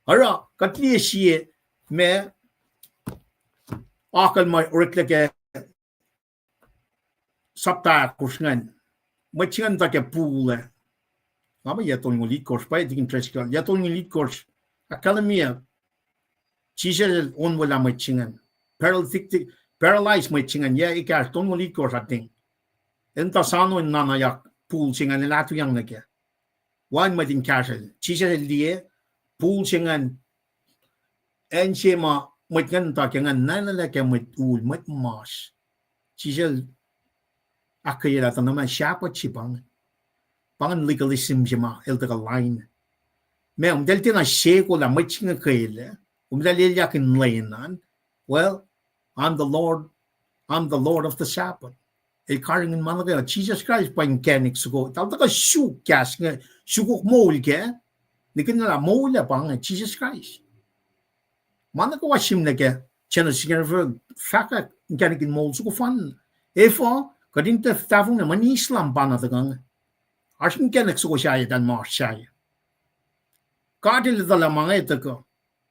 Oruh, kuht liye sie ma akucl ma oreklac ke sapta ahkosr ingacn. Mwet se ingacn tuh ke pul ah. Nga muh yac tolngoul itkohsr, pwacye tikin Driscoll, yac tolngoul itkohsr. Ahkkahlwemye, Jisus el onwelah mwet se ingacn. Paralytic, paralyzed mwet se ingacn, yac ekahsr, tolngoul itkohsr, I think. El tuh soano in nanayak pul se ingacn, el atuyang nuh kac. Wacngihn mwet in kahsrel. Jisus el liye pul se ingacn, acn se ma mwet ingacn tuh ke ingacn, nalaclac ke mwet ul, mwet mas. Jisus el ahkkweye lah tuh na ma Sabbath se pa ingacn. Pa ingacn legalism se ma el tuhkuh lain. Ma, um, eltahl tiacna seko lah mwet se inge kwelac, um, eltahl elyah in lwen an. Well, I'm the Lord, I'm the Lord of the Sabbath. El karihngihn ma nuh kwewa, Jisus Kraist pa inkacnek soko. Eltahl tuhkuh suk kahs inge, sukok moul kac, nihkihn lah moul ah pa inge Jisus Kraist. Ma nuh kwewa sihmlac ke Genesis inge, fahkwack inkacnek in moul soko fan. Efuh, kuht in tiac tahfonglac, mweyen Islam pa na tuhkuh inge. Oasr inkacnek soko sahyac, eltahl ma oasr sahyac. God el etuh lah ma inge tuhkuh.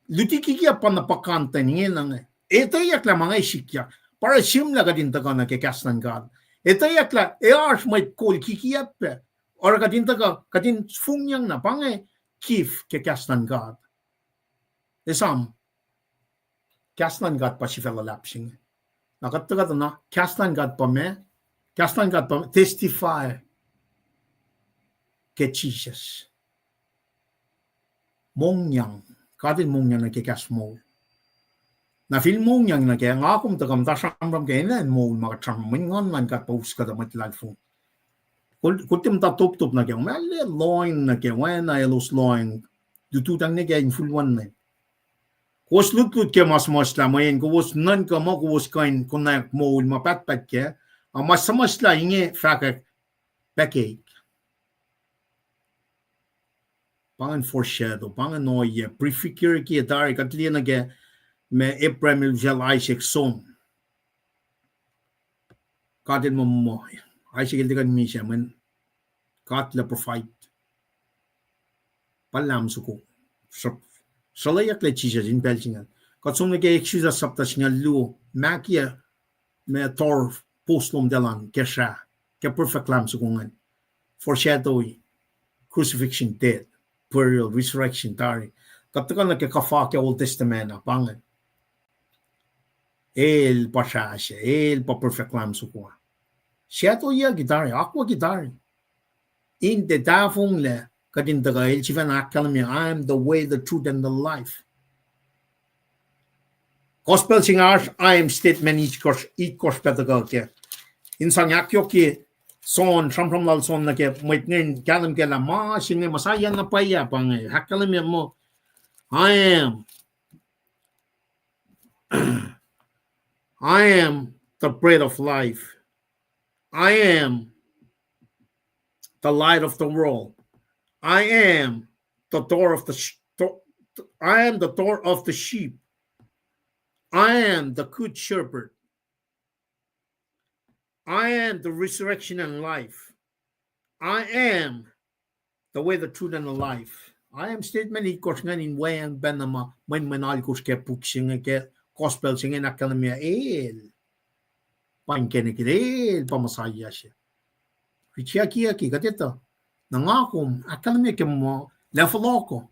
Luti kikiap pa na puhkantwen ingena inge. Etweyuck lah ma inge sikyak. Pa oruh sihmlac kuht in tuhkuh nuh ke kahs luhn God. Etweyuck lah ac oasr mwet kol kikiap pac. Oruh kuht in tuhkuh, kuht in fongyang na pa inge gift ke kahs luhn God. Esam, kahs luhn God pa sifac luhlahp se inge. Na kuht tuhkuh tuh na, kahs luhn God pa ma, kahs luhn God pa testify ke Jisus. Mongyang, God el mongyang nuh ke kahs moul. Na fin mongyang nuh ke, nga kom tuhkuh muhta sramsram ke enenuh moul ma kuht sramsram, mweyen Nguhn luhn God pa us kuhtuh mwet luhlahlfongi. Kol-, kol tiac muhta toptop nuh ke, ma el lohacng nuh ke, oacna elos lohacng, lututacng nuh ke infulwen nuh. Kowos lutlut ke ma suhmuhslah, mweyen kowos nuhnkuh muh kowos kuh in konwacack moul ma pahtpaht kac, a ma suhmuhslah inge fahkwack pac keik. Pa ingacn foreshadow, pa ingacn ohiyac, prefigure ke tari, kuht liye nuh ke ma Abraham el usacl Isaac som. God el muh, muh, Isaac el tiac kuh in misac, mweyen God el provide. Pa lahm soko. Sr-, sruhlweyucklac Jisus in pacl se ingacn. Kuht som nuh ke Exodus sapta singucul luo, ma ke, ma tor pos lom talan ke srah, ke perfect lahm soko ingacn. Foreshadow crucifixion, death, burial, resurrection tari. Tuhkuh nuh ke kuhfa ke Old Testament ah, pa inge. El pa srah se, el pa perfect lamb soko ah. Shadow-yucki tari, akwucki tari. In tiac tahfonglac, kuht in tuhkuh, el sifacna ahkkahlwemye, I am the way, the truth, and the life. Gospel se inge oasr I am statement itkohsr, itkohsr pac tuhkuh kac. In sang ahkyohkye John, sramsram lal John nuh ke mwet inge in kahlwem kac lah ma se inge Messiah na pwacye pa inge, ahkkahlwemye muh, I am, I am the bread of life. I am the light of the world. I am the door of the sh-, do-, I am the door of the sheep. I am the good shepherd. I am the resurrection and life. I am the way, the truth, and the life. I am statement itkohsr ingacn in weacng pacna ma mwenmwen alkosr ke puk se inge, ke gospel se inge in ahkkahlwemye el pa inkacnek, el pa Messiah se. Ritiakiaki, kuht etuh. Na nga kom ahkkahlwemye ke muh, lah fohlohko.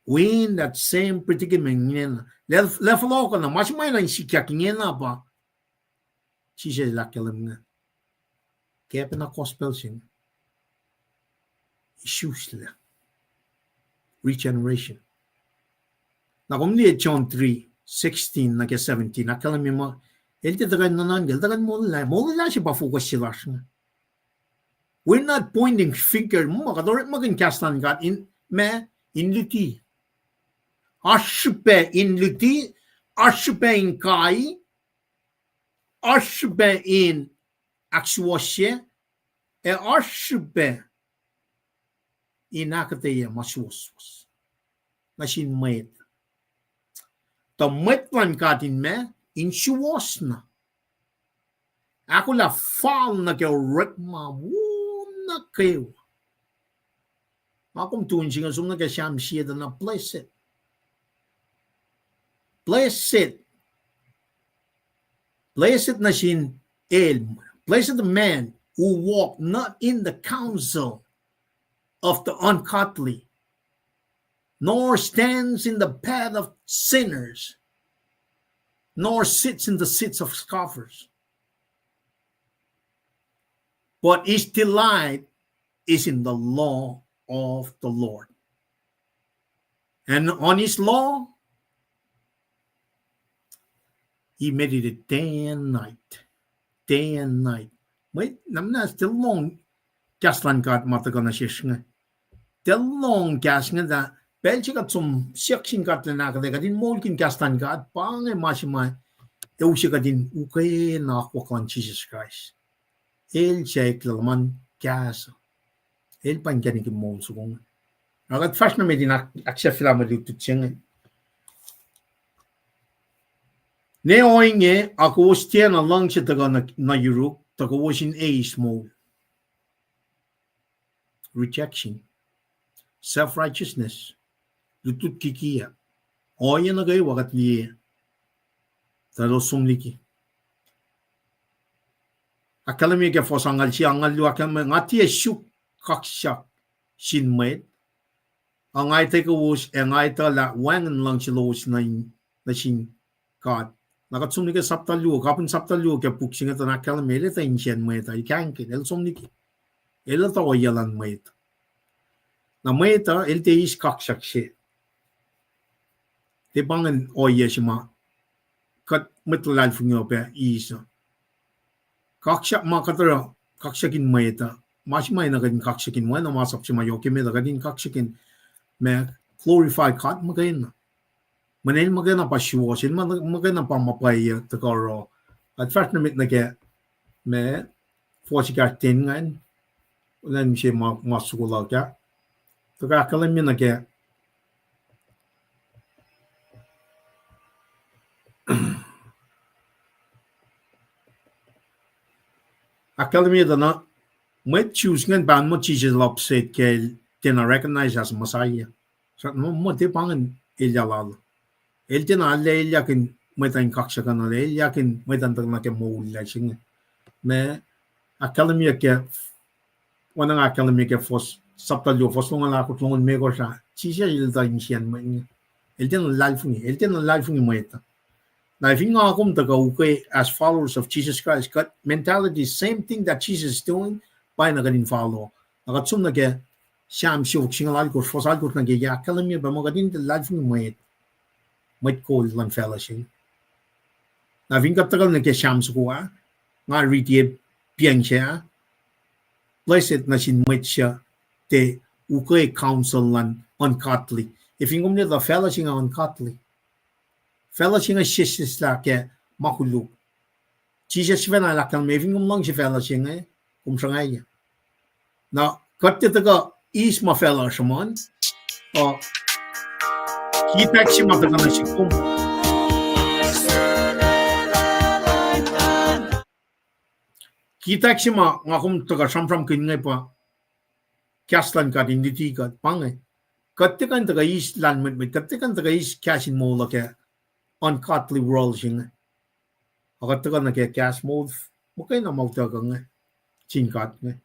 Within that same predicament ingena. Lah, lah fohlohko na, ma se ma enenuh in sikyak ingena pa Jisus el ahkkahlwemye. Ke pacna gospel se inge isuslac. Regeneration. Na kom liye John three sixteen nuh ke seventeen, ahkkahlwemye muh, el tiac tuhkuh in nuhnuhnkuh, el tuhkuh in molwelah, molwelah se pa focus se lasr inge. We're not pointing finger, ma kuht orekmakihn kahs luhn God in, ma, in luti. Oasr srihpac in luti, oasr srihpac in kai, oasr srihpac in ahksuwohsye, ac oasr srihpac in ahkuhtweyac ma suwohswohs nuh sin mwet. Tuh mwet luhn God in ma, in suwohs na. Ahkolah fal nuh ke orekma wo nuh kwewa. Nga kom tun se inge som nuh ke Sam sie tuh na blessed. Blessed. Blessed nuh sin el. Blessed the man who walk not in the counsel of the ungodly, nor stands in the path of sinners, nor sits in the seats of scoffers. But his delight is in the law of the Lord. And on his law, he meditated day and night. Day and night. Mwet, na muhnahs tiac lohng kahs luhn God ma tuhkuh nuh sesr inge. Tiac lohng kahs inge tuh, pacl se kuht som siyuck sin God lah ahkuhtweyac kuht in moulkihn kahs luhn God, pa inge ma se ma ac use kuht in ukwe na akwuck luhn Jisus Kraist. El sacohk luhman kahs. El pa inkacnek in moul soko inge. Na kuht fahsr nuh met in ahk-, ahksahfyelah mwe lutlut se inge. Ne ohinge, a kowos tiacna luhngse tuhkuh nuh, nuh yuruk, tuh kowos in eis moul. Rejection. Self-righteousness. Lutlut kikiacp. Ohiyac nuh kwewa kuht liye. Tuh elos som liki. Ahkkahlwemye ke fuhs angngaul sie, angngaul luo, ahkkahlwemye, nga tiac suk kaksak sin mwet, a nga etuh kowos, ac nga etuh lah wacngihn luhngse lowos nuh in, nuh sin God. Na kuht som nuh ke sapta luo, kapihn sapta luo ke puk se inge tuh na ahkkahlwemye, el etuh insiyacn mwet uh, el kahingkihn, el som liki. El etuh ohiyac luhn mwet. Na mwet uh, el tiac eis kaksak se. Tiac pa ingacn ohiyac se ma kuht mwet luhlahlfongi uh pac eis uh. Kaksak ma kuht oruh, kaksakihn mwet uh. Ma se ma enenuh kuht in kaksakihn, oacna masap se ma yohk emet uh kuht in kaksakihn, ma glorify God muhkwena. Mweyen el muhkwena pa suwohs, el muh-, muhkwena pa ma pwacye tuhkuh oruh. Kuht fahsr nuh met nuh ke, ma, fuhs ekahsr ten ingacn, oacna se ma, ma soko luhk ah. Tuhkuh ahkkahlwemye nuh ke ahkkahlwemye tuh na, mwet Jews ingacn pahngon muh Jisus el upset ke el tiacna recognize as Messiah. Srackna muh tiac pa ingacn elyah lal. El tiacna arlac elyahkihn mwet uh in kaksakihn, elyahkihn mwet uh in tuhkuh nuh ke moul lal se inge. Ma ahkkahlwemye ke, oacna nga ahkkahlwemye ke fuhs sapta luo, fuhs longoul ahkosr, longoul limekohsr ah, Jisus el tuh insiyacn mwet inge. El tiacna luhlahlfongi, el tiacna luhlahlfongi mwet. Na fin nga kom tuhkuh ukwe as followers of Jesus Christ, kuht mentality, same thing that Jesus is doing, pwacyena kuht in follow. Na kuht som nuh ke Sam siofok singucul alkosr, fuhs alkosr nuh ke yac ahkkahlwemye pac muh kuht in tiac luhlahlfongi mwet, mwet kol luhn facluh se inge. Na fin kuht tuhkuh nuh ke Sam soko ah, nga riti piyacng se ah, blessed nuh sin mwet suc tiac ukwe counsel luhn ungodly. Ac fin kom liye tuh facluh se inge ungodly. Facluh se inge sesseslah ke ma koluk. Jisus sifacna el ahkkahlwemye, fin kom luhngse facluh se inge, kom sruhngwacyuc. Na kuht tiac tuhkuh eis ma facluh uh sruhmuhn, uh, kitack se ma tuhkuh nuh sihk kom. Kitack se ma nga kom tuhkuh sramsramkihn inge pa kahs luhn God in luti kuht, pa inge. Kuht tiac kuh in tuhkuh eis lahlmwetmwet, kuht tiac kuh in tuhkuh eis kahs in moul uh ke ungodly world se inge. Ac kuht tuhkuh nuh ke kahs moul muhkwena ma utuckuh inge sin God inge.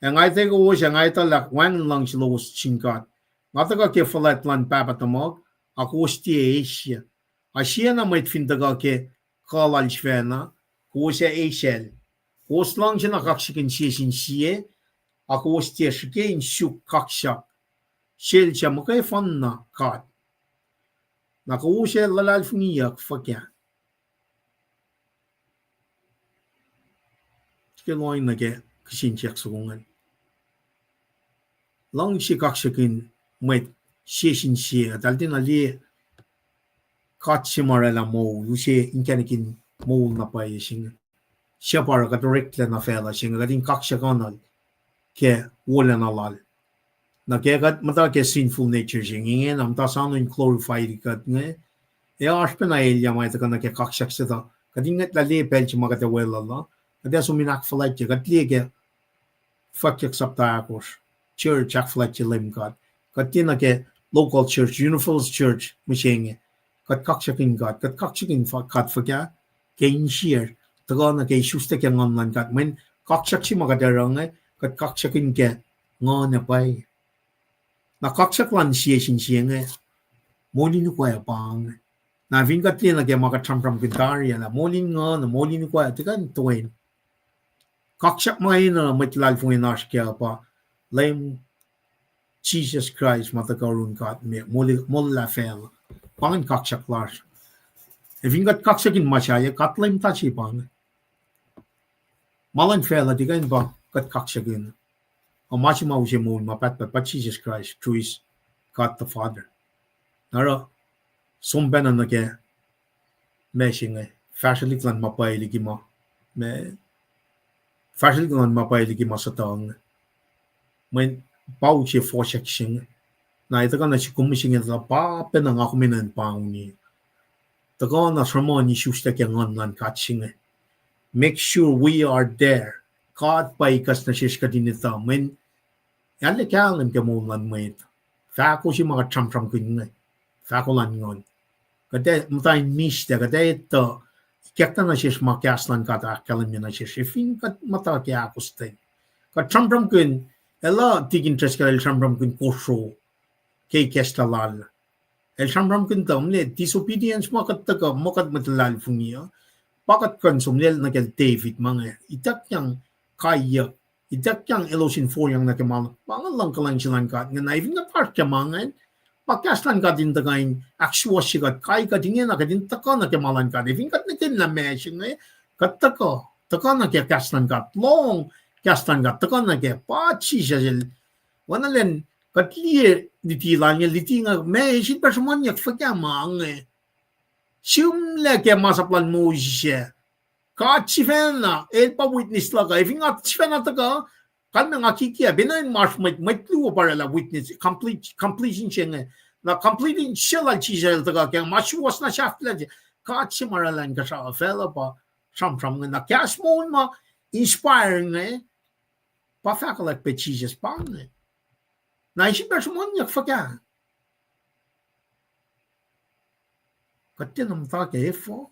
Ac nga etuh kowos, ac nga etuh lah wacngihn luhngse lowos sin God. Nga tuhkuh ke fuhlwact luhn Pahpah tuhmuhk, ac kowos tiac eisyuc. Ac siena mwet fin tuhkuh ke kuh lal sifacna, kowos ac eisacl. Kowos luhngse na kaksakihn sie sin sie, ac kowos tiac srihke in suk kaksak sel suc muhkwena God. Na kowos ac luhlahlfongiyuck fuhkah? Ke lohacng nuh ke kihsen siyuck soko ingacn. Luhngse kaksakihn mwet sie sin sie, eltahl tiacna liye God se ma oraclah moul, use inkacnek in moul na pwacye se inge. Suc pa oruh kuht oreklac nuh facluh se inge, kuht in kaksakihnuhl ke wolacna lal. Na ke kuht muhta ke sinful nature se inge, na muhta soano in glorify kuht inge, ac oasr pacna elyah ma tuhkuh nuh ke kaksak se tuh kuht in ngwetlah liye pacl se ma kuht ac weluhl uh, kuht ac som in ahkfuhlwactye, kuht liye ke Fwackyuck sapta ahkosr, church ahkfuhlwactye Leum God. Kuht tiacna ke local church, universal church mihsenge. Kuht kaksakihn God, kuht kaksakihn God fuhkah? Ke insiyac, tuhkuh nuh ke isuslac ke Nguhn luhn God. Mweyen kaksak se ma kuht oruh inge, kuht kaksakihn ke Nguhn ac pwacye. Na kaksak luhn sie sin sie inge, moul in ukwe pa inge. Na fin kuht liye nuh ke ma kuht sramsramkihn tari ah, moul in nguhn, moul in ukwe, tiac kuh in toeni. Kaksak ma enenuh mwet luhlahlfongi in oasr kac pa Leum Jisus Kraist ma tuhkuh yurin God me, moul, molwelah facluh. Pa ingacn kaksak lasr. Ac fin kuht kaksakihn ma sahyac, God Leum ta se pa inge. Ma luhn facluh tiac kuh in pa kuht kaksakihn. Ac ma se ma use moul ma pahtpaht pa Jisus Kraist, through his God the Father. Na oruh, som pacna nuh ke ma se inge, fahsrwelihk luhn ma pwacye liki ma, ma, fahsrwelihk luhn ma pwacye liki ma suhtuhng. Mweyen pa use fohsack se inge. Na etuh kuh na sik kom mihsenge tuh pa pacna nga kom enenuh in panguni. Tuhkuh na sruhmuhn isuslac ke Nguhn luhn God se inge. Make sure we are there. God pa ikacs nuh sesr kuht in etuh. Mweyen arlac kahlwem ke moul luhn mwet. Fahko se ma kuht sramsramkihn inge, fahko luhn Nguhn. Kuht ac muhta in mislac, kuht ac etuh, ikacklah nuh sesr ma kahs luhn God ahkkahlwemye nuh sesr. Ac fin kuht muhta ke ahkostwen, kuht sramsramkihn, elah Deacon Driscoll el sramsramkihn kosro ke ikacslah lal. El sramsramkihn tuh mle disobedience ma kuht tuhkuh, ma kuht mwet luhlahlfongi uh. Pa kuht kuh in som lal nuh kacl David ma inge, ituckyang kaiyuck, ituckyang elos in foriyang nuh ke ma, pa inge luhng kuhlwacng se luhn God inge. Na fin kuht oasr ke ma ingacn, pa kahs luhn God in tuhkuh in ahksuwohsye kuht, kai kuht ingena kuht in tuhkuh nuh ke ma luhn God. Ac fin kuht nuh ke na ma se inge, kuht tuhkuh, tuhkuh nuh ke kahs luhn God, lohng kahs luhn God, tuhkuh nuh ke pa Jisus el, oacna lwen kuht liye luti lal inge, luti inge, ma sin pa sruhmuhnyuck fuhkah ma inge. Sihmlac ke masap lal Moses ah, God sifacna el pa witness luhk uh. Ac fin God sifacna tuhkuh, kalmac nga kikiacp, enenuh in masr mwet, mwet luo pa oraclah witness, complete, completion se inge. Na completion se lal Jisus el tuhkuh ke ma suwohs na sahflah se. God se ma oraclah inkuhsrao facluh pa sramsram inge. Na kahs moul ma inspire inge, pa fahkwelihk pac Jisus pa inge. Na sin pa sruhmuhnyuck fuhkah? Kuht tiacna muhta ke efuh?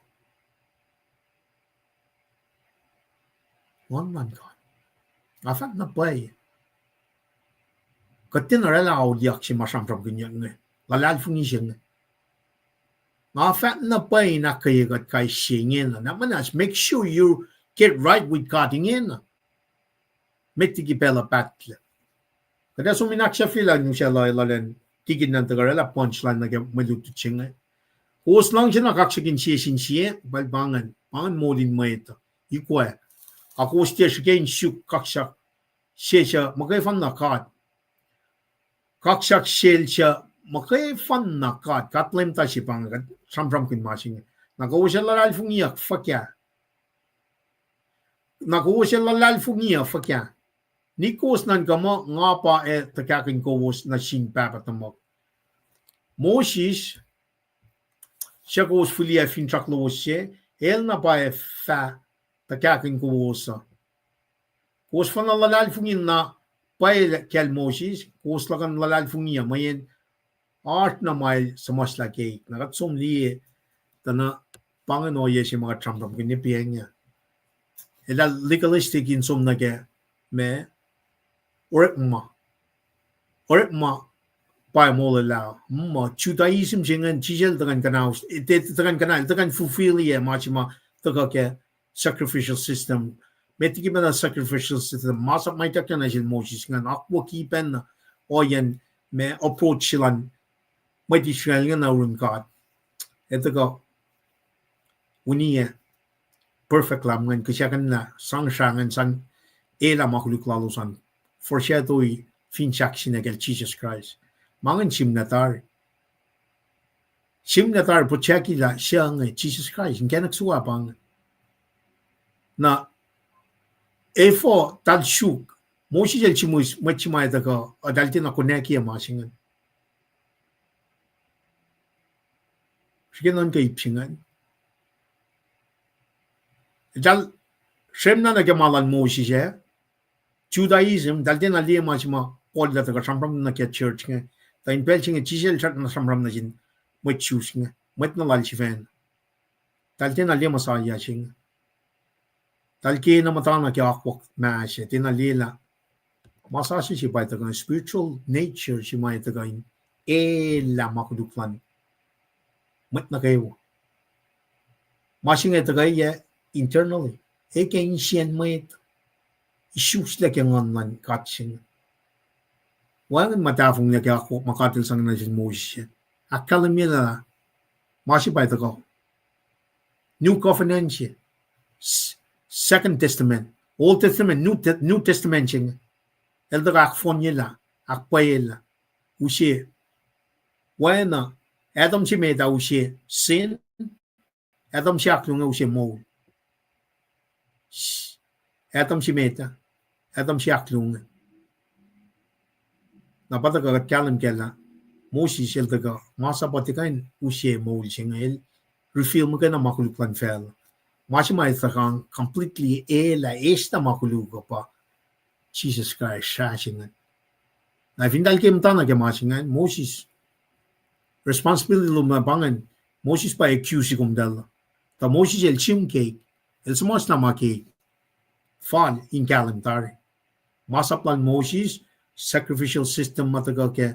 Nguhn luhn God. Nga fahk na pwacye. Kuht tiacna oraclah auliyak se ma sramsramkihnyuck inge, luhlahlfongi se inge. Nga fahk na pwacye in ahkkweye kuht kais sie ingena. Na muhnahs, make sure you get right with God ingena. Met liki pacl uh pahtlac. Kuht ac som in ahksahfyelah in usaclah lal an tikin an tuhkuh oraclah punchline nuh ke mwe lutlut se inge. Kowos luhngse na kaksakihn sie sin sie, pacl pa ingacn, pa ingacn moul in mwet uh. Ikwac. A kowos tiac srihke in suk kaksak se suc muhkwena God. Kaksak sel suc muhkwena God, God Leum ta se pa inge, kuht sramsramkihn ma se inge. Na kowos ac luhlahlfongiyuck fuhkah? Na kowos ac luhlahlfongiyuck fuhkah? Nik kowos nuhnkuh muh nga pa ac tuhkahkihn kowos nuh sin Pahpah tuhmuhk. Moses, suc kowos fihliyac finsrak lowos se, el na pa ac fah tuhkahkihn kowos uh. Kowos fin luhlahlfongi na pwacye kacl Moses, kowos luhkuhn luhlahlfongi uh, mweyen oasr na ma el suhmuhslah keik. Na kuht som liye, tuh na pa ingacn ohiyac se ma kuht sramsramkihn ne piacng ah. Eltahl legalistic in som nuh ke, ma, orekma. Orekma pa molwelah. Ma Judaism se ingacn, Jisus el tuhkuh in kuhnaus, eh, tuhkuh in kuhnaus, tuhkuh in fulfill-ye ma se ma tuhkuh ke sacrificial system. Met liki pacna sacrificial system, masap ma ituckyang nuh sel Moses ingacn, akwucki pacna ohiyacn ma approach se luhn mwet Israel ingacn nuh yurin God. Ac tuhkuh uniyac perfect lamb ingacn, kihsackuhnlah sang srah ingacn, sang elah ma koluk lalos an, foreshadowye finsrak se nuh kacl Jisus Kraist. Ma ingacn sihmlac tari. Sihmlac tari project lah suc inge Jisus Kraist, inkacnek suwohs pa inge. Na, efuh eltahl suk, Moses el sihmihs mwet se ma etuh kuh, eltahl tiacna konwacack ma se ingacn. Srihke nuhnkuh ip se ingacn. Eltahl srwemlah nuh ke ma luhn Moses ah, Judaism, eltahl tiacna liye ma se ma Paul el tuhkuh sramsram nuh ke church inge. Tuh in pacl se inge Jisus el srackna sramsram nuh sin mwet Jews inge, mwet na lal sifacna. Eltahl tiacna liye Messiah se inge. Eltahl kena muhtana ke akwuck mah se, tiacna liyelah. Ma sasuc se pa tuhkuh spiritual nature se ma tuhkuh in elah ma koluk luhn mwet nuh kwewa. Ma se inge tuhkuh yac? Internally. E ke insiyacn mwet. Isuslac ke nguhn luhn God se inge. Wacngihn ma tahfonglac ke akwuck ma God el sang nuh sin Moses ah. Ahkkahlwemyelah ma se pa tuhkuh. New Covenant se, s-, Second Testament, Old Testament, New Te-, New Testament se inge. El tuhkuh ahkfohnyelah, ahkpwacyelah, use, oacna, Adam se met ah use sin, Adam se ahkluo inge use moul. Adam se met ah, Adam se ahkluo inge. Na pa tuhkuh kuht kahlwem kac lah Moses el tuhkuh masap uh tiac kuh in use moul se inge, el reveal muhkwena ma koluk luhn facluh. Ma se ma el tuhkuh completely elah, eslah ma koluk uh pa Jisus Kraist srah se ingacn. Na fin eltahl ke muhtana ke ma se ingacn, Moses, responsibility lom ah pa ingacn, Moses pa accuse kom tahl. Tuh Moses el sihm keik, el suhmuhslah ma keik. Fal in kahlwem tari. Masap luhn Moses, sacrificial system ma tuhkuh ke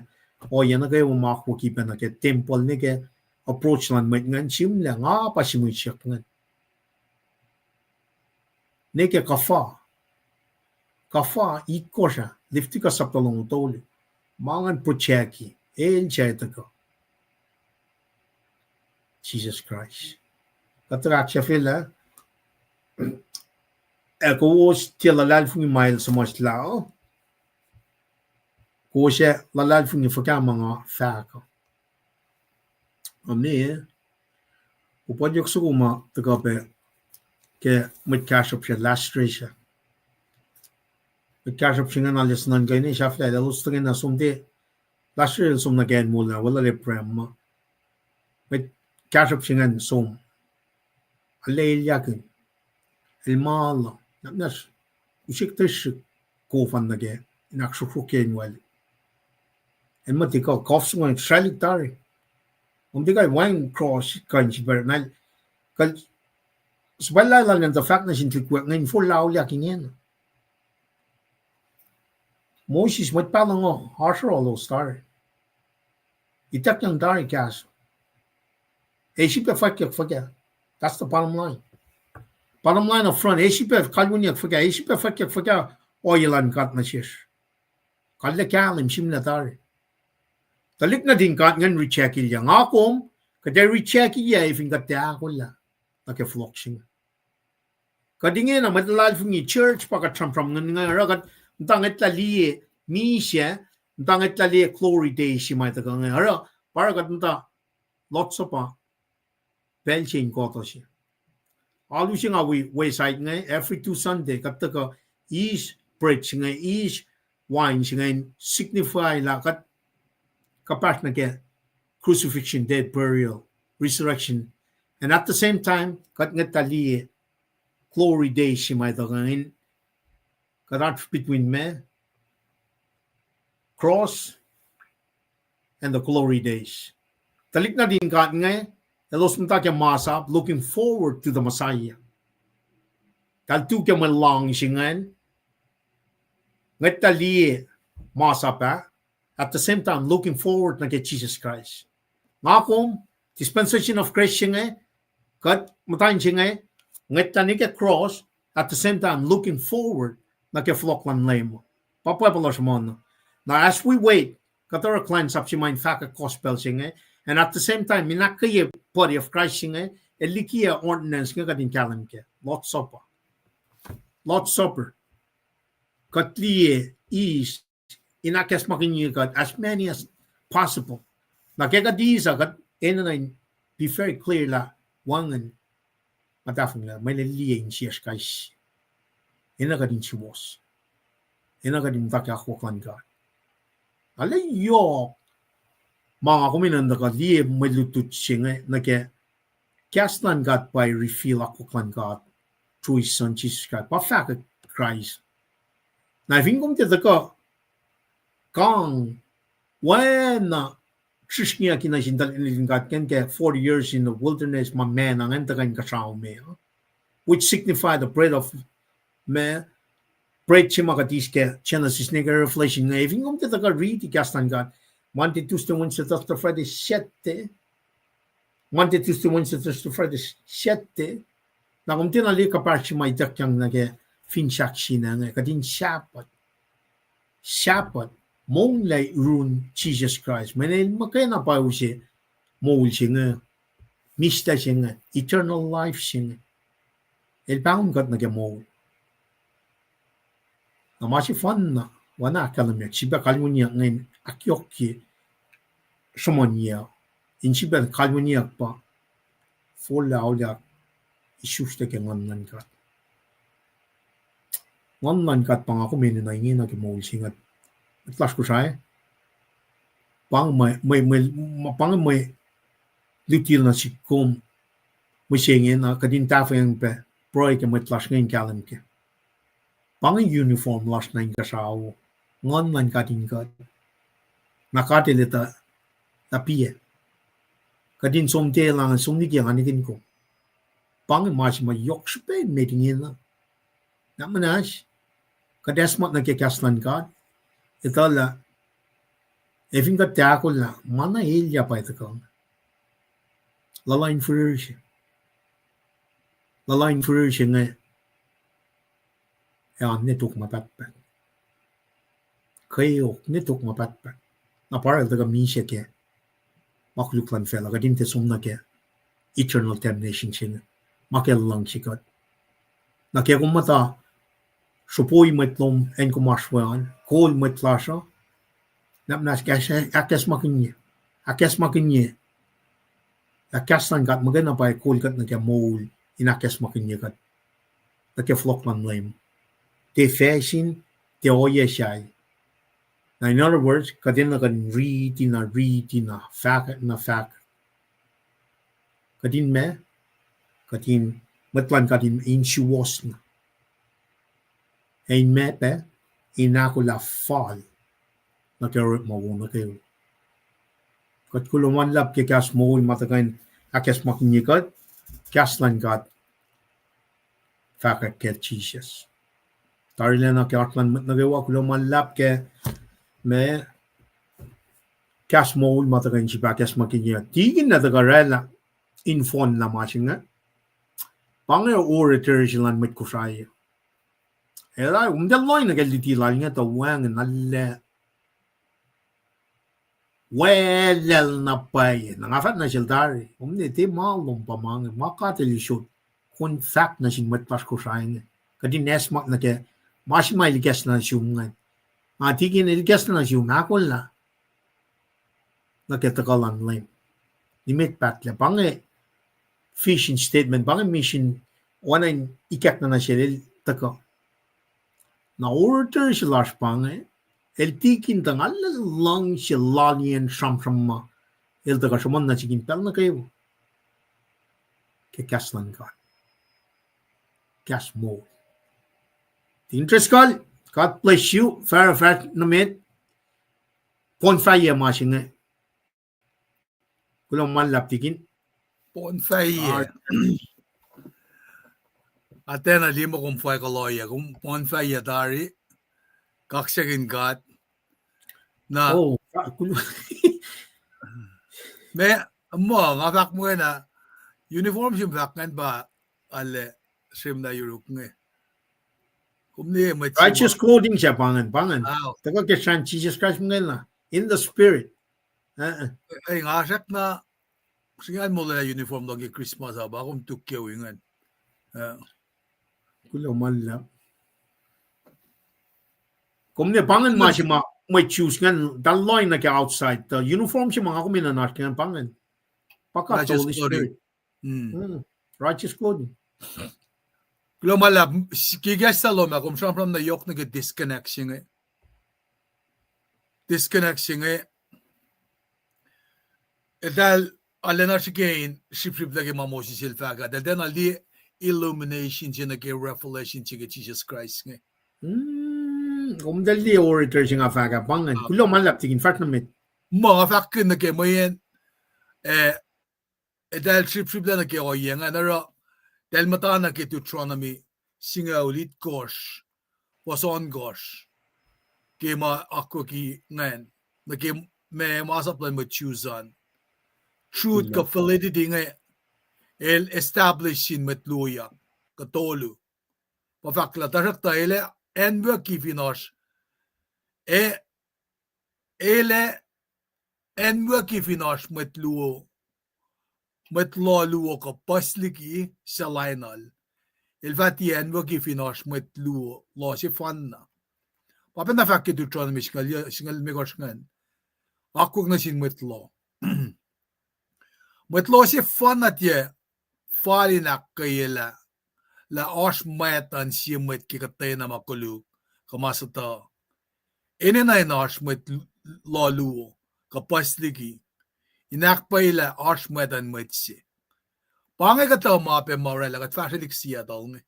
ohiyac nuh kwewa ma akwucki pacna ke tempuhl, ne ke approach luhn mwet ingacn, sihmlac, nga pa sihmihsyuck ingacn. Ne ke kuhfa, kuhfa itkohsr ah, Leviticus sapta longoul tolu. Ma ingacn project-i, el suc etuh kuh, Jisus Kraist. Kuht tuhkuh ahksahfyelah, ac kowos tiac luhlahlfongi ma el suhmuhslah uh, kowos ac luhlahlfongi fuhkah ma nga fahk uh. Amen. Upac yohk soko ma tuhkuh pac ke mwet kahsruhp se last race ah. Mwet kahsruhp se ingacn, alu se nuhnkuh ine sahflah, elos tuh ingena som tiac, last race el som nuh ke acn moul ah, weluhl Abraham ma. Mwet kahsruhp se ingacn som, alelyakihn, el ma luh, na, na, usrihk tuhsruhk kof an nuh ke, in ahksruhksruhkyacn wal. El muh tiac kuh, kuhf soko ingacn sralihk tari. Om tiac kuh in wacngihn cross kuh in sipacr na, kuh, suhpwaclah lal an tuh fahk nuh sin tuhlihk kweok inge in forlah auliyak ingena. Moses, mwet pahluh uh, oasr oruh elos tari. Ituckyang tari kahs. Ac sifilpac fwackyuck fuhkah. That's the bottom line. Bottom line up front, ac sifilpac kalweniyuck fuhkah, ac sifilpac fwackyuck fuhkah ohiyac luhn God nuh sesr. Kalmac kahlwem sihmlac tari. Tuhlihk nuhtin God ingacn rejectyelah. Nga kom, kuht ac rejectyelah fin kuht tiac ahkolah nuh ke fohlohk se inge. Kuht ingena mwet luhlahlfongi church pa kuht sramsramkihn inge, oruh kuht muhta ngwetlah liye misac, muhta ngwetlah liye Glory Days se ma tuhkuh inge, oruh pa oruh kuht muhta Lord's Supper pacl se in kohto se. Alu se nga wi website inge, every two Sunday kuht tuhkuh eis bread se inge, eis wine se inge in signify lah kuht kuhpahsr nuh ke crucifixion, death, burial, resurrection. And at the same time, kuht ngwetlah liye Glory Days se ma tuhkuh in, kuht oasr between ma, cross and the Glory Days. Tuhlihk nuhtin God inge, elos muhta ke masap, looking forward to the Messiah. Kaltu ke mwe luhngse ingacn, ngwetlah liye masap ah, at the same time looking forward nuh ke Jesus Christ. Nga kom, dispensation of grace se inge, kuht muhtwacn se inge, ngwetlah nuh ke cross, at the same time looking forward nuh ke fohlohk luhn Leum. Pa pwacpa lasr ma na. Now, as we wait, kuht oruh kuhlwacnsap se ma in fahkwack gospel se inge, and at the same time, in ahkkweye body of Christ se inge, el likiyac ordinance inge kuht in kahlwem kac, Lord's Supper. Lord's Supper. Kuht liye eis in ahkacsmakihnye kuht as many as possible. Na ke kuht eis uh, kuht enenuh in be very clear lah wacngihn, nga tahfonglac, mwe liye insiyacsr kais sie. Enenuh kuht in suwohs. Enenuh kuht in muhta ke akwuck luhn God. Arlac yohk ma nga kom enenuh in tuhkuh liye mwe lutlut se inge nuh ke kahs luhn God pa reveal akwuck luhn God through his son Jesus Christ. Pa fahkwack Christ. Na fin kom tiac tuhkuh kang, oacna srihsrngiyuck nuh sin tuhlihk nuhtin God ke forty years in the wilderness, ma manna ingacn tuhkuh inkuhsrao me, which signify the bread of, ma, bread se ma kuht eis ke Genesis nuh ke Revelation inge. Fin kom tiac tuhkuh riti kahs luhn God Monday, Tuesday, Wednesday, Thursday, Friday, Saturday, Monday, Tuesday, Wednesday, Thursday, Friday, Saturday, na kom tiacna liye kuhpahsr se ma ituckyang nuh ke finsrak se inge, kuht in Sabbath. Sabbath, monglac yurin Jisus Kraist. Mweyen el muhkwena pa use moul se inge, mihslac se inge, eternal life se inge. El pahngon kuht nuh ke moul. Na ma sefanna, oacna ahkkahlwemyeyuck, sifilpac kalweniyuck ingacn ahkyohkye sruhmuhnyuck, in sifilpac kalweniyuck pa forlah auliyak isuslac ke Nguhn luhn God. Nguhn luhn God pa nga kom enenuh ingena ke moul se inge. Mwet lasr Kosrae, pa inge mwe, mwe, mwe, pa inge mwe luti nuh sihk kom, mihsenge na kuht in tahfweacng pac pruhe ke mwet lasr inge in kahlwem kac. Pa inge uniform lasr nuh inkuhsrao, Nguhn luhn God in kuht. Na God el etuh lah piac. Kuht in som tiac lah ngan som liki nga nihkihn kom. Pa inge ma se ma yohk srihpac met ingena. Na muhnahs, kuht acsmak nuh ke kahs luhn God, etuh lah, ac fin kuht tiac ahkolah, ma na elyah pa tuhkuh. Luhluh in firir se. Luhluh in firir se inge, ac oan nwe tok ma pahtpaht. Kweok nwe tok ma pahtpaht. Na pa el tuhkuh misac ke ma koluk luhn facluh, kuht in tiac som nuh ke eternal damnation se inge, ma ke luhngse kuht. Na ke kom muhta srohpoi mwet lom acn kom oasr we an, kol mwet lasr uh, na muhnahs ahkacsmakihnye, ahkacsmakihnye lah kahs luhn God muhkwena pa kol kuht nuh ke moul in ahkacsmakihnye kuht nuh ke fohlohk luhn Leum. Tiac facsin, tiac ohiyac sahyac. Na in other words, kuht enenuh kuht in riti na riti na fahkwack na fahkwack. Kuht in ma, kuht in, mwet luhn God in, in suwohs na. Ac in ma pac, in ahkolah fal nuh ke orekma wo nuh kwewa. Kuht kuloh ma luhlahp ke kahs moul ma tuhkuh in ahkacsmakihnye kuht, kahs luhn God fahkwack ke Jisus. Tarilacna ke oasr luhn mwet nuh kwewa, kuloh ma luhlahp ke ma kahs moul ma tuhkuh in srihpac kahs ma kinia. Tikin na tuhkuh oraclah in fon lah ma se inge. Pa inge oratory se luhn mwet Kosrae. Elah, um, tuh lohng nuh ke luti lal inge tuh wacngihn alu welel na pwacye. Na nga fahk nuh sel tari, um, ne tiac ma lom pa ma inge, ma God El sot. Kom fahk nuh sin mwet lasr Kosrae inge. Kuht in esam nuh ke ma se ma El kahsruh nuh sum ingacn. Nga tikin El kahsruh nuh sum ahkolah nuh ke tuhkuh luhn Leum. Nimet pahtlac, pa inge vision statement, pa inge mission, oacna in ikackna nuh sel el tuhkuh. Na order se lasr pa inge, el tikin tuh nga luhngse laliyacn sramsram ma el tuhkuh sruhmuhn nuh sik in pacl nuh kwewa ke kahs luhn God. Kahs moul. Tikin Driscoll, God bless you. Fahfahsr nuh met. Pon fahyac ma se inge. Kuloh ma luhlahp tikin. Pon fahyac. Atacna liye muh kom fahk kuloh, kom pon fahyac tari. Kaksakihn God. Na, ma, muh nga fahk muh na uniform sim fahk ingacn pa arlac srihmna yuruk inge. Kom liye mwet righteous clothing se pa ingacn, pa ingacn. Tuhkuh ke srihpen Jesus Christ muhkwena in the spirit. Nga srackna singucul molwelah uniform luhk ke Christmas ah, pa kom tuk ke wi ingacn. Kuloh ma luhlahp. Kom ne pa ingacn ma se ma mwet Jews ingacn, tuh lohng nuh ke outside, tuh uniform se ma nga kom enenuh oasr ke ingacn pa ingacn. Pa God the Holy Spirit. Righteous clothing. Kuloh ma luhlahp, ke kahs lom ah kom sramsram na yohk nuh ke disconnect se inge. Disconnect se inge. Eltahl arulacna srihke in srihpsrihplac ke ma Moses el fahk ah. Eltahl tiacna liye illumination se nuh ke revelation se ke Jesus Christ inge. Kom tuh liye orator se nga fahk ah pa ingacn. Kuloh ma luhlahp tikin, fahsr nuh met. Muh nga fahkkihn nuh ke mweyen, eh, eltahl srihpsrihplac nuh ke ohiyac ingacn oruh, eltahl muhta nuh ke Deuteronomy singucul itkohsr, fuhs ohnkohsr, ke ma akwucki ingacn, nuh ke ma, masap luhn mwet Jews an. Truth kuh validity inge el establish sin mwet luo ah, kuh tolu. Pa fahk lah, tuhsruhktuh el ac anwucki fin oasr, e, el ac anwucki fin oasr mwet luo, mwet loh luo kuh puhs liki suc lainuhl. El fah tiac anwucki fin oasr mwet luo loh sefanna. Pa pacna fahk ke Deuteronomy singucul limekohsr ingacn. Akwuck nuh sin mwet loh. Mwet loh sefanna tiac fal in ahkkweyelah lah oasr mwactan sie mwet ke kuhtwena ma koluk kuh ma suhtuh. Enenuh in oasr mwet loh luo kuh puhs liki in ahkpwacyelah oasr mwactan mwet se. Pa inge kuhtuh ma pac ma oraclah kuht fahsrwelihk Seattle inge.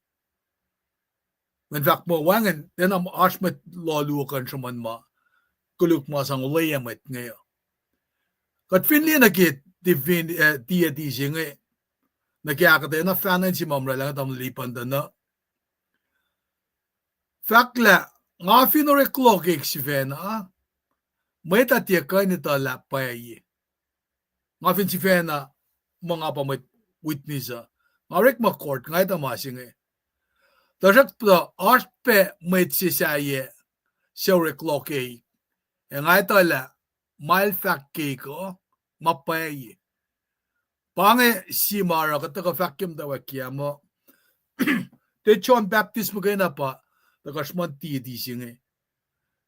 Mweyen fahk muh wacngihn tiacna oasr mwet loh luo kuh in sruhmuhn ma koluk ma sang olweac mwet inge uh. Kuht fin liye nuh ke divine, eh, deity se inge, nuh ke ahkuhtweyac na fahna in se ma oraclah inge tamuhlwel Lipan tuh na fahk lah, nga fin orek loh keik sifacna, mwet uh tiac kuh in etuh lah pwacye. Nga fin sifacna, muh nga pa mwet witness uh, nga orek ma court, nga etuh ma se inge. Tuhsruhktuh oasr pac mwet se sahyac suc orek loh keik, ac nga etuh lah ma el fahk keik uh ma pwacye. Pa inge sie ma oruh kuht tuhkuh fahk ke muhtwacwacack ah muh, tiac John Baptist muhkwena pa tuhkuh sruhmuhn deity se inge.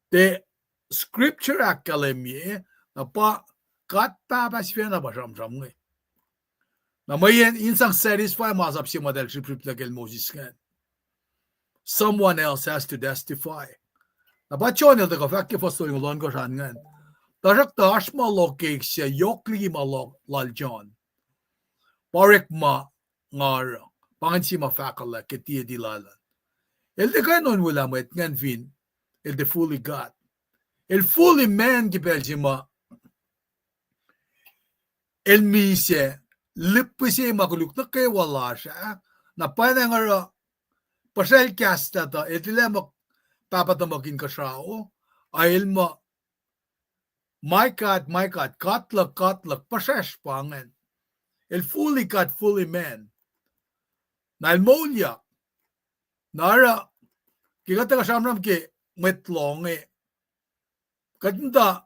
Tiac scripture ahkkahlwemye, na pa God Pahpah sifacna pa sramsram inge. Na mweyen in sang satisfy masap se ma eltahl srihpsrihplah kacl Moses ingacn, someone else has to testify. Na pa John el tuhkuh fahk ke fuhs tolngoul ohnkohsr an ingacn, tuhsruhktuh oasr ma loh keik se yohk liki ma loh lal John. Pa orek ma nga oruh, pa ingacn se ma fahkwaclah ke deity lal an. El tiac kuh in onwelah mwet ingacn fin el tiac fully God. El fully man ke pacl se ma el misac, lihpihsye ma koluk nuh kwewa lasr ah, na pwacnwacng oruh puhsrwacl kahs tuh el tilac muh Pahpah tuhmuhk Inkuhsrao, a el muh, My God, my God, God luhk, God luhk, puhsracsr pa ingacn. El fully God, fully man. Na el moulyak. Na oruh, ke kuht tuhkuh sramsram ke mwet loh inge, kuht muhta,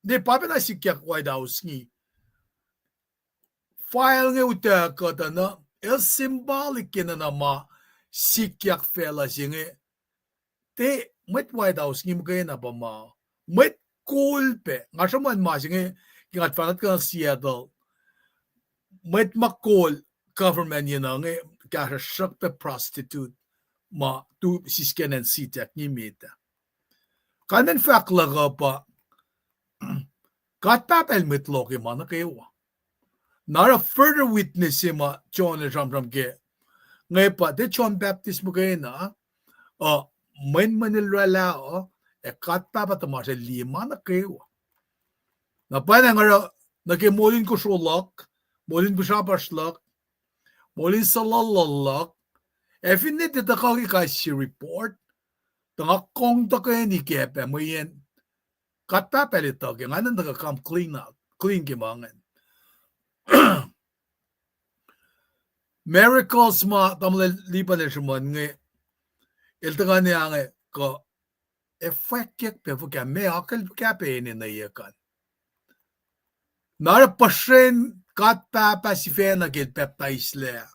ne pa pacna sikyak White House inge. File inge utuckuh tuh na, el symbolic ke nuhna ma sikyak facluh se inge. Tiac mwet White House inge muhkwena pa ma, mwet kol pac. Nga sruhmuhn ma se inge, ke nga tuhfahna kuh nuh Seattle, mwet ma kol government yenuh inge, kahsruhsruhk pac prostitute, ma tu siskacn acn Sitac inge met ah. Kalmen fahk luhk uh pa, God Pahpah el mwet loh ke ma nuh kwewa. Na oruh further witness se ma John el sramsram ke, inge pa tiac John Baptist muhkwena, uh, mwenmwen el oraclah uh, ac God Pahpah tuhmasr el liye ma nuh kwewa. Na pwacnwacng oruh, nuh ke moul in kosro luhk, moul in pihsrapasr luhk, moul in suhluhluhl luhk, ac finne tiac tuhkuh ke kais sie report, tuh nga kong tuhkweni kac pac mweyen God Pahpah el etuh ke, nga nuhnkuh come clean up, clean ke ma ingacn. Miracles ma tamuhlwel Lipan el sruhmuhn inge, el tuhkuh ne ange kuh, ac fwackyuck pac fuhkah, meac akucl fuhkah pac enenweyuck an. Na oruh puhsren God Pahpah sifacna ke el pacptaislac,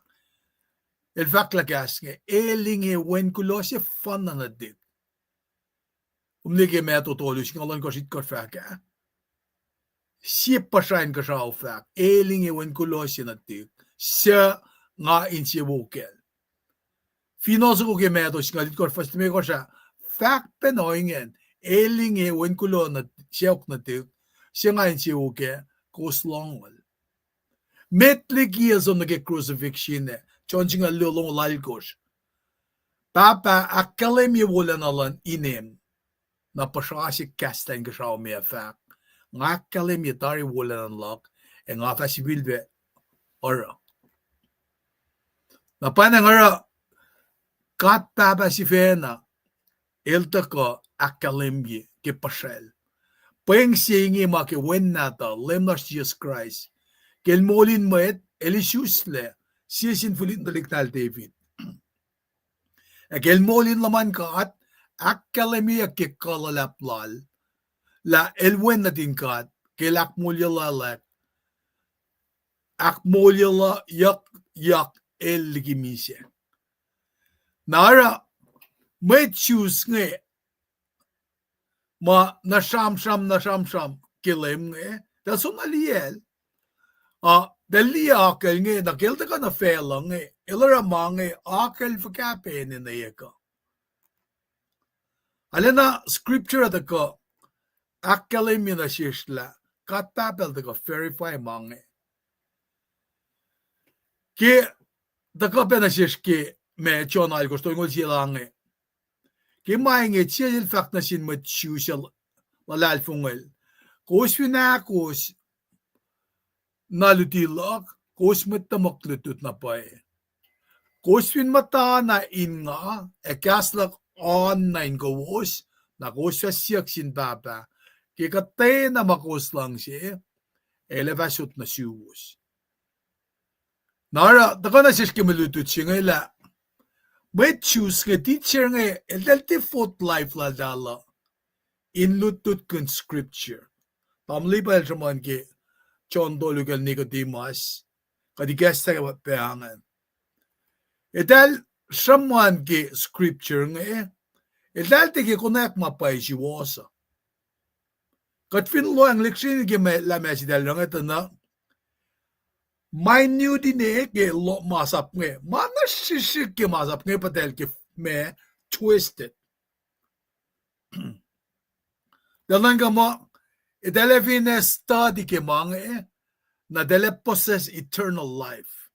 el fahk lah kahs inge, El inge Wen kuloh se fanna nuhtihk. Kom liye ke Matthew tolu singucul ohnkohsr, itkohsr fahk ah. Sie puhsra inkuhsrao fahk, El inge Wen kuloh se nuhtihk, suc nga insewowo kacl. Fin soko ke Matthew singucul itkohsr fuhs limekohsr ah, fahk pacna ingacn, El inge Wen kuloh nuh, sacohk nuhtihk, suc nga insewowo kac, kowos lohngol. Met liki el som nuh ke crucifixion ah, John singucul luo, longoul alkosr. Pahpah, ahkkahlwemye wolacna luhn inem. Na puhsra se kahslah inkuhsrao me ac fahk, nga ahkkahlwemye tari wolacna luhk, ac nga fah sifilpac oruh. Na pwacnwacng oruh God Pahpah sifacna, el tuhkuh ahkkahlwemye ke puhsracl. Pweng se inge ma ke Wen Nahtuhl, Leum lasr Jisus Kraist, ke el moul in mwet, el isuslac, sie sin fihlin tuhlihk nahtuhl David. Ac ke el moul in luhman God, ahkkahlwemyeyuck ke kuh luhlahp lal, lah el Wen nuhtin God, ke el ahkmoulyaclwack, ahkmoulyaclweyuckyak el liki misac. Na oruh mwet Jews inge, ma na sramsram, na sramsram ke Leum inge, tuh som na liyacl. Ah, tuh liye akucl inge, na ke el tuhkuh nuh facluh inge, el oruh ma inge, akucl fuhkah pac enenweyuck uh. Arulacna scripture uh tuhkuh ahkkahlwemye nuh sesr lah God Pahpah el tuhkuh verify ma inge. Ke tuhkuh pac nuh sesr ke ma John alkosr tolngoul sie la inge. Ke ma inge Jisus el fahk nuh sin mwet Jew suc luhlahlfongel, kowos fin ahkos na luti luhk, kowos mwet tuhmuhk lutlut na pwacye. Kowos fin muhtana in nga, ac kahs luhk oan nuh inkowos, na kowos fah siyuck sin Pahpah, ke kuhtwena ma kowos luhngse, el ac fah sot nuh suwos. Na oruh tuhkuh nuh sesr ke mwe lutlut se inge lah mwet Jews inge, teacher inge, eltahl default life laltahl uh in lutlutkihn scripture. Tamuhlwel Lipan el sruhmuhn ke John tolu kacl Nicodemus, kuht ikacslah pac ingacn. Eltahl sruhmuhn ke scripture inge, eltahl tiac ke konwacack ma pwacye suwohs uh. Kuht fin lohacng lihksreni ke ma, lah ma se eltahl oruh inge tuh na, minute ine ke lo-, masap inge, ma na srihsrihk ke masap inge pa eltahl ke ma twisted. Eltahl nuhnkuh muh, eltahl ac finne study ke ma inge, na eltahl ac possess eternal life.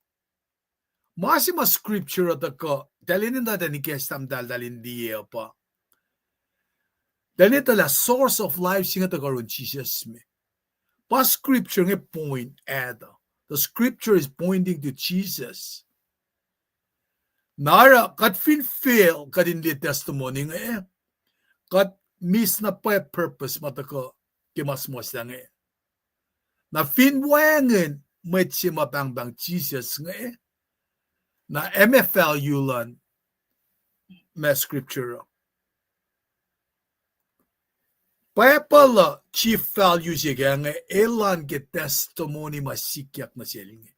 Ma se ma scripture uh tuhkuh, eltahl enenuh in ikacslah muhtahltahl in liye uh pa, eltahl etuh lah source of life se inge tuhkuh yurin Jisus me. Pa scripture inge point at uh. The scripture is pointing to Jesus. Na oruh kuht fin fail kuht in liye testimony inge, kuht miss na pwacye purpose ma tuhkuh ke ma suhmuhslah inge. Na fin wacngihn mwet se ma pahngpahng Jisus inge, na emet value luhn ma scripture uh. Bible uh chief value se ke inge, elan ke testimony ma sikyak nuh sel inge.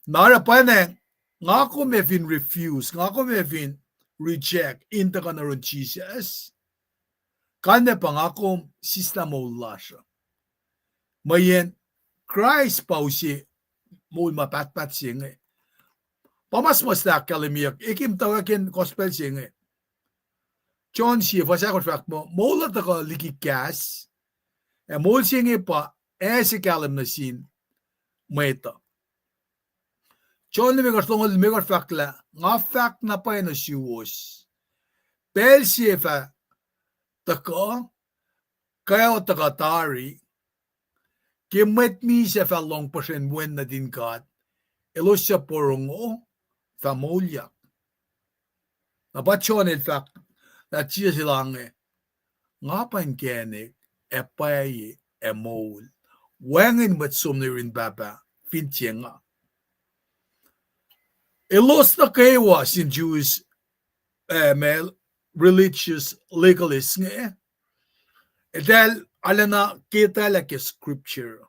Na oruh pwacnwacng, nga kom ac fin refuse, nga kom ac fin reject in tuhkuh nuh yurin Jisus, kalmac pa nga kom sislah moul lasr uh. Mweyen Kraist pa use moul ma pahtpaht se inge. Pa ma suhmuhslah ahkkahlwemyeyuck, ekim tuh ken gospel se inge. John sie fuhs ahkosr fahk muh, moul uh tuhkuh liki kahs, ac moul se inge pa ase kahlwem nuh sin mwet uh. John limekohsr longoul limekohsr fahk lah, nga fahk na pwacye nuh suwos, pacl se fah tuhkuh, kweok tuhkuh tari, ke mwet misac fah lohng puhsren Wen nuhtin God, elos suc porongo fah moulyak. Na pa John el fahk, na Jisus el ange, nga pa inkacnek, ac pwacye, ac moul. Wacngihn mwet som nuh yurin Pahpah fin tiac nga. Elos nuh kwewa sin Jewish, eh, ma religious legalist inge, eltahl arulacna ketaclah ke scripture.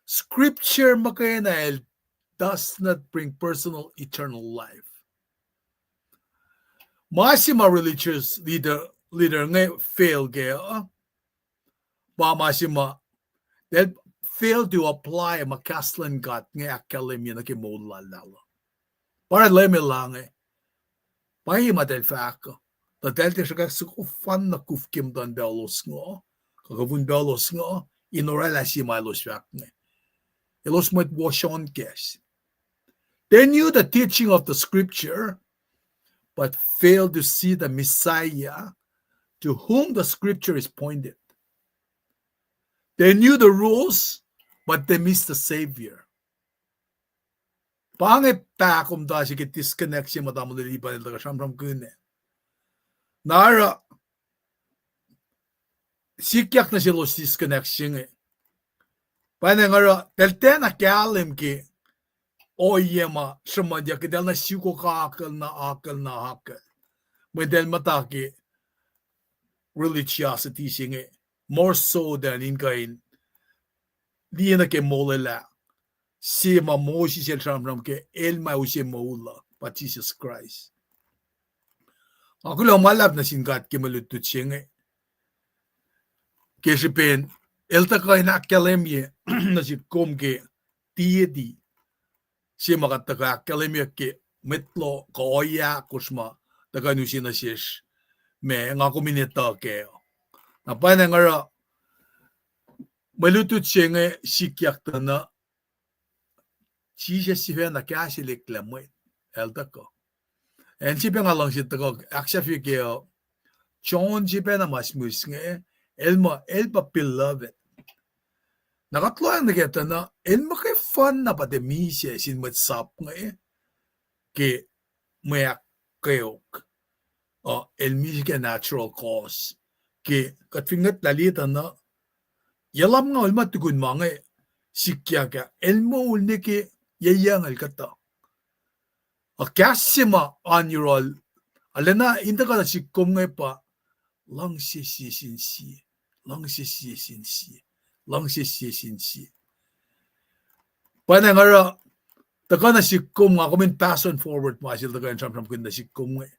Scripture muhkwena el does not bring personal eternal life. Ma se ma religious leader, leader inge fail kac uh, pa ma se ma, they fail to apply ma kahs luhn God inge ahkkahlwemye nuh ke moul lal uh. Pa oruh Leum El ange, pwacye ma eltahl fahk uh, tuh eltahl tiac sruhkwack soko fan na kuf ke muhtuhn paclos ingo, kuh kufun paclos ingo, in oraclah se ma elos fahk inge. Elos mwet wosonkacs. They knew the teaching of the scripture, but failed to see the Messiah to whom the scripture is pointed. They knew the rules, but they missed the Savior. Pa inge pahkomuhta se ke disconnect se ma tamuhlwel Lipan el tuhkuh sramsramkihn ah. Na oruh sikyak nuh selos disconnect se inge. Pwacnwacng oruh eltahl tiacna kahlwem ke ohiyac ma sruhmuhnyuck, eltahl na sukok akucl na akucl na akucl. Mweyen eltahl muhta ke religiosity se inge more so than in kuh in liye nuh ke molwelah se ma Moses el sramsram ke el ma use moul uh pa Jisus Kraist. Nga kuloh ma luhlahp nuh sin God ke mwe lutlut se inge, ke srihpen el tuhkuh in ahkkahlwemye nuh sihk kom ke deity se ma kuht tuhkuh ahkkahlwemye ke mwet loh kuh ohiyac ahkosr ma tuhkuh in use nuh sesr, ma nga kom in etuh kac. Na pwacnwacng oruh mwe lutlut se inge sikyak tuh na Jisus sifacna kahs el eklac mwet, el tuhkuh. Acn se pac nga luhngse tuhkuh ahksahfye kac, John se pacna ma mihs inge, el muh, el pa beloved. Na kuht lohacng nuh kac tuh na el muhkwena pa tiac misac sin mwet sap inge ke mwe ahkkweok. Uh, el misac ke natural cause. Ke kuht fin ngwetlah liye tuh na, yac lumngaul ma tukun ma inge sikyak ah, el moul nuh ke yac yucngucul kuhtuh. Ac kahs se ma oan yohrohl, arulacna in tuhkuh nuh sihk kom inge pa luhngse sie sin sie, luhngse sie sin sie, luhngse sie sin sie. Pwacnwacng oruh tuhkuh nuh sihk kom, nga kom in pass on forward ma sel tuhkuh in sramsramkihn nuh sihk kom inge,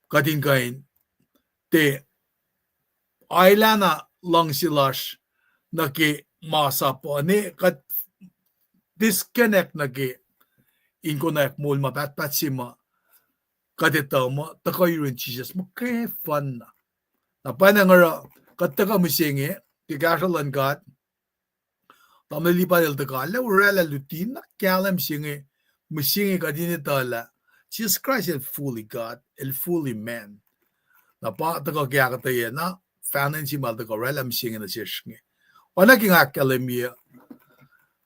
kuht in kuh in tiac ailana luhngse lasr nuh ke masap uh, ne kuht disconnect nuh ke in konwacack moul ma pahtpaht se ma kuht etuh muh tuhkuh yurin Jisus muhkwena. Na pwacnwacng oruh kuht tuhkuh mihsenge ke kahsruh luhn God, tamuhlwel Lipan el tuhkuh lah oraclah luti na kahlwem se inge, mihsenge kuht in etuh lah Jisus Kraist el fully God, el fully man. Na pa tuhkuh ke ahkuhtweyac na fahnan se ma el tuhkuh oraclah mihsenge nuh sesr inge. Oacna ke nga ahkkahlwemye,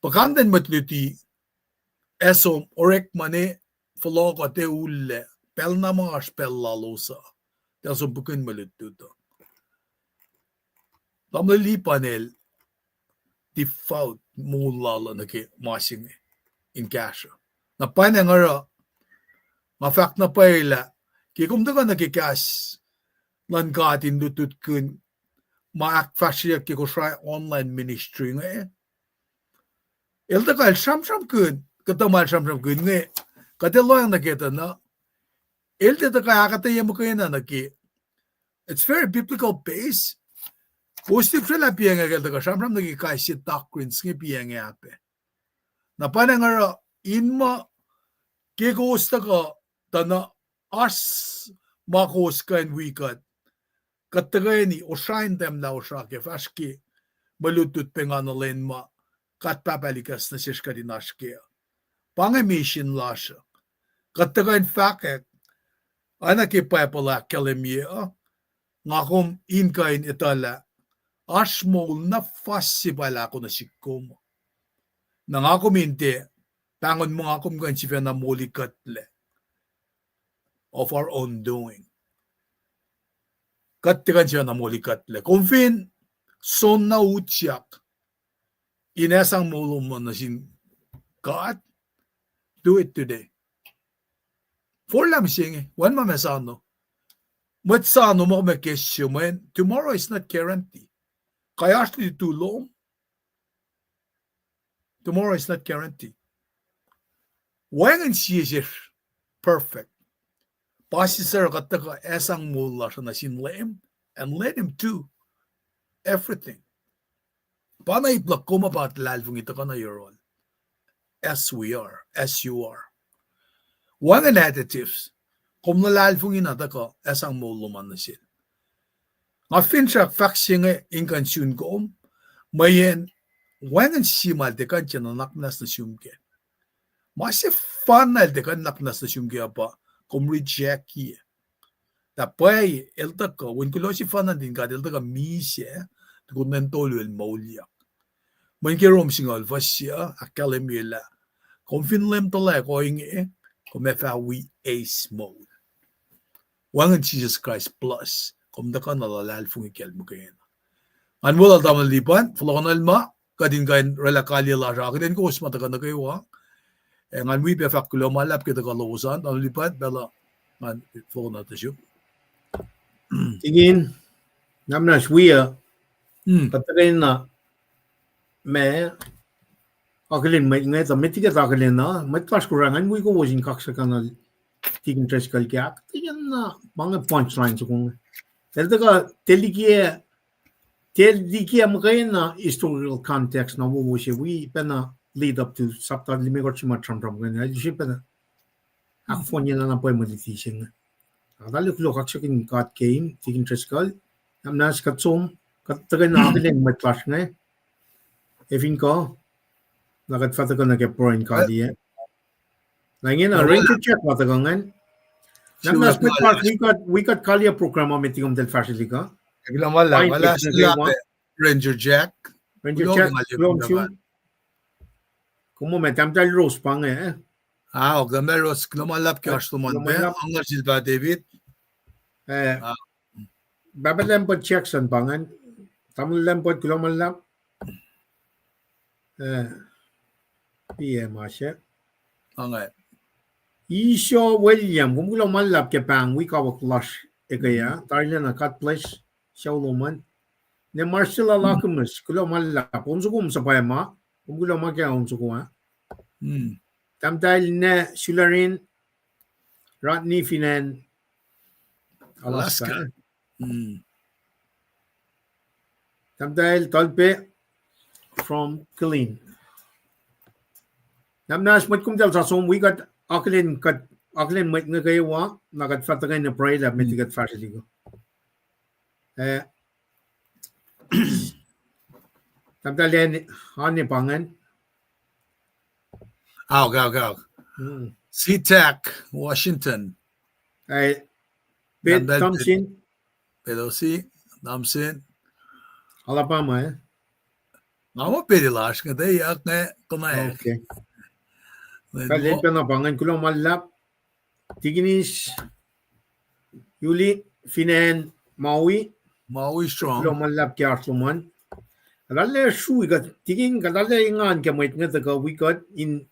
puhkantwen mwet luti ac som orekma ne fohlohkuh, tiac ullac, pacl na ma oasr pacl lalos uh. Eltahl som pukihn mwe lutlut uh. Tamuhlwel Lipan el devote moul lal uh nuh ke ma se inge in kahsruh. Na pwacnwacng oruh, nga fahk na pwacye lah ke kom tuhkuh nuh ke kahs luhn God in lutlutkihn ma ahkfahsryeyuck ke Kosrae online ministry inge, el tuhkuh el sramsramkihn, kuhtuh ma el sramsramkihn inge, kuht ac lohacng nuh ke tuh na, el tiac tuhkuh ahkuhtweyac muhkwena nuh ke, it's very biblical base. Kowos tiac srwaclah piacngack el tuhkuh sramsram nuh ke kais sie doctrines inge piacngack pac. Na pwacnwacng oruh in muh ke kowos tuhkuh tuh na oasr ma kowos kuh in wi kuht, kuht tuhkweni osra in tiac lah osra ke fahsr ke mwe lutlut pacna lwen ma God Pahpah El ikacs nuh sesr kuht in oasr kac. Pa inge misin lasr uh. Kuht tuhkuh in fahkwack, oacna ke Bible ahkkahlwemye uh, nga kom in kuh in etuh lah oasr moul na fuhs se pa El ahko nuh sihk kom. Na nga kom in tiac pahngon muh nga kom kuh in sifacna molikuhtlac of our own doing. Kuht tiac kuh in sifacna molikuhtlac. Kom fin soenna utyak in ac sang moul lom uh nuh sin God, do it today. Forlah mihsenge, wacngihn ma ma sano. Mwet sano ma kom ac kessyo mweyen tomorrow is not guarantee. Kuh oasr lutlut lom, tomorrow is not guarantee. Wacngihn sie sesr perfect. Pa sie sesr kuht tuhkuh ac sang moul lasr uh nuh sin Leum, and let Him do everything. Pa na ip luhk kom uh pa luhlahlfongi tuhkuh nuh yohrohl. As we are, as you are. Wacngihn additives. Kom luhlahlfongi na tuhkuh ac sang moul lom an nuh sel. Nga finsrak fahk se inge in kuh in sun kom, mweyen wacngihn sie ma el tiac kuh in nuhnak muhnahs nuh sum kac. Ma sefanna el tiac kuh in nuhnak muhnahs nuh sum kac uh pa kom rejectye. Na pwacye el tuhkuh, wen kuloh sefanna nuhtin God el tuhkuh misac, tukun lwen tolu el moulyak. Mweyen ke Rom singucul fuhs se uh ahkkahlwemye lah kom fin leum tuhlac ohinge, kom ac fah wi eis moul. Wacngihn Jisus Kraist plus kom tuhkuh na luhlahlfongi kacl muhkwena. Ngan weluhl tamuhlwel Lipan, fohlohkohnacl ma kuht in kuh in orwaclah kaliyac lasr uh, akihlen kowos ma tuhkuh nuh kwewa. Ac ngan wi pac fahk kuloh ma luhlahp ke tuhkuh lowos an, tamuhlwel Lipan, pacl uh ngan fohlohkohnatuh sum. Tikin, namnash wi uh, kuht tuhkweni na ma akihlen mwet inge, tuh met liki kuht akihlen uh, mwet lasr Kosrae, ngan wi kowos in kaksakihnuhl Tikin Driscoll ke ahkuhtweyac na, ma inge punchline soko inge. El tuhkuh, tiac liki, tiac liki muhkwena historical context na wowo se wi pacna lead up to sapta limekohsr se ma sramsram kena, el se pacna ahkfohnye na na pwacye mwe luti se inge. Atac kuloh kaksakihn God ke Tikin Driscoll, namnash kuht som, kuht tuhkweni akihlen mwet lasr inge, ac fin kuh, na kuht fah tuhkuh nuh ke pruhe in kaliyac. Na ingena Ranger Jack ma tuhkuh ingacn. Namnash mwet lasr, wi kuht, wi kuht kaliyac program uh met liki kom tiac fahsrwelihk uh. Ranger Jack, Ranger Jack, kuloh ma sum. Kom muh ma Tahmtahel Rose pa inge, eh? Ah, Tahmtahel Rose, kuloh ma luhlahp ke oasr lom an pac, Uncle Silver David. Eh, Pahpah Lambert Jackson pa ingacn, Tamuhlwel Lambert, kuloh ma luhlahp. Eh, P M Asher. Isio William, kom kuloh ma luhlahp ke pahng wi kawuck lasr ekuh ah, tarilacna God bless, sucu lom an. Ne Marcella Lakimus, kuloh ma luhlahp, on soko ma suhpwacma, kom kuloh ma ke on soko ah. Tahmtahel ne Sularin, Rodney fin acn Alaska. Tahmtahel Talpe from Killeen. Namnash mwet komtahl sa som wi kuht akihlen, kuht akihlen mwet inge kwewa, na kuht fah tuhkweni pruhe lah met liki kuht fahsrwelihk uh. Eh, Tahmtahel Anne pa ingacn. Aok, aok, aok. SeaTac, Washington. Eh, Pete Thompson. Pelosi Thompson. Alabama, eh? Nga muh Pete lasr inge, tuyak inge konwacack. Okay. Kalel pacna pa ingacn, kuloh ma luhlahp. Tikinis Yuli. fin acn Maui. Maui strong. Kuloh ma luhlahp ke oasr lom an. Kuht arlac srui kuht, tikin kuht arlac engan ke mwet inge tuhkuh wi kuht in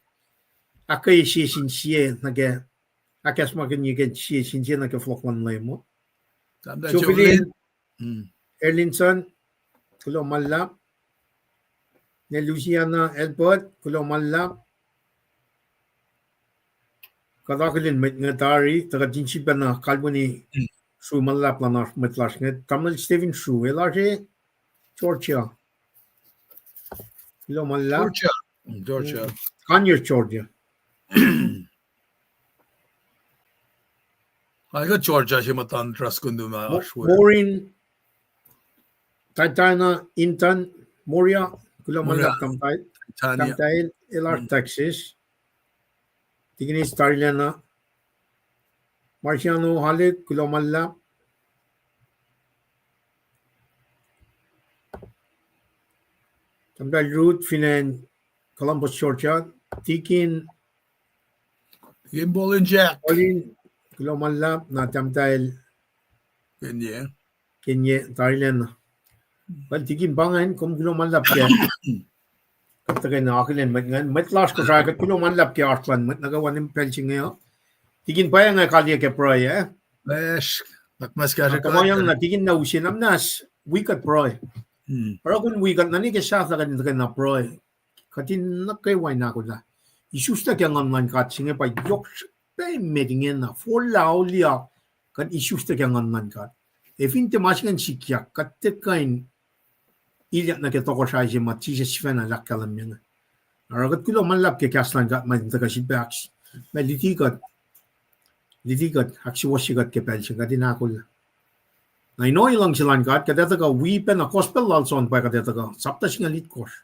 ahkkweye sie sin sie nuh ke, ahkacsmakihnye ke sie sin sie nuh ke fohlohk luhn Leum uh. Jovlin, Erlinson, kuloh ma luhlahp. Ne Louisiana, Albert, kuloh ma luhlahp. Kuht akihlen mwet inge tari, tuh kuht in sifacna kalweni srui ma luhlahp luhn oasr mwet lasr inge. Tamuhlwel Stephen Sru, el oasr Georgia. Kuloh ma luhlahp. Georgia. Conyers, Georgia. Ac kuht Georgia se muhtuhn trust kuhn ma oasr we. Maureen, Tatiana, Intan, Moria, kuloh ma luhlahp. Tahmtahel, el oasr Texas. Tikinis tarilacna. Marciano Halik, kuloh ma luhlahp. Tahmtahel Ruth fin acn Columbus, Georgia. Tikin Tikin Paulin Jack, Paulin, kuloh ma luhlahp, na tahmtahel Kenye, Kenye tarilacna. Well, tikin pa ingacn, kom kuloh ma luhlahp ke kuht tuhkweni akihlen mwet ingacn. Mwet lasr Kosrae, kuht kuloh ma luhlahp ke oasr luhn mwet nuh kwewa in pacl se inge uh. Tikin pwacye nga kaliyac ke pruhe, eh? Kuh ma yang na tikin na use na muhnahs wi kuht pruhe. Oruh kom wi kuht na nuh ke sahflah kuht in tuhkweni pruhe. Kuht in nuh kwewa in ahkolah. Isuslac ke Nguhn luhn God se inge pa yohk srihpac met ingena, forlah auliyak, kuht isuslac ke Nguhn luhn God. Ac fin tiac ma se ingacn sikyak, kuht tiac kuh in ilyak nuh ke tohkohsrahi se ma Jisus sifacna el ahkkahlwemye inge. Oruh kuht kuloh ma luhlahp ke kahs luhn God ma in tuhkuh sifilpac, ma luti kuht, luti kuht, ahksuwohsye kuht ke pacl se inge kuht in ahkolah. Na in ohiyac luhngse luhn God, kuht ac tuhkuh wi pacna gospel lal John pa kuht ac tuhkuh, sapta singucul itkohsr.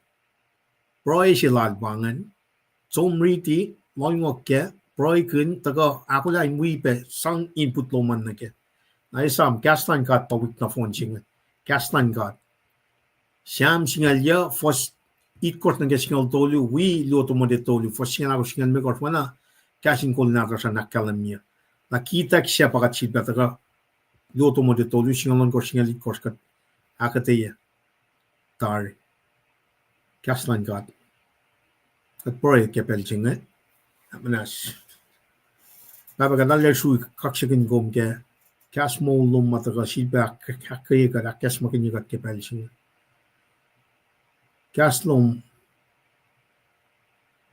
Pruhe se lal pa ingacn. Som riti, lohngok kac, pruhekihn, tuhkuh ahkolah in wi pac sang input lom an nuh kac. Na esam, kahs luhn God pa wik nohfohn se inge. Kahs luhn God. Sam singucul yuc, fuhs itkohsr nuh ke singucul tolu, wi luo Timothy tolu, fuhs singucul ahkosr, singucul limekohsr, oacna kahs in kol nahtuhsr an ahkkahlwemye. Na kitak sac pa kuht sifilpac tuhkuh, luo Timothy tolu, singucul ohnkohsr, singucul itkohsr kuht ahkuhtweyac tari. Kahs luhn God. Kuht pruhe ke pacl se inge. Muhnahs. Pahpah, kuht arlac srui kaksakihn kom ke kahs moul lom ma tuhkuh sifilpac ahk-, ahkkweye kuht, ahkacsmakihnye kuht ke pacl se inge. Kahs lom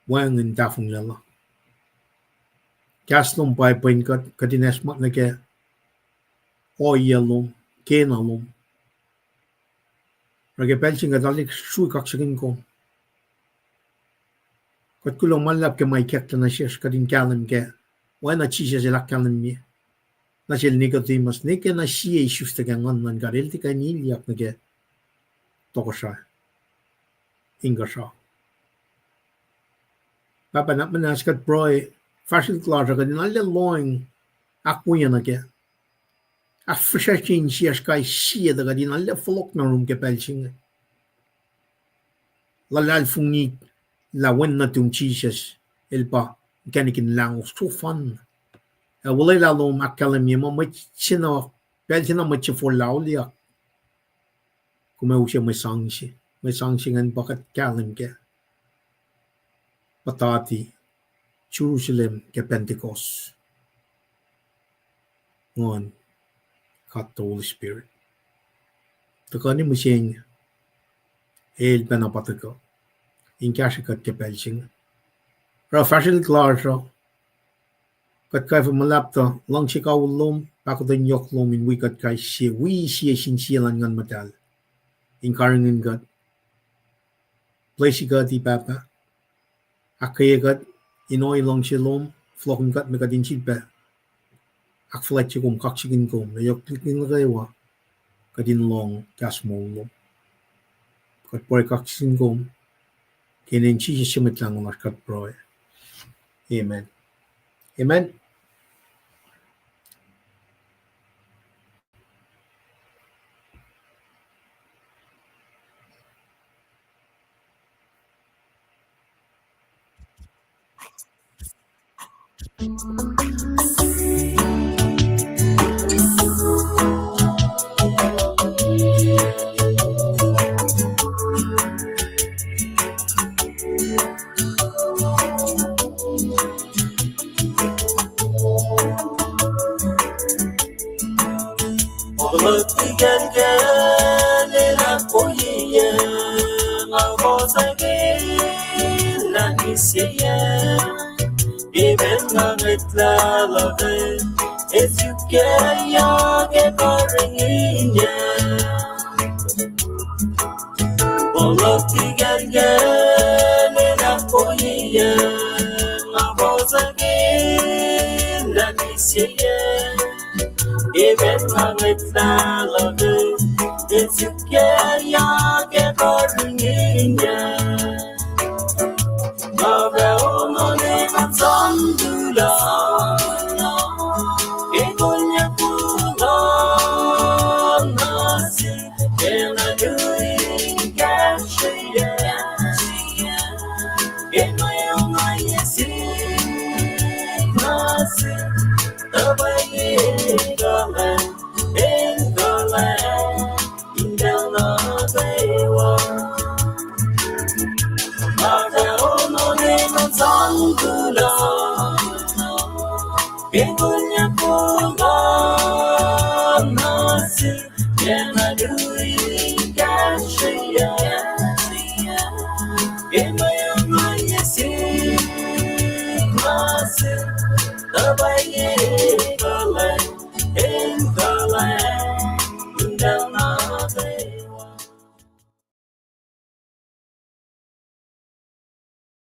wacngihn tahfonglac la. Kahs lom pa pwen kuht, kuht in acsmak nuh ke ohiyac lom, kena lom. Oruh ke pacl se inge kuht arlac srui kaksakihn kom. Kuht kuloh ma luhlahp ke ma ikacklah nuh sesr, kuht in kahlwem kac, oacna Jisus el ahkkahlwemye nuh sel Nicodemus, nwe ke na sie isuslac ke Nguhn luhn God, el tiac kuh in ilyak nuh ke tohkohsrahi, inkuhsrao. Pahpah, na muhnahs kuht pruhe, fahsrwelihk lasr uh kuht in arlac lohng ahkwoye nuh kac. Ahkfihsracsrye insiyacsr kais sie tuh kuht in arlac fohlohk nuh yurum ke pacl se inge. Luhlahlfongi lah Wen nuhtum Jisus el pa inkacnek in lahngo sifacna. Ac olwelah lom ahkkahlwemye muh mwet se na, pacl se na mwet se forlah auliyak, kom ac use mwe sang se, mwe sang se ingacn pa kuht kahlwem kac, puhtati Jerusalem ke Pentecost, Nguhn God the Holy Spirit. Tuhkuh nuh mihsenge, el pacna pa tuhkuh in kahsrwe kuht ke pacl se inge. Oruh fahsrwelihk lasr uh, kuht kwacfe muhlahptuh luhngse kawihl lom, pahkotwen yohk lom in wi kuht kais sie, wi sie sin sie luhn Nguhn Muhtahl in karihngihn kuht, bless kuht, Pahpah, ahkkweye kuht in ohiyac luhngse lom, fohlohkihn kuht me kuht in sifilpac ahkfuhlwactye kom, kaksakihn kom, ac yohk liki nuh kwewa kuht in lohng kahs moul lom. Kuht pruhe kaksakihn kom ke inen Jisus se Mwet Lahngo lasr kuht pruhe. Amen. Amen. fohs ac ke na mihsenge, emet nga ngwetlah luhk, ac suk ke yak ac karihngihn. Fohlohk tikalkal in ahkwoye, nga fohs ac ke na mihsenge, emet nga ngwetlah luhk, ac suk ke yak ac karihngihn. Nga fah ono ne nga sang kuloh, ke konyuck kuloh nuh sel, ke na tui kahsrweyuc, ke mwe ongaiyac sin nuh sel, tuh pwacye kuhlwacng, in kuhlwacng, in pacl nuh kwewa. Nga fah ono ne nga sang kuloh, ke konyuck kuloh nuh sel, ke na tui kahsrweyuc, ke mwe ongaiyac sin nuh sel, tuh pwacye